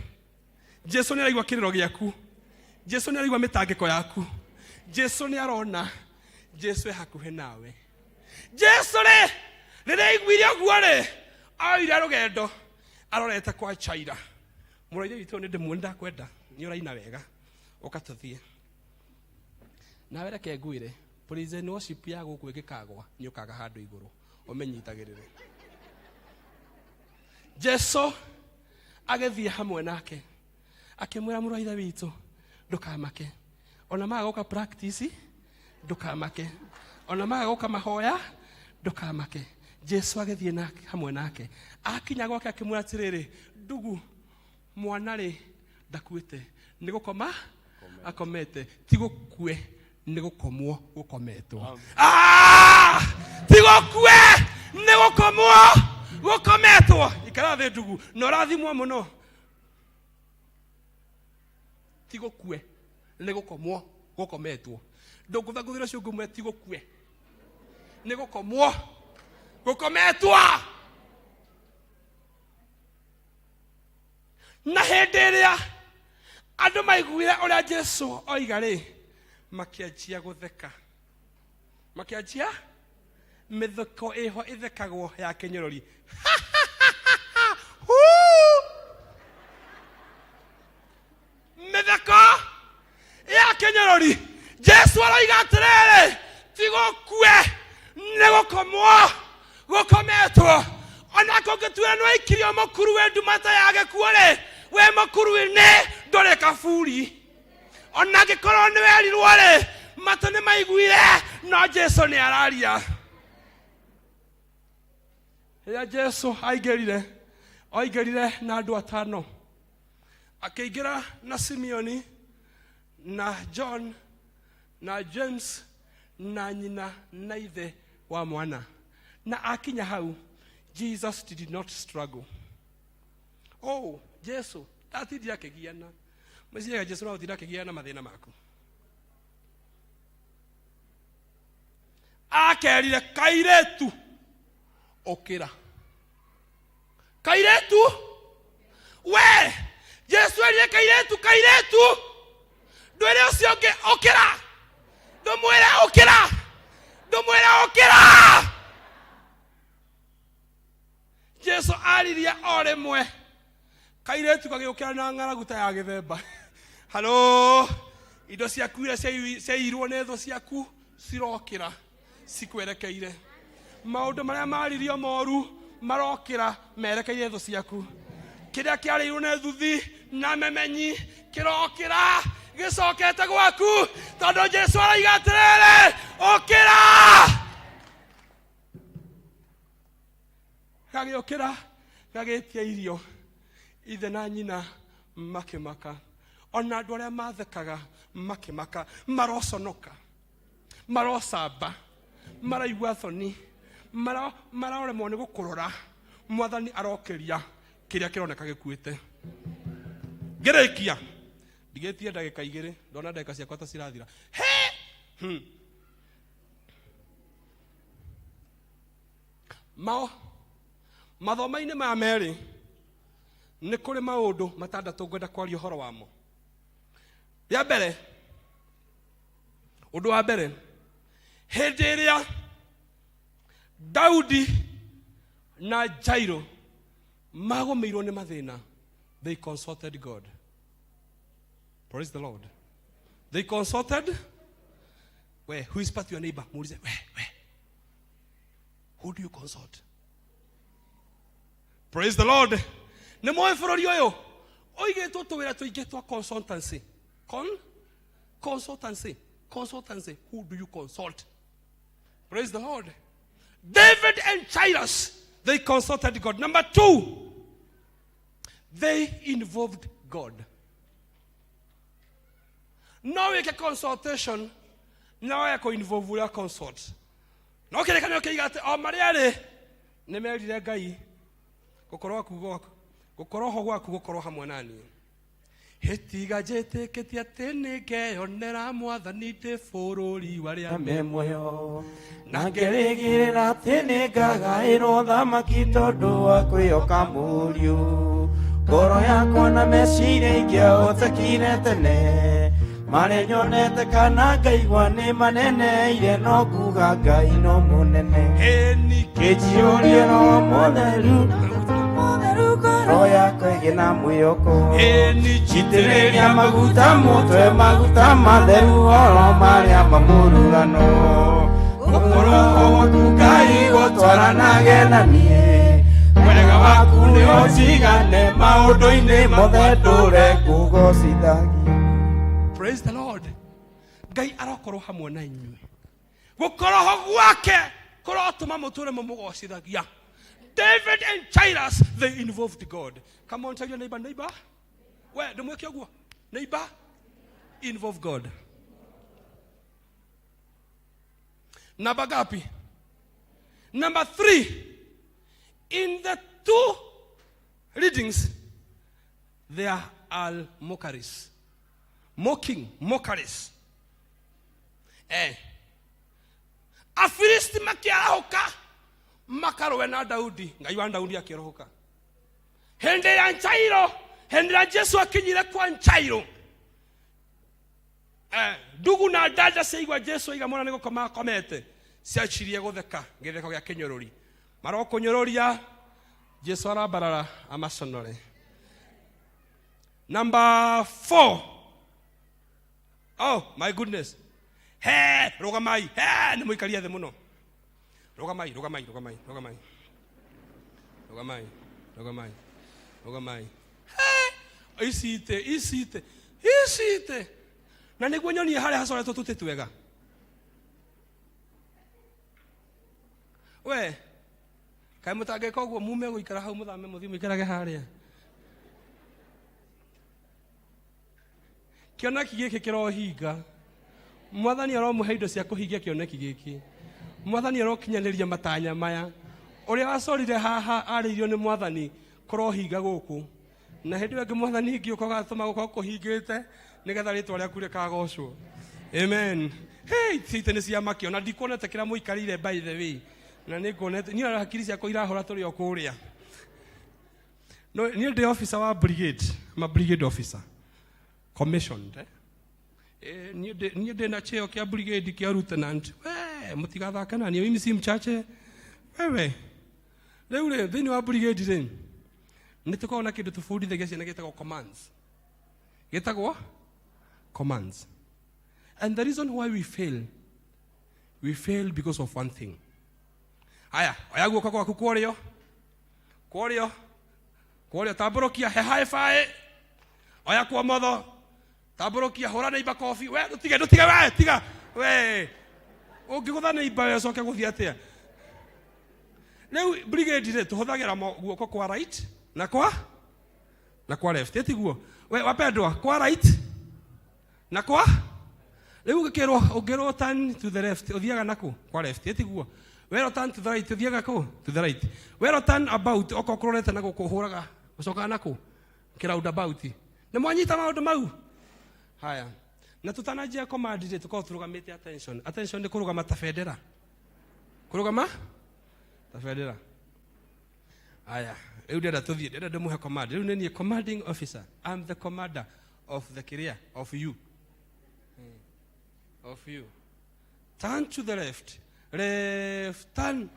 Jesu nĩ araigua kĩrĩro gĩaku. Jesu nĩ araigua mĩtangĩko yaku. Jesu nĩ arona. Jesu e hakuhĩ nawe. Jesu rĩ, rĩrĩa aiguire ũguo rĩ, oire rũgendo arorete kwa Jaira. Mũrũ witũ nĩ ndĩmuoni, ndakwenda, nĩ ũraina wega, ũka tũthiĩ. Nawe reke ngwĩre, praise and worship ya gũkũ ĩngĩkagwa, nĩ ũkaga handũ igũrũ, ũmĩnyitagĩrĩre. Jesu agĩthiĩ hamwe nake akĩmwĩra, mũrũ wa ithe witũ, ndũkamake, ona maga gũka practice ndũkamake, ona maga gũka mahoya ndũkamake. Jesu agĩthiĩ nake, hamwe nake, akinya gwake akĩmwĩra atĩrĩrĩ, ndugu, mwana rĩ ndakuĩte, nĩ gũkoma akomete, ti gũkue, nĩ gũkomwo gũkometwo. Ah! Ti gũkue, nĩ gũkomwo gũkometwo. Ikara thĩ ndugu, na ũrathimwo mũno. Ti gũkue, nĩ gũkomwo gũkometwo. Ndũngũthangũthĩra ũcio ũngĩ ũmwe, ti gũkue, nĩ gũkomwo gũkometwo. Na hĩndĩ ĩrĩa andũ maiguire ũrĩa Jesu oiga rĩ, makĩanjia gũtheka, makĩanjia mĩtheko ĩho ĩthekagwo ya kĩnyũrũri. Huu! Mĩtheko ya kĩnyũrũri. Jesu aroiga atĩrĩrĩ, ti gũkue, nĩ gũkomwo gũkometwo. Ona kũngĩtuĩra nĩ waikirio mũkuru wĩ nduma ta ya gĩkuũ rĩ, wĩ mũkuru-inĩ ndũrĩ kaburi. Ona angĩkorwo nĩ werirwo rĩ, matũ nĩ maiguire, no Jesu nĩ araria. Rĩrĩa Jesu aingĩrire, oingĩrire na andũ atano, akĩingĩra na Simeoni na John na James na nyina na ithe wa mwana. Na akinya hau, Jesus did not struggle. Oh, Jesu ndatindire akĩgiana. Mwĩciragia Jesu no gũtinda akĩgiana na mathĩna maku. Akerire kairĩtu ũkĩra, kairĩtu we. Jesu erire kairĩtu, kairĩtu, ndwĩre ũcio ũngĩ ũkĩra, ndũmwĩre ũkĩra, ndũmwĩre ũkĩra. Jesu aririe o rĩmwe, kairĩtu gagĩũkĩra na ng'aragu ta ya gĩthemba. Halo, indo ciaku iria ciaiyirwo nĩ thũ ciaku cirokĩra cikwerekeire. Maũndũ marĩa maririo moru marokĩra merekeire thũ ciaku. Kĩrĩa kĩarĩirwo nĩ thuthi na memenyi kĩrokĩra gĩcokete gwaku, tondũ Jesu aroiga atĩrĩrĩ, ũkĩra. Gagĩũkĩra gagĩtia irio, ithe na nyina makĩmaka, ona andũ arĩa mathekaga makĩmaka. Maroconoka, marocamba, maraigua thoni, maroremwo nĩ gũkũrora. Mwathani arokĩria kĩrĩa kĩroneka gĩkuĩte. Ngĩrĩkia ndigĩtie ndagĩka igĩrĩ, ndona ndagĩka ciakwa ta cirathira. He! Mao mathoma-inĩ maya merĩ nĩ kũrĩ maũndũ matandatũ ngwenda kwaria ũhoro wamo. Rĩa mbere, ũndũ wa mbere, hĩndĩ ĩrĩa Daudi na Jairo magũmĩirwo nĩ mathĩna. They consulted God. Praise the Lord. They consulted. We, who is part your neighbor? Muulize, we, we. Who do you consult? Praise the Lord. Nĩ moĩ bũrũri ũyũ ũigĩtwo tũwĩra tũingĩ twa consultancy. Con consultancy. Consultancy. Who do you consult? Praise the Lord. David and Jairus, they consulted God. Number two, they involved God. No wĩke consultation no wage kũ involve ũrĩa consult. No kĩrĩkanĩro kĩiga atĩ o marĩa rĩ nĩ merire Ngai gũkorwo gwaku gwaku gũkorwo ho gwaku gũkorwo hamwe na niĩ. Hĩtiga njĩtĩkĩtie atĩ nĩ ngeyonera mwathani ndĩ bũrũri wa arĩa me me muoyo na ngĩrĩgĩrĩra atĩ nĩ ngagaĩrwo thamaki tondũ wa kwĩhoka mũriũ ngoro yakwa na meciria ingĩahotekire tene marĩa nyonete kana ngaigua nĩ maneneire no kuga ngai no mũnene kĩnjiyũrie roho mũtheru roho yakwa ĩgĩ na mwĩhoko njitĩrĩria maguta mũtwe maguta matheru oro marĩa mamũrugano gũkorwo gwaku ngai gũtwaranage na niĩ wega waku nĩ ũnjigane maũndũ-inĩ mothe ndũre ngũgocithagia. Praise the Lord. Ngai arokorwo hamwe na inyuĩ. Gũkorwo ho gwake kũrotũma mũtũre mũmũgocithagia. David and Jairus, they involved God. Come on, tell your neighbor, neighbor. We, ndũmwĩke ũguo. Neighbor, involve God. Namba ngapi? Number three, in the two readings, there are mockeries. Mocking, mockeries. Eh. Afilisti makĩarahũka makarũe na Daudi, Ngai wa Daudi akĩrohoka. Hĩndĩ ya Jairo, hĩndĩ ya Jesu akinyire kwa Jairo, eh, ndugu na dada ciaigua Jesu aiga mwana nĩ gũkoma akomete, ciacirie gũtheka gĩtheko gĩa kĩnyũrũri. Marokũnyũrũria, Jesu arambarara amaconore. Number four. Oh my goodness. He, rũgamai. He, nĩ mũikaria thĩ mũno. Rũgamai, rũgamai, rũgamai, rũgamai. Rũgamai, rũgamai, rũgamai. He, ici itĩ, ici itĩ, ici itĩ. Na nĩguo nyonie harĩa hacoretwo tũtĩ twega. We, kaĩ mũtangĩka ũguo mume gũikara hau mũthame mũthiĩ mũikarage harĩa. Kĩoneki gĩkĩ kĩrohinga. Mwathani aromũhe indo cia kũhingia kĩoneki gĩkĩ. Mwathani arokinyanĩria matanya maya. Ũrĩa wacorire haha arĩirio nĩ mwathani kũrohinga gũkũ. Na hĩndĩ ĩyo ĩngĩ mwathani ingĩũka ũgatũma gũkorwo kũhingĩte nĩgetha rĩtwa rĩaku rĩkagocwo. Amen. Hey, itĩ nĩ cia makio na ndikuonete kĩrĩa mũikarĩire by the way. Na nĩ nguonete niĩ ona hakiri ciakwa irahũra tũrĩ o kũrĩa. No, niĩ ndĩ officer wa brigade. I'm a brigade officer. Commissioned. Eh? Eh, niĩ ndĩ na cheo kĩa brigade kĩa lieutenant. We, mũtigathake na niĩ, mimi si mchache. Wewe. Rĩu rĩ, thĩinĩ wa brigade rĩ, nĩ tũkoragwo na kĩndũ tũbundithagia ciana gĩtagwo commands. Gĩtagwo commands. And the reason why we fail, we fail because of one thing. Aya, oya guoko gwaku kwa ũrĩo. Kwa ũrĩo. Kwa ũrĩo, tambũrũkia, he high five. Oya kwa ũmotho. Tambũrũkia, hũra neighbor kobi. We, ndũtige, ndũtige, we, tiga. We. Ũngĩgũtha neighbor we ũcoke gũthiĩ atĩa? Rĩu brigade rĩ, tũhũthagĩra guoko kwa right na kwa na kwa left, ĩtiguo? We, wapendwa, kwa right na kwa rĩu ũngĩkĩrwo ũngĩrwo turn to the left ũthiaga naku kwa left, ĩtiguo? Werwo turn to the right ũthiaga kũ to the right. Werwo turn about okorwo kũrorete na gũkũ ũhũraga ũcokaga naku kĩ round about. Nĩ mwanyita maũndũ mau? Haya. Na tũtananjia command rĩ, tũkorwo tũrũgamĩte attention. Attention nĩ kũrũgama ta bendera. Kũrũgama ta bendera. Aya, rĩu ndĩrenda tũthiĩ, ndĩrenda ndĩmũhe command. Rĩu nĩ niĩ commanding officer. I'm the commander of the career of you. Of you. Turn to the left. Left turn.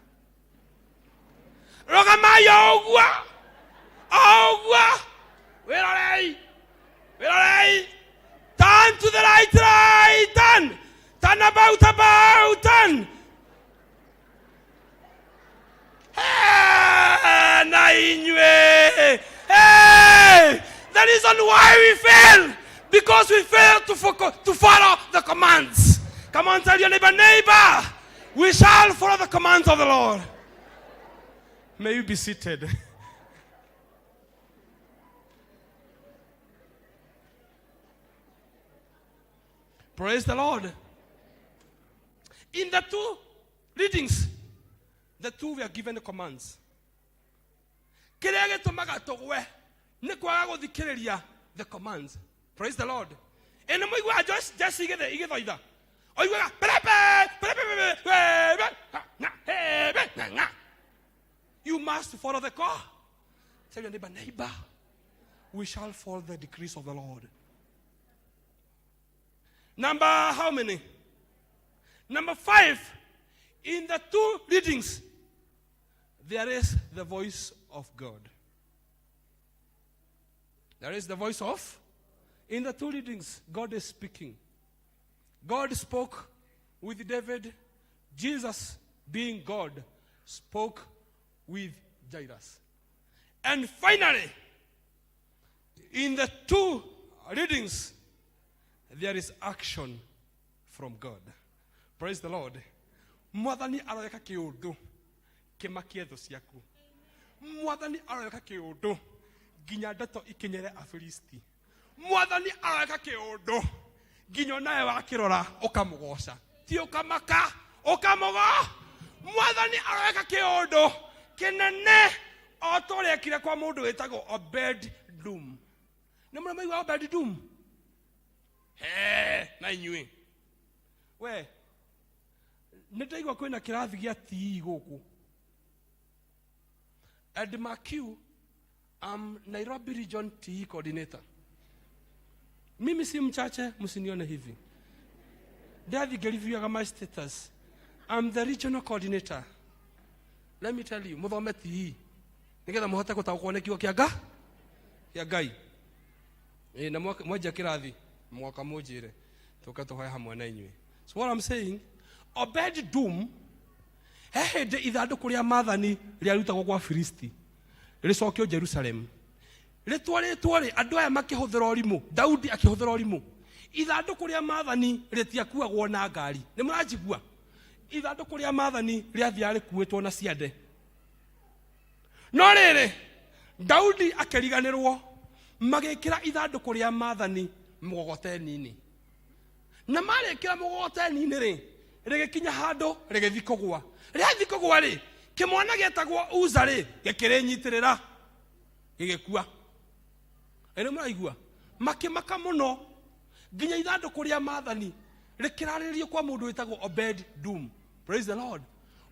Rũgamai o ũguo o ũguo wĩrorei wĩrorei. Turn to the right, right, turn. Turn about, about, turn. Hey, na inyuĩ. Hey, the reason why we fail, because we fail to, focus, to follow the commands. Come on, tell your neighbor, neighbor, we shall follow the commands of the Lord. May you be seated. Praise the Lord. In the two readings, the two we are given the commands. Kĩrĩa gĩtũmaga tũgwe nĩ kwaga gũthikĩrĩria the commands. Praise the Lord. Ĩ nĩ mũiguaga Jesse igĩthaitha. Oiguaga perepe perepe perepe ha, nga, he, be, nga, nga. You must follow the call. Tell your neighbor, neighbor, we shall follow the decrees of the Lord. Number how many? Number 5, in the two readings, there is the voice of God. There is the voice of, in the two readings, God is speaking. God spoke with David. Jesus, being God, spoke with Jairus. And finally, in the two readings, there is action from God. Praise the Lord. Mwathani aroeka kiundu kimakie thũ ciaku. Mwathani aroeka kiundu nginya ndeto ikinyere Afilisti. Mwathani aroeka kiundu nginya onawe wakirora ukamugoca, ti ukamaka, ukamugo. Mwathani aroeka kiundu kinene o ta ũrĩa ekire kwa mũndũ wĩtagwo Obed Doom. Nĩ mũrĩ maigua Obed Doom? He, na inyuĩ. We, nĩ ndaigua kwĩna kĩrathi gĩa TE gũkũ. And mark you, I'm Nairobi Region TE coordinator. Mimi si mchache, msinione hivi. Ndathi ngĩriviaga my status. I'm the regional coordinator. Let me tell you, muthome TE. Nĩgetha mũhote gũtaũkwo nĩ kiugo kĩa kĩa Ngai. Ĩ, na mwenja kĩrathi, mwaka mũnjĩre. Tũke tũhoe hamwe na inyuĩ. So what I'm saying, Obed Doom, he hĩndĩ ithandũkũ rĩa maathani rĩarutagwo kwa Filisti, rĩcokio Jerusalem. Rĩtwarĩtwo rĩ, andũ aya makĩhũthĩra ũrimũ, Daudi akĩhũthĩra ũrimũ. Ithandũkũ rĩa maathani rĩtiakuagwo na ngari. Nĩ mũranjigua? Ithandũkũ rĩa maathani rĩathiaga rĩkuĩtwo na ciande. No rĩrĩ, Daudi akĩriganĩrwo, magĩkĩra ithandũkũ rĩa maathani mũgogoteni-inĩ. Na marĩkĩra mũgogoteni-inĩ rĩ, rĩgĩkinya handũ rĩgĩthiĩ kũgũa. Rĩathiĩ kũgũa rĩ, kĩmwana gĩetagwo Uza rĩ, gĩkĩrĩnyitĩrĩra, gĩgĩkua. Ĩ nĩ mũraigua? Makĩmaka mũno nginya ithandũkũ rĩa maathani rĩkĩrarĩrĩrio kwa mũndũ wĩtagwo Obed Doom. Praise the Lord.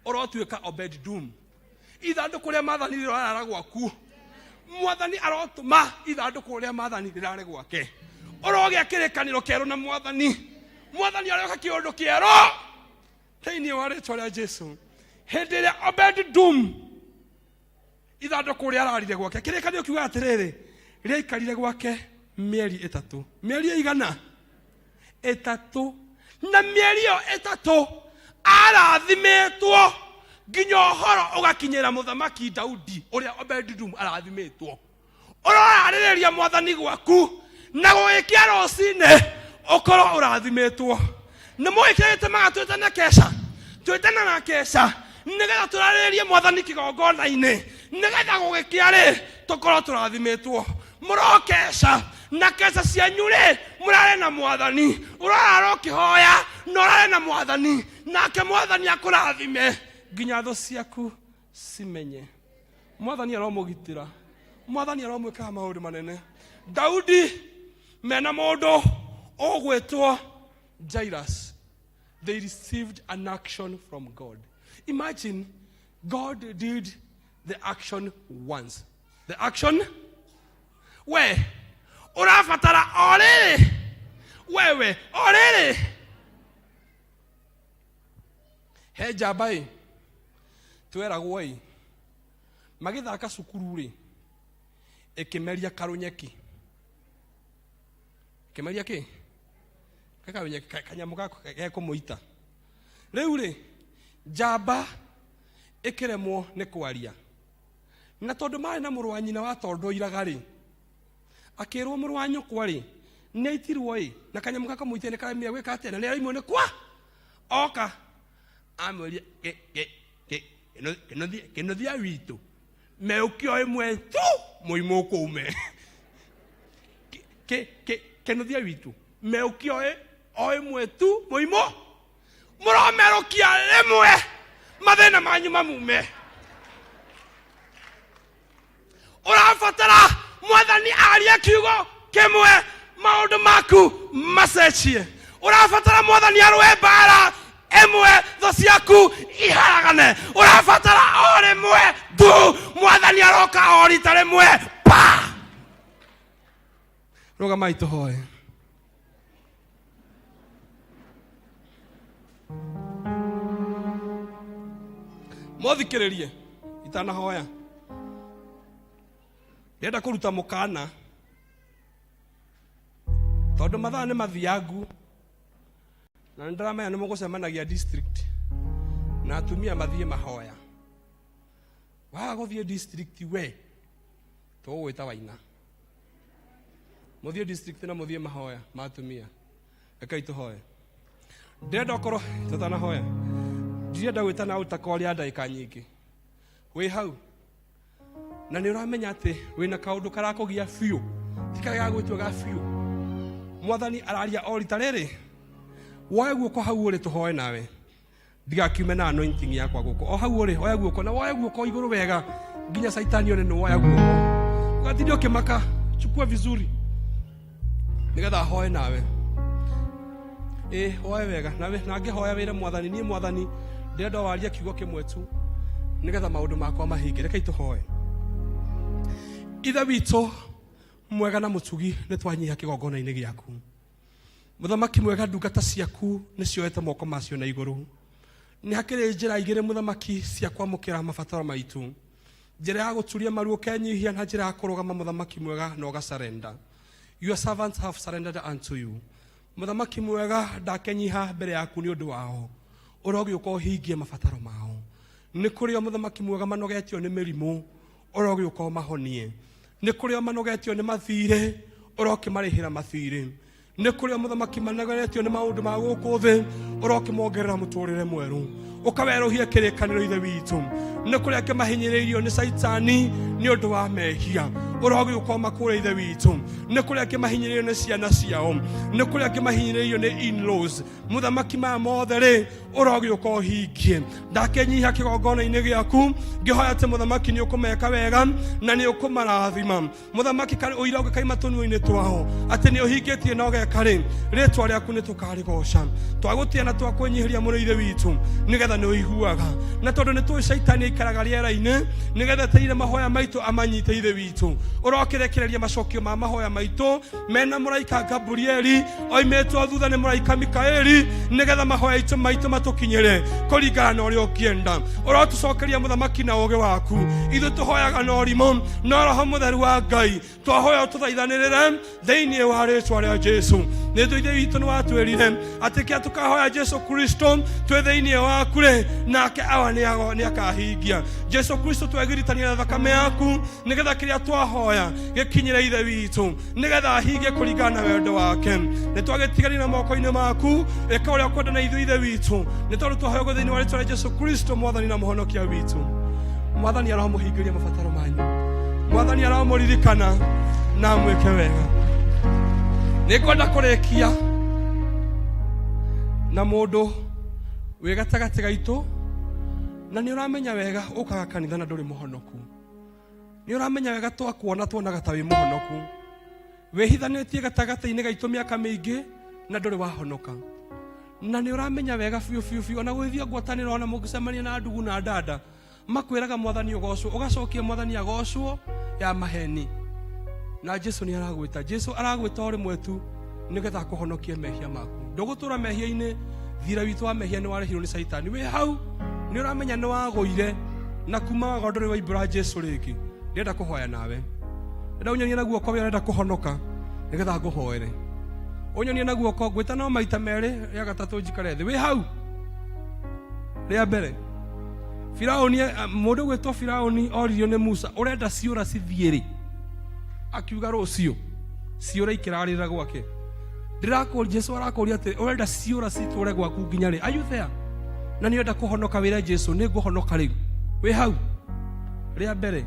Ũrotuĩka Obed Doom. Ithandũkũ rĩa maathani rĩrarara gwaku. Mwathani arotũma ithandũkũ rĩa maathani rĩrare gwake. Ũrogĩa kĩrĩkanĩro kĩerũ na mwathani. Mwathani aroka kĩũndũ kĩerũ thĩinĩ wa rĩtwa rĩa Jesu. Hĩndĩ ĩrĩa Obed Doom ithandũkũ rĩararire gwake, kĩrĩkanĩro kiugaga atĩrĩrĩ, rĩaikarire gwake mĩeri ĩtatũ. Mĩeri ĩigana? Ĩtatũ. Na mĩeri ĩyo ĩtatũ arathimĩtwo nginya ũhoro ũgakinyĩra mũthamaki Daudi ũrĩa Obed Doom arathimĩtwo. Ũrorarĩrĩria mwathani gwaku na gũgĩkĩa rũcinĩ ũkorwo ũrathimĩtwo. Nĩ mũĩ kĩrĩa gĩtũmaga twĩtane keca? Twĩtane na keca nĩgetha tũrarĩrĩrie mwathani kĩgongona-inĩ, nĩgetha gũgĩkĩa rĩ tũkorwo tũrathimĩtwo. Mũrokeca na keca cianyu rĩ mũrare na mwathani, ũrarara ũkĩhoya na ũrare na mwathani, nake mwathani akũrathime nginya thũ ciaku cimenye. Mwathani aromũgitĩra, mwathani aromwĩkaga maũndũ manene. Daudi mena mũndũ ũgwĩtwo Jairus, they received an action from God. Imagine, God did the action once. The action? We, ũrabatara o rĩrĩ. Wewe, o rĩrĩ. He njamba ĩ, tweragwo ĩ, Magĩthaka cukuru rĩ, ĩkĩmeria karũnyeki. Ĩkĩmeria kĩ? Karũnyeki, kanyamũ gako gekũmũita. Rĩu rĩ, njamba ĩkĩremwo nĩ kwaria. Na tondũ marĩ na mũrũ wa nyina watondoiraga rĩ, akĩrwo mũrũ wa nyũkwa rĩ, nĩ aitirwo ĩ, na kanyamũ gakamũitia nĩ karemire gwĩka atĩa, na nĩ araimwo nĩ kwa oka amwĩrie kĩnũthia witũ meũkio ĩmwe tu mũimũ kũume kĩnũthia witũ meũkio o ĩmwe tu mũimũ mũromerũkia rĩmwe mathĩna manyu mamume. Ũrabatara mwathani arie kiugo kĩmwe maũndũ maku macenjie. Ũrabatara mwathani arũe mbara ĩmwe thũ ciaku iharagane. Ũrabatara o rĩmwe tu mwathani aroka o rita rĩmwe pa. Rũgamai tũhoe. Mothikĩrĩrie itanahoya. Ndĩrenda kũruta mũkana tondũ mathaa nĩ mathiangu na nĩ ndĩramenya nĩ mũgũcemanagia district na atumia mathiĩ mahoya. Waga gũthiĩ district we tũgũgwĩta waina. Mũthiĩ district na mũthiĩ mahoya ma atumia. Rekei tũhoe. Ndĩrenda ũkorwo tũtanahoya, ndirenda gwĩtana altar call ya ndagĩka nyingĩ. Wĩ hau na nĩ ũramenya atĩ wĩna kaũndũ karakũgia biũ, ti karĩa ga gwĩtua ga biũ. Mwathani araria o rita rĩrĩ, woe guoko hau ũrĩ tũhoe nawe, ndigakiume na anointing yakwa gũkũ. O hau ũrĩ, oya guoko na woe guoko igũrũ wega nginya caitani one nĩ woya guoko. Ũgatinde ũkĩmaka, chukua vizuri nĩgetha ahoe nawe. Ĩ, woe wega nawe, na ngĩhoya wĩre mwathani, niĩ mwathani ndĩrenda warie kiugo kĩmwe tu nĩgetha maũndũ makwa mahinge. Rekei tũhoe. Ithe witũ mwega na mũtugi, nĩ twanyiha kĩgongona-inĩ gĩaku. Mũthamaki mwega, ndungata ciaku nĩ cioete moko macio na igũrũ. Nĩ hakĩrĩ njĩra igĩrĩ mũthamaki cia kwamũkĩra mabataro maitũ, njĩra ya gũturia maru ũkenyihia na njĩra ya kũrũgama mũthamaki mwega na ũgasurrender. Your servants have surrendered unto you. Mũthamaki mwega, ndakenyiha mbere yaku nĩ ũndũ wao, ũrogĩũka ũhingie mabataro mao. Nĩ kũrĩ o mũthamaki mwega manogetio nĩ mĩrimũ, ũrogĩũka ũmahonie. Nĩ kũrĩ o manogetio nĩ mathirĩ, ũrokĩmarĩhĩra mathirĩ. Nĩ kũrĩ o mũthamaki manogetio nĩ maũndũ ma gũkũ thĩ, ũrokĩmongerera mũtũrĩre mwerũ, ũkawerũhia kĩrĩkanĩro ithe witũ. Nĩ kũrĩ angĩ mahinyĩrĩirio nĩ caitani nĩ ũndũ wa mehia, ũrogĩũka ũmakũre ithe witũ. Nĩ kũrĩ angĩ mahinyĩrĩirio nĩ ciana ciao, nĩ kũrĩ angĩ mahinyĩrĩirio nĩ in-laws. Mũthamaki maya mothe rĩ, ũrogĩũka ũhingie. Ndakenyiha kĩgongona-inĩ gĩaku ngĩhoya atĩ mũthamaki nĩ ũkũmeka wega na nĩ ũkũmarathima. Mũthamaki karĩ ũira ũngĩkaima tũnua-inĩ twao atĩ nĩ ũhingĩtie na ũgeka rĩ, rĩtwa rĩaku nĩ tũkarĩgoca. Twagũtĩa na twakwĩnyihĩria mũno ithe witũ, nĩgetha nĩ ũiguaga, na tondũ nĩ tũĩ caitani aikaraga rĩera-inĩ, nĩgetha etereire mahoya maitũ amanyite ithe witũ. Ũrokĩrekereria macokio ma mahoya maitũ mena mũraika Gabrieli oimĩtwo thutha nĩ mũraika Mikaeli, nĩgetha mahoya maitũ matũkinyĩre kũringana na ũrĩa ũngĩenda. Ũrotũcokeria mũthamaki na ũũgĩ waku. Ithuĩ tũhoyaga na ũrimũ, no Roho Mũtheru wa Ngai twahoya ũtũthaithanĩrĩre thĩinĩ wa rĩtwa rĩa Jesu. Nĩ ithuĩ ithe witũ nĩ watwĩrire atĩ kĩa tũkahoya Jesu Kristo twĩ thĩinĩ waku rĩ, nake awa nĩ akahingia. Jesu Kristo twegiritania na thakame yaku nĩgetha kĩrĩa twahoya gĩkinyĩre ithe witũ, nĩgetha ahingie kũringana na wendo wake. Nĩ twagĩtigania na moko-inĩ maku, ĩka ũrĩa ũkwenda na ithuĩ ithe witũ, nĩ tondũ twahoya ũguo thĩinĩ wa rĩtwa rĩa Jesu Kristo mwathani na mũhonokia witũ. Mwathani aromũhingĩria mabataro manyu, mwathani aromũririkana na amwĩke wega. Nĩ ngwenda kũrĩkia na mũndũ wĩ gatagatĩ gaitũ, na nĩ ũramenya wega ũkaga kanitha na ndũrĩ mũhonoku. Nĩ ũramenya wega twakuona tuonaga ta wĩ mũhonoku, wĩhithanĩtie gatagatĩ-inĩ gaitũ mĩaka mĩingĩ na ndũrĩ wahonoka. Na nĩ ũramenya wega biũ biũ biũ, ona gũgĩthiĩ ngwatanĩro, ona mũngĩcemania na ndugu na ndanda makwĩraga mwathani ũgocwo, ũgacokia mwathani agocwo ya maheni. Na Jesu nĩ aragwĩta, Jesu aragwĩta o rĩmwe tu nĩgetha akũhonokie mehia maku. Ndũgũtũra mehia-inĩ, thira witũ wa mehia nĩ warĩhirwo nĩ caitani. Wĩ hau nĩ ũramenya nĩ wagũire Na kuma waga ndũrĩ waimbũra Jesu rĩngĩ, ndĩrenda kũhoya nawe. Ndĩrenda ũnyonie na guoko wĩ ũrenda kũhonoka nĩgetha ngũhoere. Ũnyonie na guoko, ngwĩta no maita merĩ, rĩa gatatũ njikare thĩ. Wĩ hau? Rĩa mbere. Firaũni, mũndũ gwĩtwo Firaũni oririo nĩ Musa, ũrenda ciũra cithiĩ rĩ? Akiuga rũciũ. Ciũra ikĩrarĩra gwake. Ndĩrakũria, Jesu arakũria atĩrĩ, ũrenda ciũra citũre gwaku nginya rĩ? Are you there? Na nĩ ũrenda kũhonoka, wĩre Jesu, nĩ ngũhonoka rĩu. Wĩ hau? Rĩa mbere,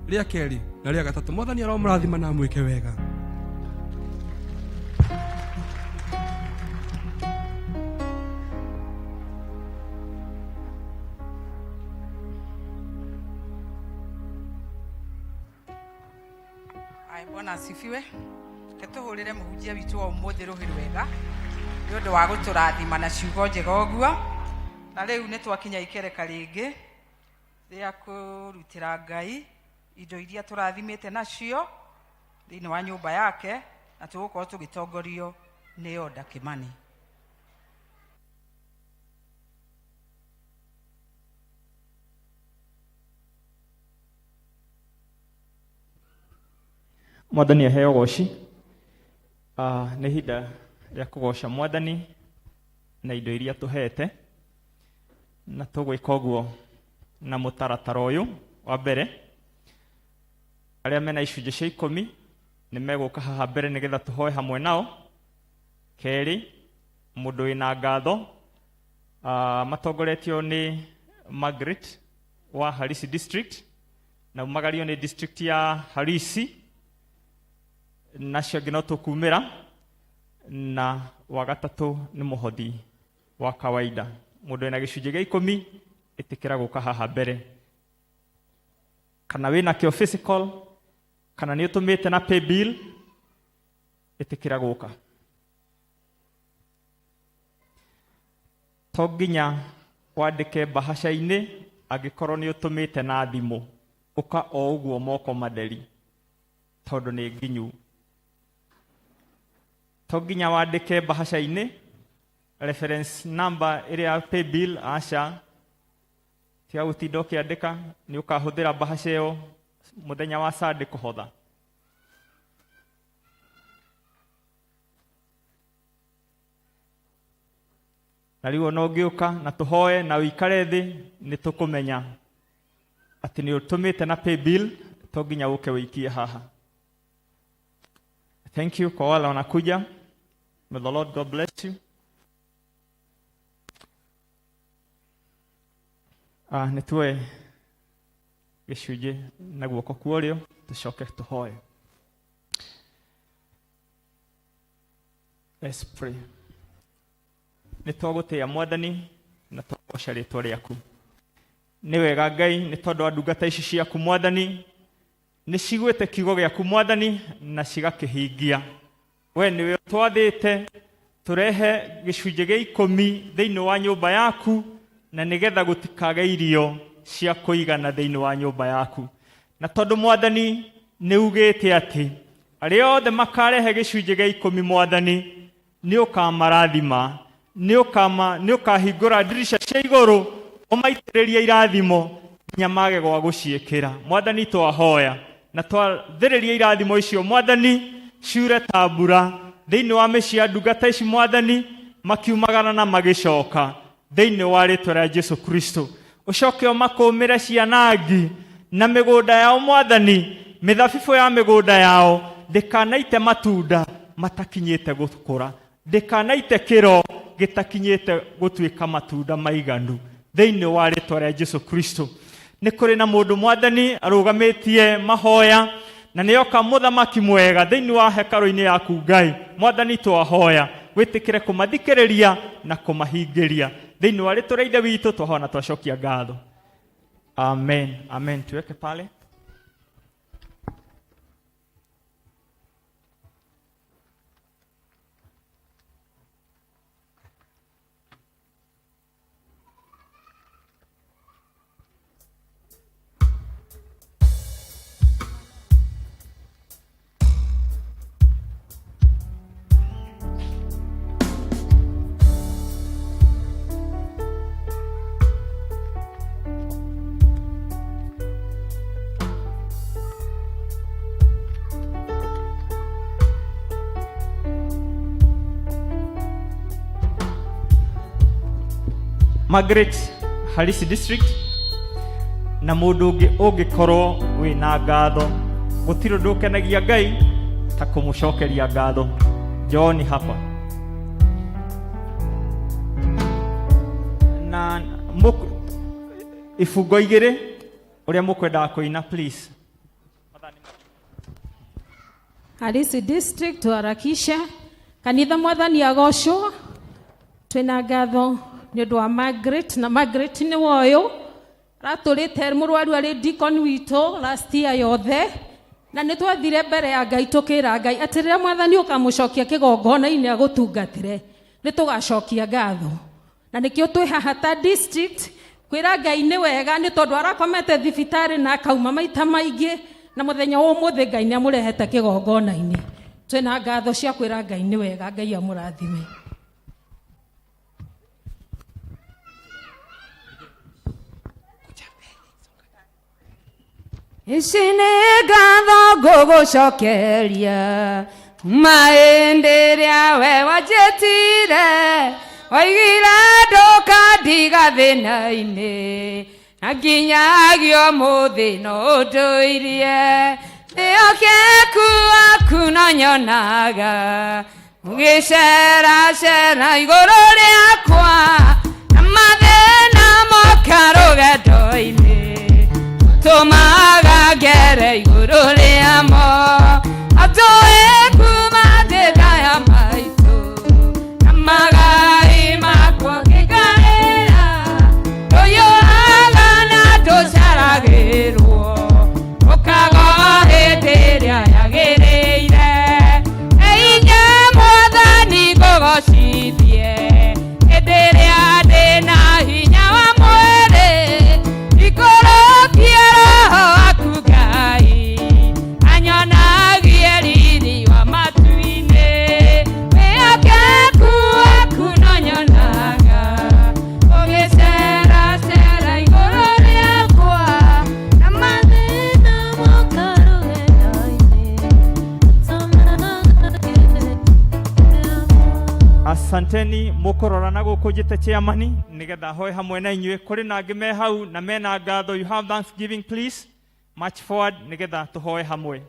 rĩa kerĩ na rĩa gatatũ. Mwathani aromũrathima na amwĩke wega. Aya, Bwana asifiwe. Reke tũhũrĩre mũhunjia witũ wa ũmũthĩ rũhĩ rwega nĩ ũndũ wa gũtũrathima na ciugo njega ũguo. Na rĩu nĩ twakinya ikereka rĩngĩ rĩa kũrutĩra Ngai indo iria tũrathimĩte nacio thĩinĩ wa nyũmba yake, na tũgũkorwo tũgĩtongorio nĩ Oda Kĩmani. Mwathani aheo goci. Nĩ ihinda rĩa kũgoca Mwathani na indo iria tũhete, na tũgwĩka ũguo na mũtaratara ũyũ. Wa mbere, arĩa mena icunjĩ cia ikũmi nĩ megũka haha mbere nĩgetha tũhoe hamwe nao. Kerĩ, mũndũ wĩna ngatho, matongoretio nĩ Margaret wa Harisi District, na umagario nĩ district ya Harisi, nacio angĩ no tũkumĩra. Na wa gatatũ nĩ mũhothi wa kawaida, mũndũ wĩna gĩcunjĩ gĩa ikũmi ĩtĩkĩra gũka haha mbere, kana wĩna kĩo physical, kana nĩ ũtũmĩte na pay bill, ĩtĩkĩra gũka. To nginya wandĩke mbahaca-inĩ, angĩkorwo nĩ ũtũmĩte na thimũ, ũka o ũguo moko matheri, tondũ nĩ nginyu. To nginya wandĩke mbahaca-inĩ reference number ĩrĩa ya pay bill, aca, tiga gũtinda ũkĩandĩka, nĩ ũkahũthĩra mbahaca ĩyo mũthenya wa Sunday kũhotha. Na rĩu ona ũngĩũka na tũhoe na ũikare thĩ, nĩ tũkũmenya atĩ nĩ ũtũmĩte na pay bill, to nginya ũke ũikie haha. Thank you kwa wale wanakuja. May the Lord God bless you. Nĩ tuoe gĩcunjĩ na guoko kwa ũrĩo, tũcoke tũhoe. Let's pray. Nĩ twagũtĩĩa Mwathani na twagoca rĩtwa rĩaku. Nĩ wega Ngai, nĩ tondũ wa ndungata ici ciaku Mwathani, nĩ ciguĩte kiugo gĩaku Mwathani na cigakĩhingia. We nĩwe ũtwathĩte tũrehe gĩcunjĩ gĩa ikũmi thĩinĩ wa nyũmba yaku, na nĩgetha gũtikage irio cia kũigana thĩinĩ wa nyũmba yaku. Na tondũ Mwathani nĩ ugĩte atĩ arĩa othe makarehe gĩcunjĩ gĩa ikũmi Mwathani nĩ ũkamarathima, nĩ ũkahingũra ndirisha cia igũrũ ũmaitĩrĩrie irathimo nginya mage gwa gũciĩkĩra. Mwathani twahoya na twathĩrĩria irathimo icio Mwathani ciure ta mbura thĩinĩ wa mĩciĩ ya ndungata ici Mwathani, makiumagara na magĩcoka thĩinĩ wa rĩtwa rĩa Jesu Kristo. Ũcoke ũmakũmĩre cianangi na mĩgũnda yao Mwathani, mĩthabibũ ya mĩgũnda yao ndĩkanaite matunda matakinyĩte gũkũra, ndĩkanaite kĩro gĩtakinyĩte gũtuĩka matunda maiganu thĩinĩ wa rĩtwa rĩa Jesu Kristo. Nĩ kũrĩ na mũndũ Mwathani arũgamĩtie mahoya na nĩoka mũthamaki mwega thĩinĩ wa hekarũ-inĩ yaku Ngai. Mwathani twahoya wĩtĩkĩre kũmathikĩrĩria na kũmahingĩria thĩinĩ wa rĩtwa rĩa Ithe witũ twahoya na twacokia ngatho. Amen, amen. Tuweke pale. Margaret Harisi District na mũndũ ũngĩ ũngĩkorwo wĩna ngatho gũtirĩ ũndũ ũkenagia Ngai ta kũmũcokeria ngatho. Njooni hapa na ibungo igĩrĩ ũrĩa mũkwendaga kũina please. Harisi District tuharakishe kanitha mwathani agocwo twina ngatho nĩ ũndũ wa Margaret na Margaret nĩ woyũ aratũrĩte mũrwaru arĩ deacon witũ last year yothe na nĩ twathire mbere ya Ngai tũkĩra Ngai atĩ rĩrĩa mwathani ũkamũcokia kĩgongona-inĩ agũtungatĩre nĩ tũgacokia ngatho na nĩkĩo twĩ haha ta district kwĩra Ngai nĩ wega nĩ tondũ arakomete thibitarĩ na akauma maita maingĩ na mũthenya wa ũmũthĩ Ngai nĩ amũrehete kĩgongona-inĩ twĩna ngatho cia kwĩra Ngai nĩ wega Ngai amũrathime. Ici nĩ ngatho ngũgũcokeria maĩndĩ ĩrĩa we wanjĩtire waigire ndũkandiga thĩna-inĩ na nginyagia ũmũthĩ no ũndũirie wĩhokeku waku no nyonaga ũgĩceracera igũrũ rĩakwa na mathĩna moka rũgendo-inĩ tũmaga ngere igũrũ rĩamo atũĩ kuma ndĩnda ya maitũ na magai makwa ngĩkaĩra ndũiyũraga na ndũcaragĩrwo ũkago hĩndĩ ĩrĩa yagĩrĩire ĩinya mwathani ngũgocithie hĩndĩ ĩrĩa ndĩna hinya wa mwĩrĩ ikũrũkie roho waku Ngai anyonagie riri wa matu-inĩ wĩhokeku waku no nyonaga ũgĩceracera igũrũ rĩakwa na mathĩna moka rũgendo-inĩ Asanteni mukorora na gũkũ njĩte chairman nigetha hoe hamwe na inyuĩ kũrĩ na angĩ me hau na mena ngatho. You have thanksgiving, please march forward nigetha tũhoe hamwe.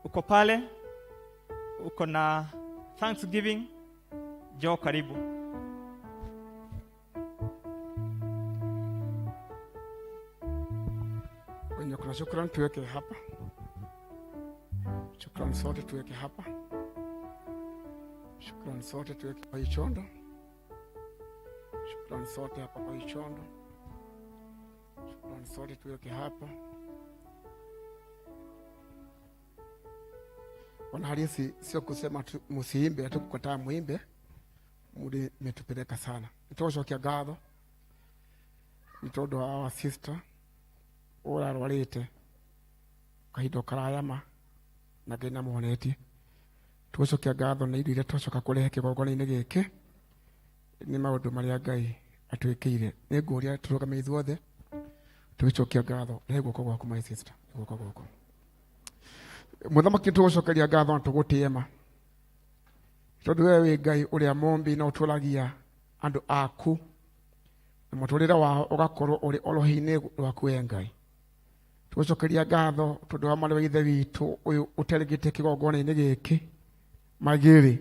Uko pale uko na thanksgiving, njoo karibu. Wenye kuna shukrani tuweke hapa, shukrani sote tuweke hapa, shukrani sote tuweke kwa ichondo, shukrani sote hapa kwa ichondo, shukrani sote tuweke hapa. Bwana halisi sio kusema tu musiimbe, hatukukataa muimbe, mudi metupeleka sana. Nitoshokia ngatho nĩ tondũ wa our sister ũrarwarĩte kahinda karaya ma na Ngai nĩamũhonetie. Tũgũcokia ngatho nĩ indo iria twacoka kũrehe kĩgongona-inĩ gĩkĩ nĩ maũndũ marĩa Ngai atwĩkĩire. Nĩ ngũria tũrũgame ithuothe tũgĩcokia ngatho. Rehe guoko gwaku my sister, guoko gwaku. Mũthamaki tũgũcokeria ngatho na tũgũtĩe ma tondũ we wĩ Ngai ũrĩa mũmbi na ũtũragia andũ aku na mũtũrĩre wao ũgakorwo ũrĩ orohi-inĩ rwaku we Ngai. Tũgũcokeria ngatho tondũ wa mwarĩ wa ithe witũ ũyũ ũteregĩte kĩgongona-inĩ gĩkĩ magĩrĩ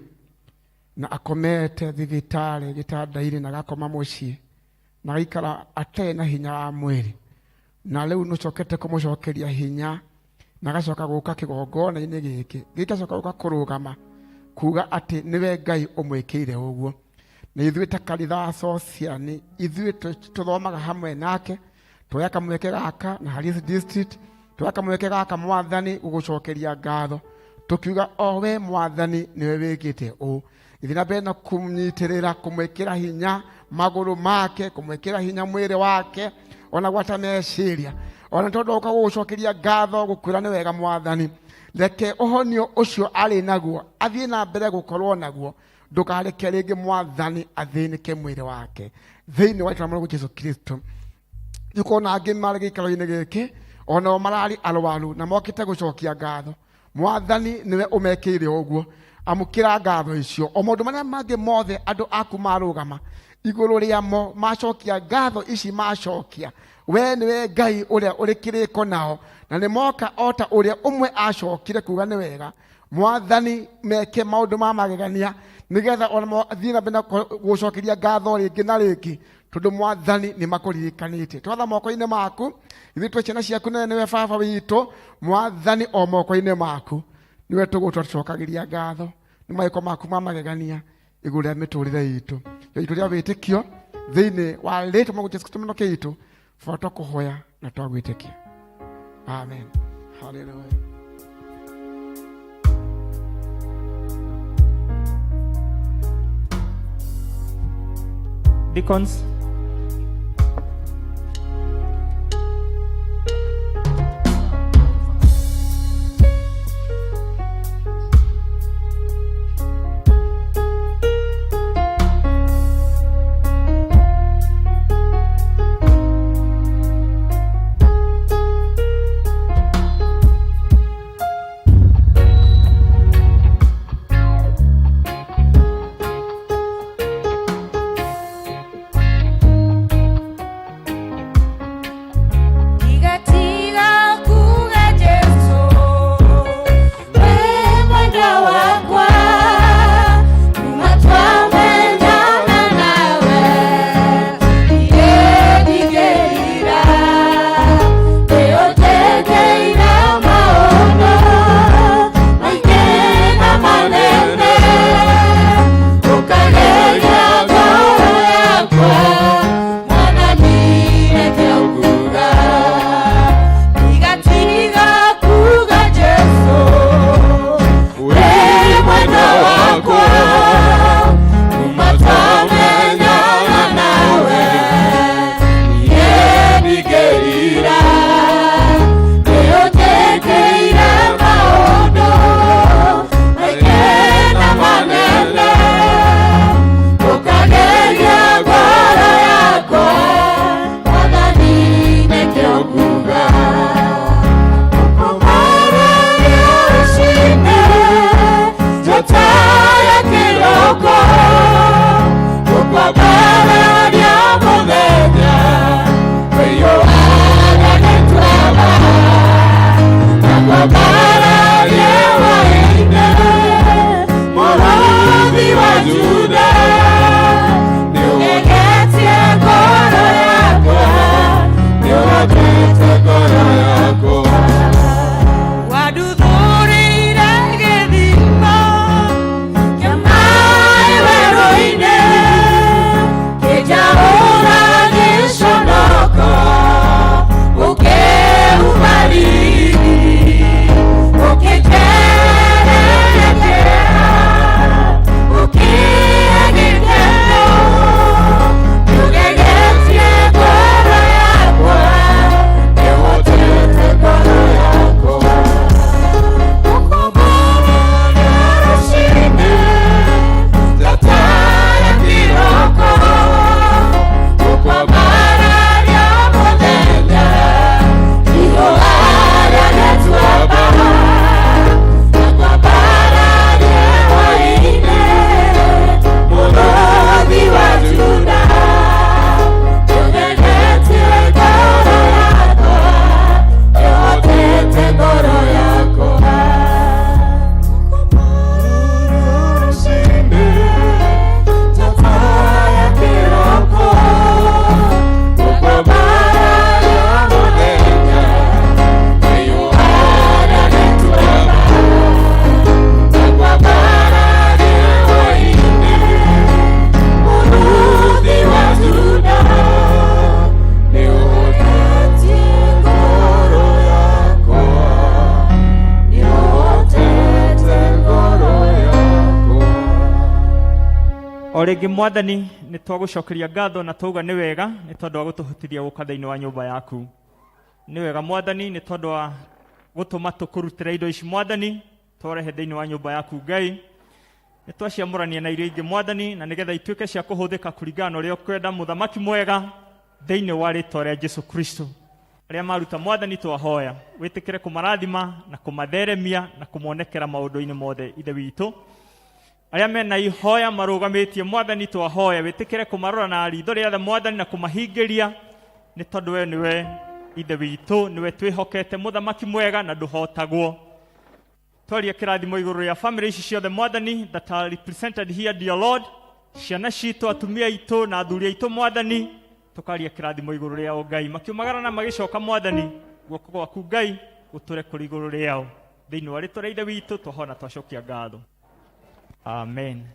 na akomete thibitarĩ gĩtanda-inĩ na agakoma mũciĩ na agaikara atarĩ na hinya wa mwĩrĩ na rĩu nĩũcokete kũmũcokeria hinya na agacoka gũka kĩgongona-inĩ gĩkĩ gĩgacoka gũka kũrũgama kuga atĩ nĩwe Ngai ũmwĩkĩire ũguo. Na ithuĩ ta kanitha wa Sociani ithuĩ tũthomaga hamwe nake twoya kamweke gaka na Harris District twoya kamweke gaka mwathani gũgũcokeria ngatho tũkiuga o we mwathani nĩwe wĩkĩte ũũ. Ithiĩ na mbere na kũmũnyitĩrĩra kũmwĩkĩra hinya magũrũ make kũmwĩkĩra hinya mwĩrĩ wake ona gwata meciria ona tondũ ũka gũgũcokeria ngatho gũkwĩra nĩ wega mwathani reke ũhonio ũcio arĩ naguo athiĩ na mbere gũkorwo naguo ndũkareke rĩngĩ mwathani athĩnĩke mwĩrĩ wake thĩinĩ wa rĩtwa rĩa Jesũ Kristo. Nĩũkuona angĩ marĩ gĩikaro-inĩ gĩkĩ onao mararĩ arwaru na mokĩte gũcokia ngatho mwathani nĩwe ũmekĩire ũguo amũkĩra ngatho icio o maũndũ marĩa mangĩ mothe andũ aku marũgama Igũrũ rĩamo macokia ngatho ici macokia, we nĩwe Ngai ũrĩa ũrĩ kĩrĩko nao, na nĩ moka o ta ũrĩa ũmwe acokire kuga nĩ wega Mwathani meke maũndũ ma magegania, nĩgetha ona mathiĩ na mbere na gũcokeria ngatho rĩngĩ na rĩngĩ, tondũ Mwathani nĩ makũririkanĩte. Twatha moko-inĩ maku, ithuĩ twĩ ciana ciaku, nawe nĩwe baba witũ. Mwathani, o moko-inĩ maku nĩwe tũgũtwa tũcokagĩria ngatho nĩ mawĩko maku ma magegania igũrũ rĩa mĩtũrĩre itũ itũ rĩa wĩtĩkio thĩinĩ wa rĩtwa mwathani Jesu Kristo mũnoke itũ baba twakũhoya na twagwĩtĩkia. Amen. Hallelujah. Deacons. Tiga kuga Jesu, we mwenda wakwa, kuma twamenyana nawe, ndigĩrira, nĩũnjĩkĩire maũndũ maingĩ na manene, ũkageria ngoro yakwa, Mwathani reke ũnguga. Tiga kuga Jesu, we mwenda wakwa, kuma twamenyana nawe, niĩ ndingĩrira, nĩũnjĩkĩire maũndũ maingĩ na manene, ũkageria ngoro yakwa, Mwathani nĩkĩo nguga. Waduthurire gĩthima kĩa maĩ werũ-inĩ, kĩnjahũra gĩconoko, ũkĩhumba riri, ũkĩnjererekera, ũkĩhe gĩkeno, nĩũgegetie ngoro yakwa, nĩũhotete ngoro yakwa. Ngoro yakwa. O rĩngĩ Mwathani nĩ twagũcokeria ngatho na twauga nĩ wega nĩ tondũ wa gũtũhotithia gũka thĩinĩ wa nyũmba yaku. Nĩ wega Mwathani nĩ tondũ wa gũtũma tũkũrutĩra indo ici Mwathani twarehe thĩinĩ wa nyũmba yaku Ngai. Nĩ twaciamũrania na irio ingĩ Mwathani, na nĩgetha ituĩke cia kũhũthĩka kũringana na ũrĩa ũkwenda, mũthamaki mwega, thĩinĩ wa rĩtwa rĩa Jesu Kristo. Arĩa maruta Mwathani twahoya wĩtĩkĩre kũmarathima na kũmatheremia na kũmonekera maũndũ-inĩ mothe Ithe witũ. Arĩa mena ihoya marũgamĩtie Mwathani, twahoya wĩtĩkĩre kũmarora na ritho rĩa tha Mwathani na kũmahingĩria, nĩ tondũ we nĩwe Ithe witũ, nĩwe twĩhokete, mũthamaki mwega na ndũhotagwo. Twaria kĩrathimo igũrũ rĩa family ici ciothe Mwathani that are represented here, dear Lord, ciana citũ, atumia aitũ na athuri aitũ Mwathani, tũkaria kĩrathimo igũrũ rĩao Ngai, makiumagara na magĩcoka Mwathani, guoko gwaku Ngai gũtũre kũrĩ igũrũ rĩao. Thĩinĩ wa rĩtwa rĩa Ithe witũ twahona twacokia ngatho, amen.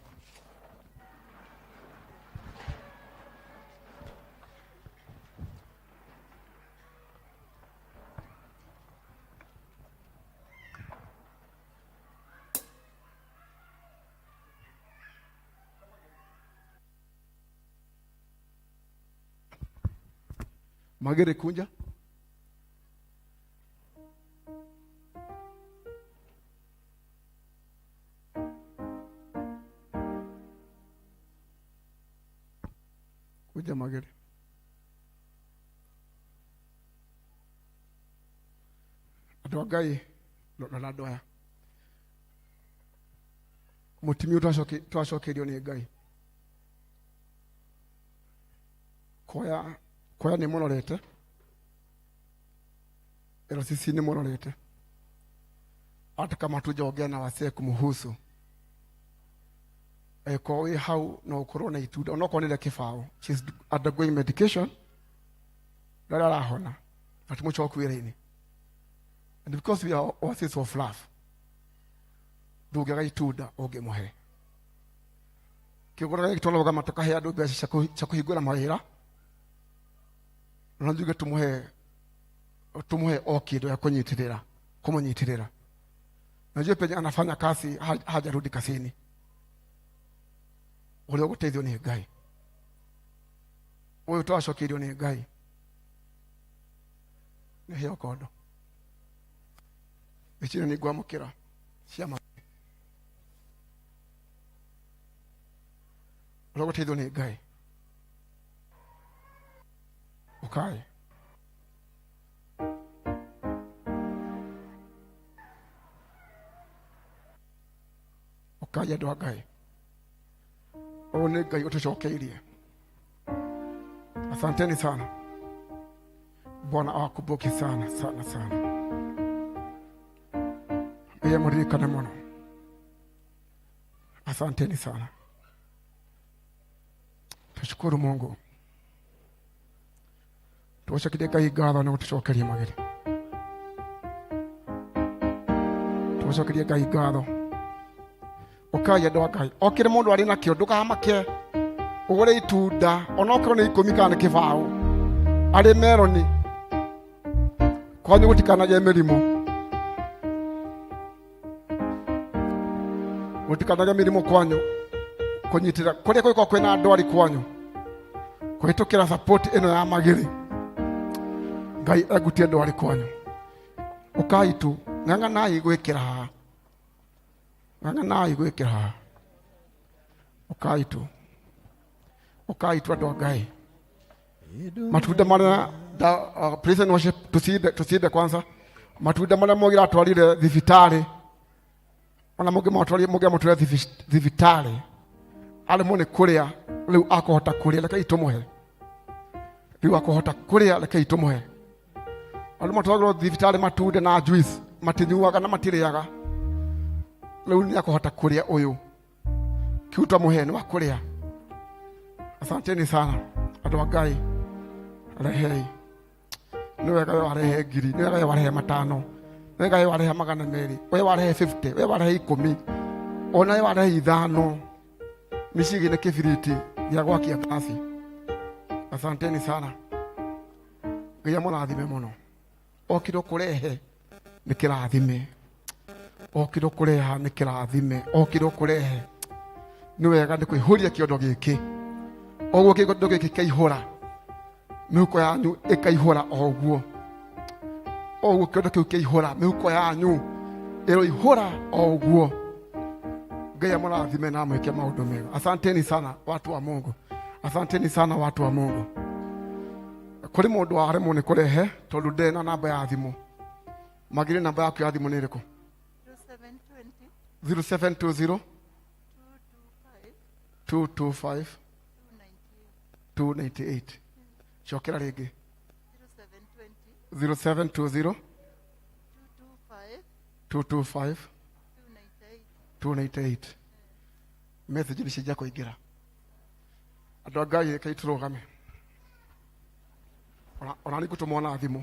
Magere kunja. Kuja Magere. Andũ a Ngai, rora andũ aya. Mũtumia ũyũ twacokeirio nĩ Ngai. Koya koya nĩ mũrorete. LCC nĩ mũrorete. Hata kama hatujaongea na wasee kumhusu. Eko wĩ hau no ũkorwo na itunda onokorwo nĩ rĩa kĩbaũ. She's undergoing medication. Ndarĩ arahona. Na ti mũcoku wĩra-inĩ. And because we are oasis of love, ndũngĩaga itunda ũngĩmũhe. Kĩgũra gĩkĩ twarũgama tũkahe andũ mbeca cia kũhingũra mawĩra, na njuge tũmũhe o kĩndũ gĩa kũnyitĩrĩra, kũmũnyitĩrĩra. Najua penye anafanya kazi hajarudi kazini. Ũrĩa ũgũteithio nĩ Ngai. Ũyũ twacokeirio nĩ Ngai. Nĩ heo kondo. Icio nĩ ngwamũkĩra cia ma. Ũrĩa ũgũteithio nĩ Ngai. Ũkai. Ũkai andũ a Ngai. Ũyũ nĩ Ngai ũtũcokeirie. Asanteni sana. Bwana awakumbuke sana sana sana. Ngai amũririkane mũno. Asanteni sana. Tushukuru Mungu. Tucokerie Ngai ngatho nĩ gũtũcokeria magĩrĩ. Tucokerie Ngai ngatho. Ũkai andũ a Ngai. O kĩrĩa mũndũ arĩ nakĩo ndũkamake. Ũgũre itunda onokorwo nĩ ikũmi kana nĩ kĩbaũ. Arĩ meroni. Kwanyu gũtikanagĩe mĩrimũ. Gũtikanagĩe mĩrimũ kwanyu. Kũnyitĩra kũrĩa kũngĩkorwo kwĩna ndwari kwanyu. Kũhĩtũkĩra support ĩno ya magĩrĩ. Ngai engutie ndwari kwanyu. Ũkai tu, ng'ang'anai gwĩkĩra haha. Ng'ang'anai gwĩkĩra haha. Ũkai tu. Ũkai tu andũ a Ngai. Matunda marĩa praise and worship, tusiibe kwanza. Matunda marĩa mũgĩra atwarire thibitarĩ. Ona mũngĩmatwarire, mũngĩamũtwarire thibitarĩ. Aremwo nĩ kũrĩa, rĩu akũhota kũrĩa, rekei tũmũhe. Rĩu akũhota kũrĩa, rekei tũmũhe. Andũ matwaragĩrwo thibitarĩ matunda na juice, matinyuaga na matirĩaga. Rĩu nĩ akũhota kũrĩa ũyũ. Kiu twamũhe nĩ wa kũrĩa. Asanteni sana andũ a Ngai. Rehei. Nĩ wega we warehe ngiri, nĩ wega we warehe matano, nĩ wega we warehe magana merĩ, we warehe 50, we warehe ikũmi, ona we warehe ithano. Mĩciĩ nĩ kĩbiriti gĩa gwakia ngasi. Asanteni sana. Ngai amũrathime mũno. Okire kũrehe nĩ kĩrathime. Okire kũreha nĩ kĩrathime. Okire kũrehe nĩ wega nĩ kũihũria kĩondo gĩkĩ. Oguo kĩondo gĩkĩ kĩaihũra, mĩhuko yanyu ĩkaihũra o ũguo. Oguo kĩondo kĩu kĩaihũra, mĩhuko yanyu ĩroihũra o ũguo. Ngai amũrathime na amwĩke maũndũ mega. Asanteni sana watu wa Mungu. Asanteni sana watu wa Mungu. Kũrĩ mũndũ waremwo nĩ kũrehe tondũ ndarĩ na namba ya thimũ. Magĩrĩ namba yaku ya thimũ nĩ ĩrĩkũ? 0720 225 298. Cokera rĩngĩ. 0720 225 298. Message nĩ cia kũingĩra. Andũ a Ngai, rekei tũrũgame. Ona nĩ ngũtũmwo na thimũ.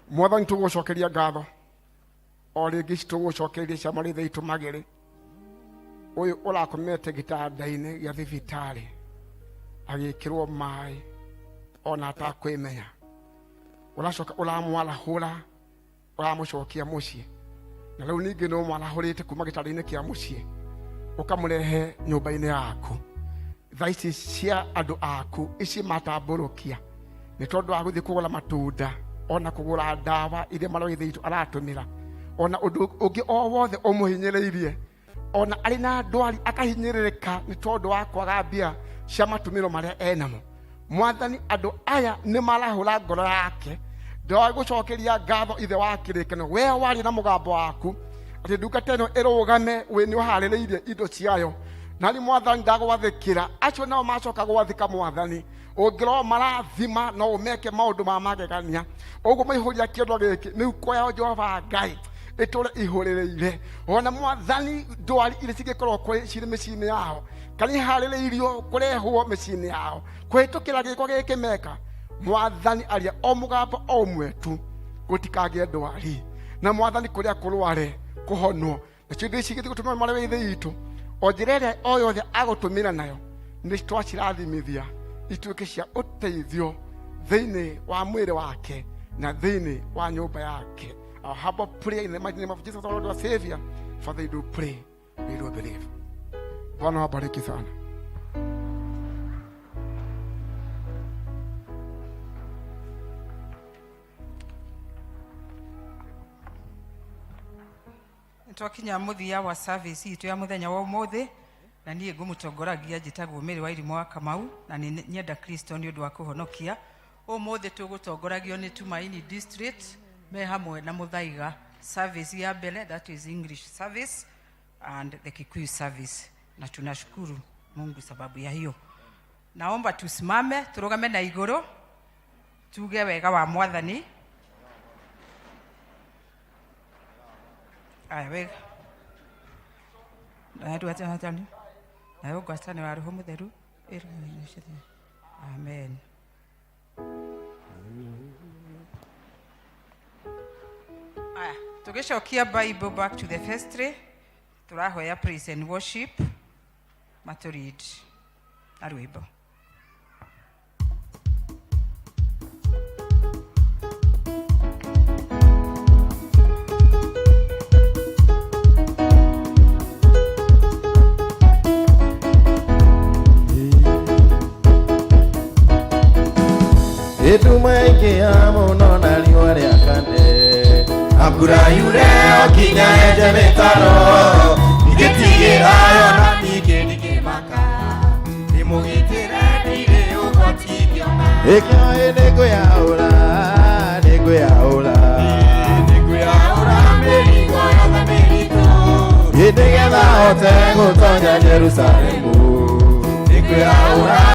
Mwathani, tũgũcokeria ngatho o rĩngĩ. Ici tũgũcokeria cia marĩtha itũ magĩrĩ, ũyũ ũrakomete gĩtanda-inĩ gĩa thibitarĩ agĩkĩrwo maĩ ona atakwĩmenya, ũracoka ũramwarahũra, ũramũcokia mũciĩ, na rĩu ningĩ nĩ ũmwarahũrĩte kuma gĩtanda-inĩ kĩa mũciĩ ũkamũrehe nyũmba-inĩ yaku. Thaa ici cia andũ aku ici matambũrũkia nĩ tondũ wa gũthiĩ kũgũra matunda ona kũgũra ndawa iria marĩa itũ aratũmĩra, ona ũndũ ũngĩ o wothe ũmũhinyĩrĩirie, ona arĩ na ndwari akahinyĩrĩrĩka nĩ tondũ wa kwaga mbia cia matũmĩro marĩa enamo. Mwathani, andũ aya nĩ marahũra ngoro yake. Ndagũcokeria ngatho, Ithe wa kĩrĩkanĩro, we waria na mũgambo waku atĩ ndungata ĩno ĩrũgame, wĩ nĩ ũharĩrĩirie indo ciayo. Na rĩ, Mwathani, ndagwathĩkĩra acio nao macoka gwathĩka. Mwathani, ũngĩrwo marathima no ũmeke maũndũ ma magegania ũguo maihũria kĩondo gĩkĩ mĩhuko yao. Jehova Ngai, ĩtũre ihũrĩrĩire. Ona Mwathani, ndwari iria cingĩkorwo cirĩ mĩciĩ-inĩ yao kana iharĩrĩirio kũrehwo mĩciĩ-inĩ yao kũhĩtũkĩra gĩko gĩkĩ meka, Mwathani, aria o mũgambo o ũmwe tu, gũtikagĩe ndwari. Na Mwathani, kũrĩa kũrware kũhonwo, nacio indo ici igĩthiĩ gũtũmĩra marĩa wa Ithe witũ, o njĩra ĩrĩa o yothe agũtũmĩra nayo, nĩ twacirathimithia ituĩke cia ũteithio thĩinĩ wa mwĩrĩ wake na thĩinĩ wa nyũmba yake. Our humble prayer in the mighty name of Jesus our Lord our Savior. Father, we do pray, we do believe. Bwana wabariki sana. Twakinya muthia wa service itũ ya muthenya wa umuthi, na niĩ ngũmũtongoragia njĩtagwo Mary wa Irimũ wa Kamau, na nĩ nyenda Kristo nĩ ũndũ wa kũhonokia. Ũmũthĩ tũgũtongoragio nĩ Tumaini District me hamwe na Mũthaiga. Service ya mbere, that is English service and the Kikuyu service, na tunashukuru Mungu sababu ya hiyo. Naomba tusimame, turugame na igũrũ, tuge wega wa Mwathani. Aya, wega nayo ngwatanĩro ya Roho Mũtheru. Amen. Aya, tũgĩcokia Bible back to the vestry, tũrahoya praise and worship matũlead na rwĩmbo. Ĩnduma ĩngĩa mũno na riũa rĩakane, na mbura yure o nginya enje mĩtaro, ndingĩtigĩra yo na ningĩ ndingĩmaka, ndĩmũgitĩre, ndirĩ ũgwati ingĩona. Ĩkĩoĩ nĩngwĩyaũra, nĩngwĩyaũra, nĩngwĩyaũra mĩrigo yothe mĩritũ, nĩgetha hote gũtonya Jerusalemu, nĩngwĩyaũra.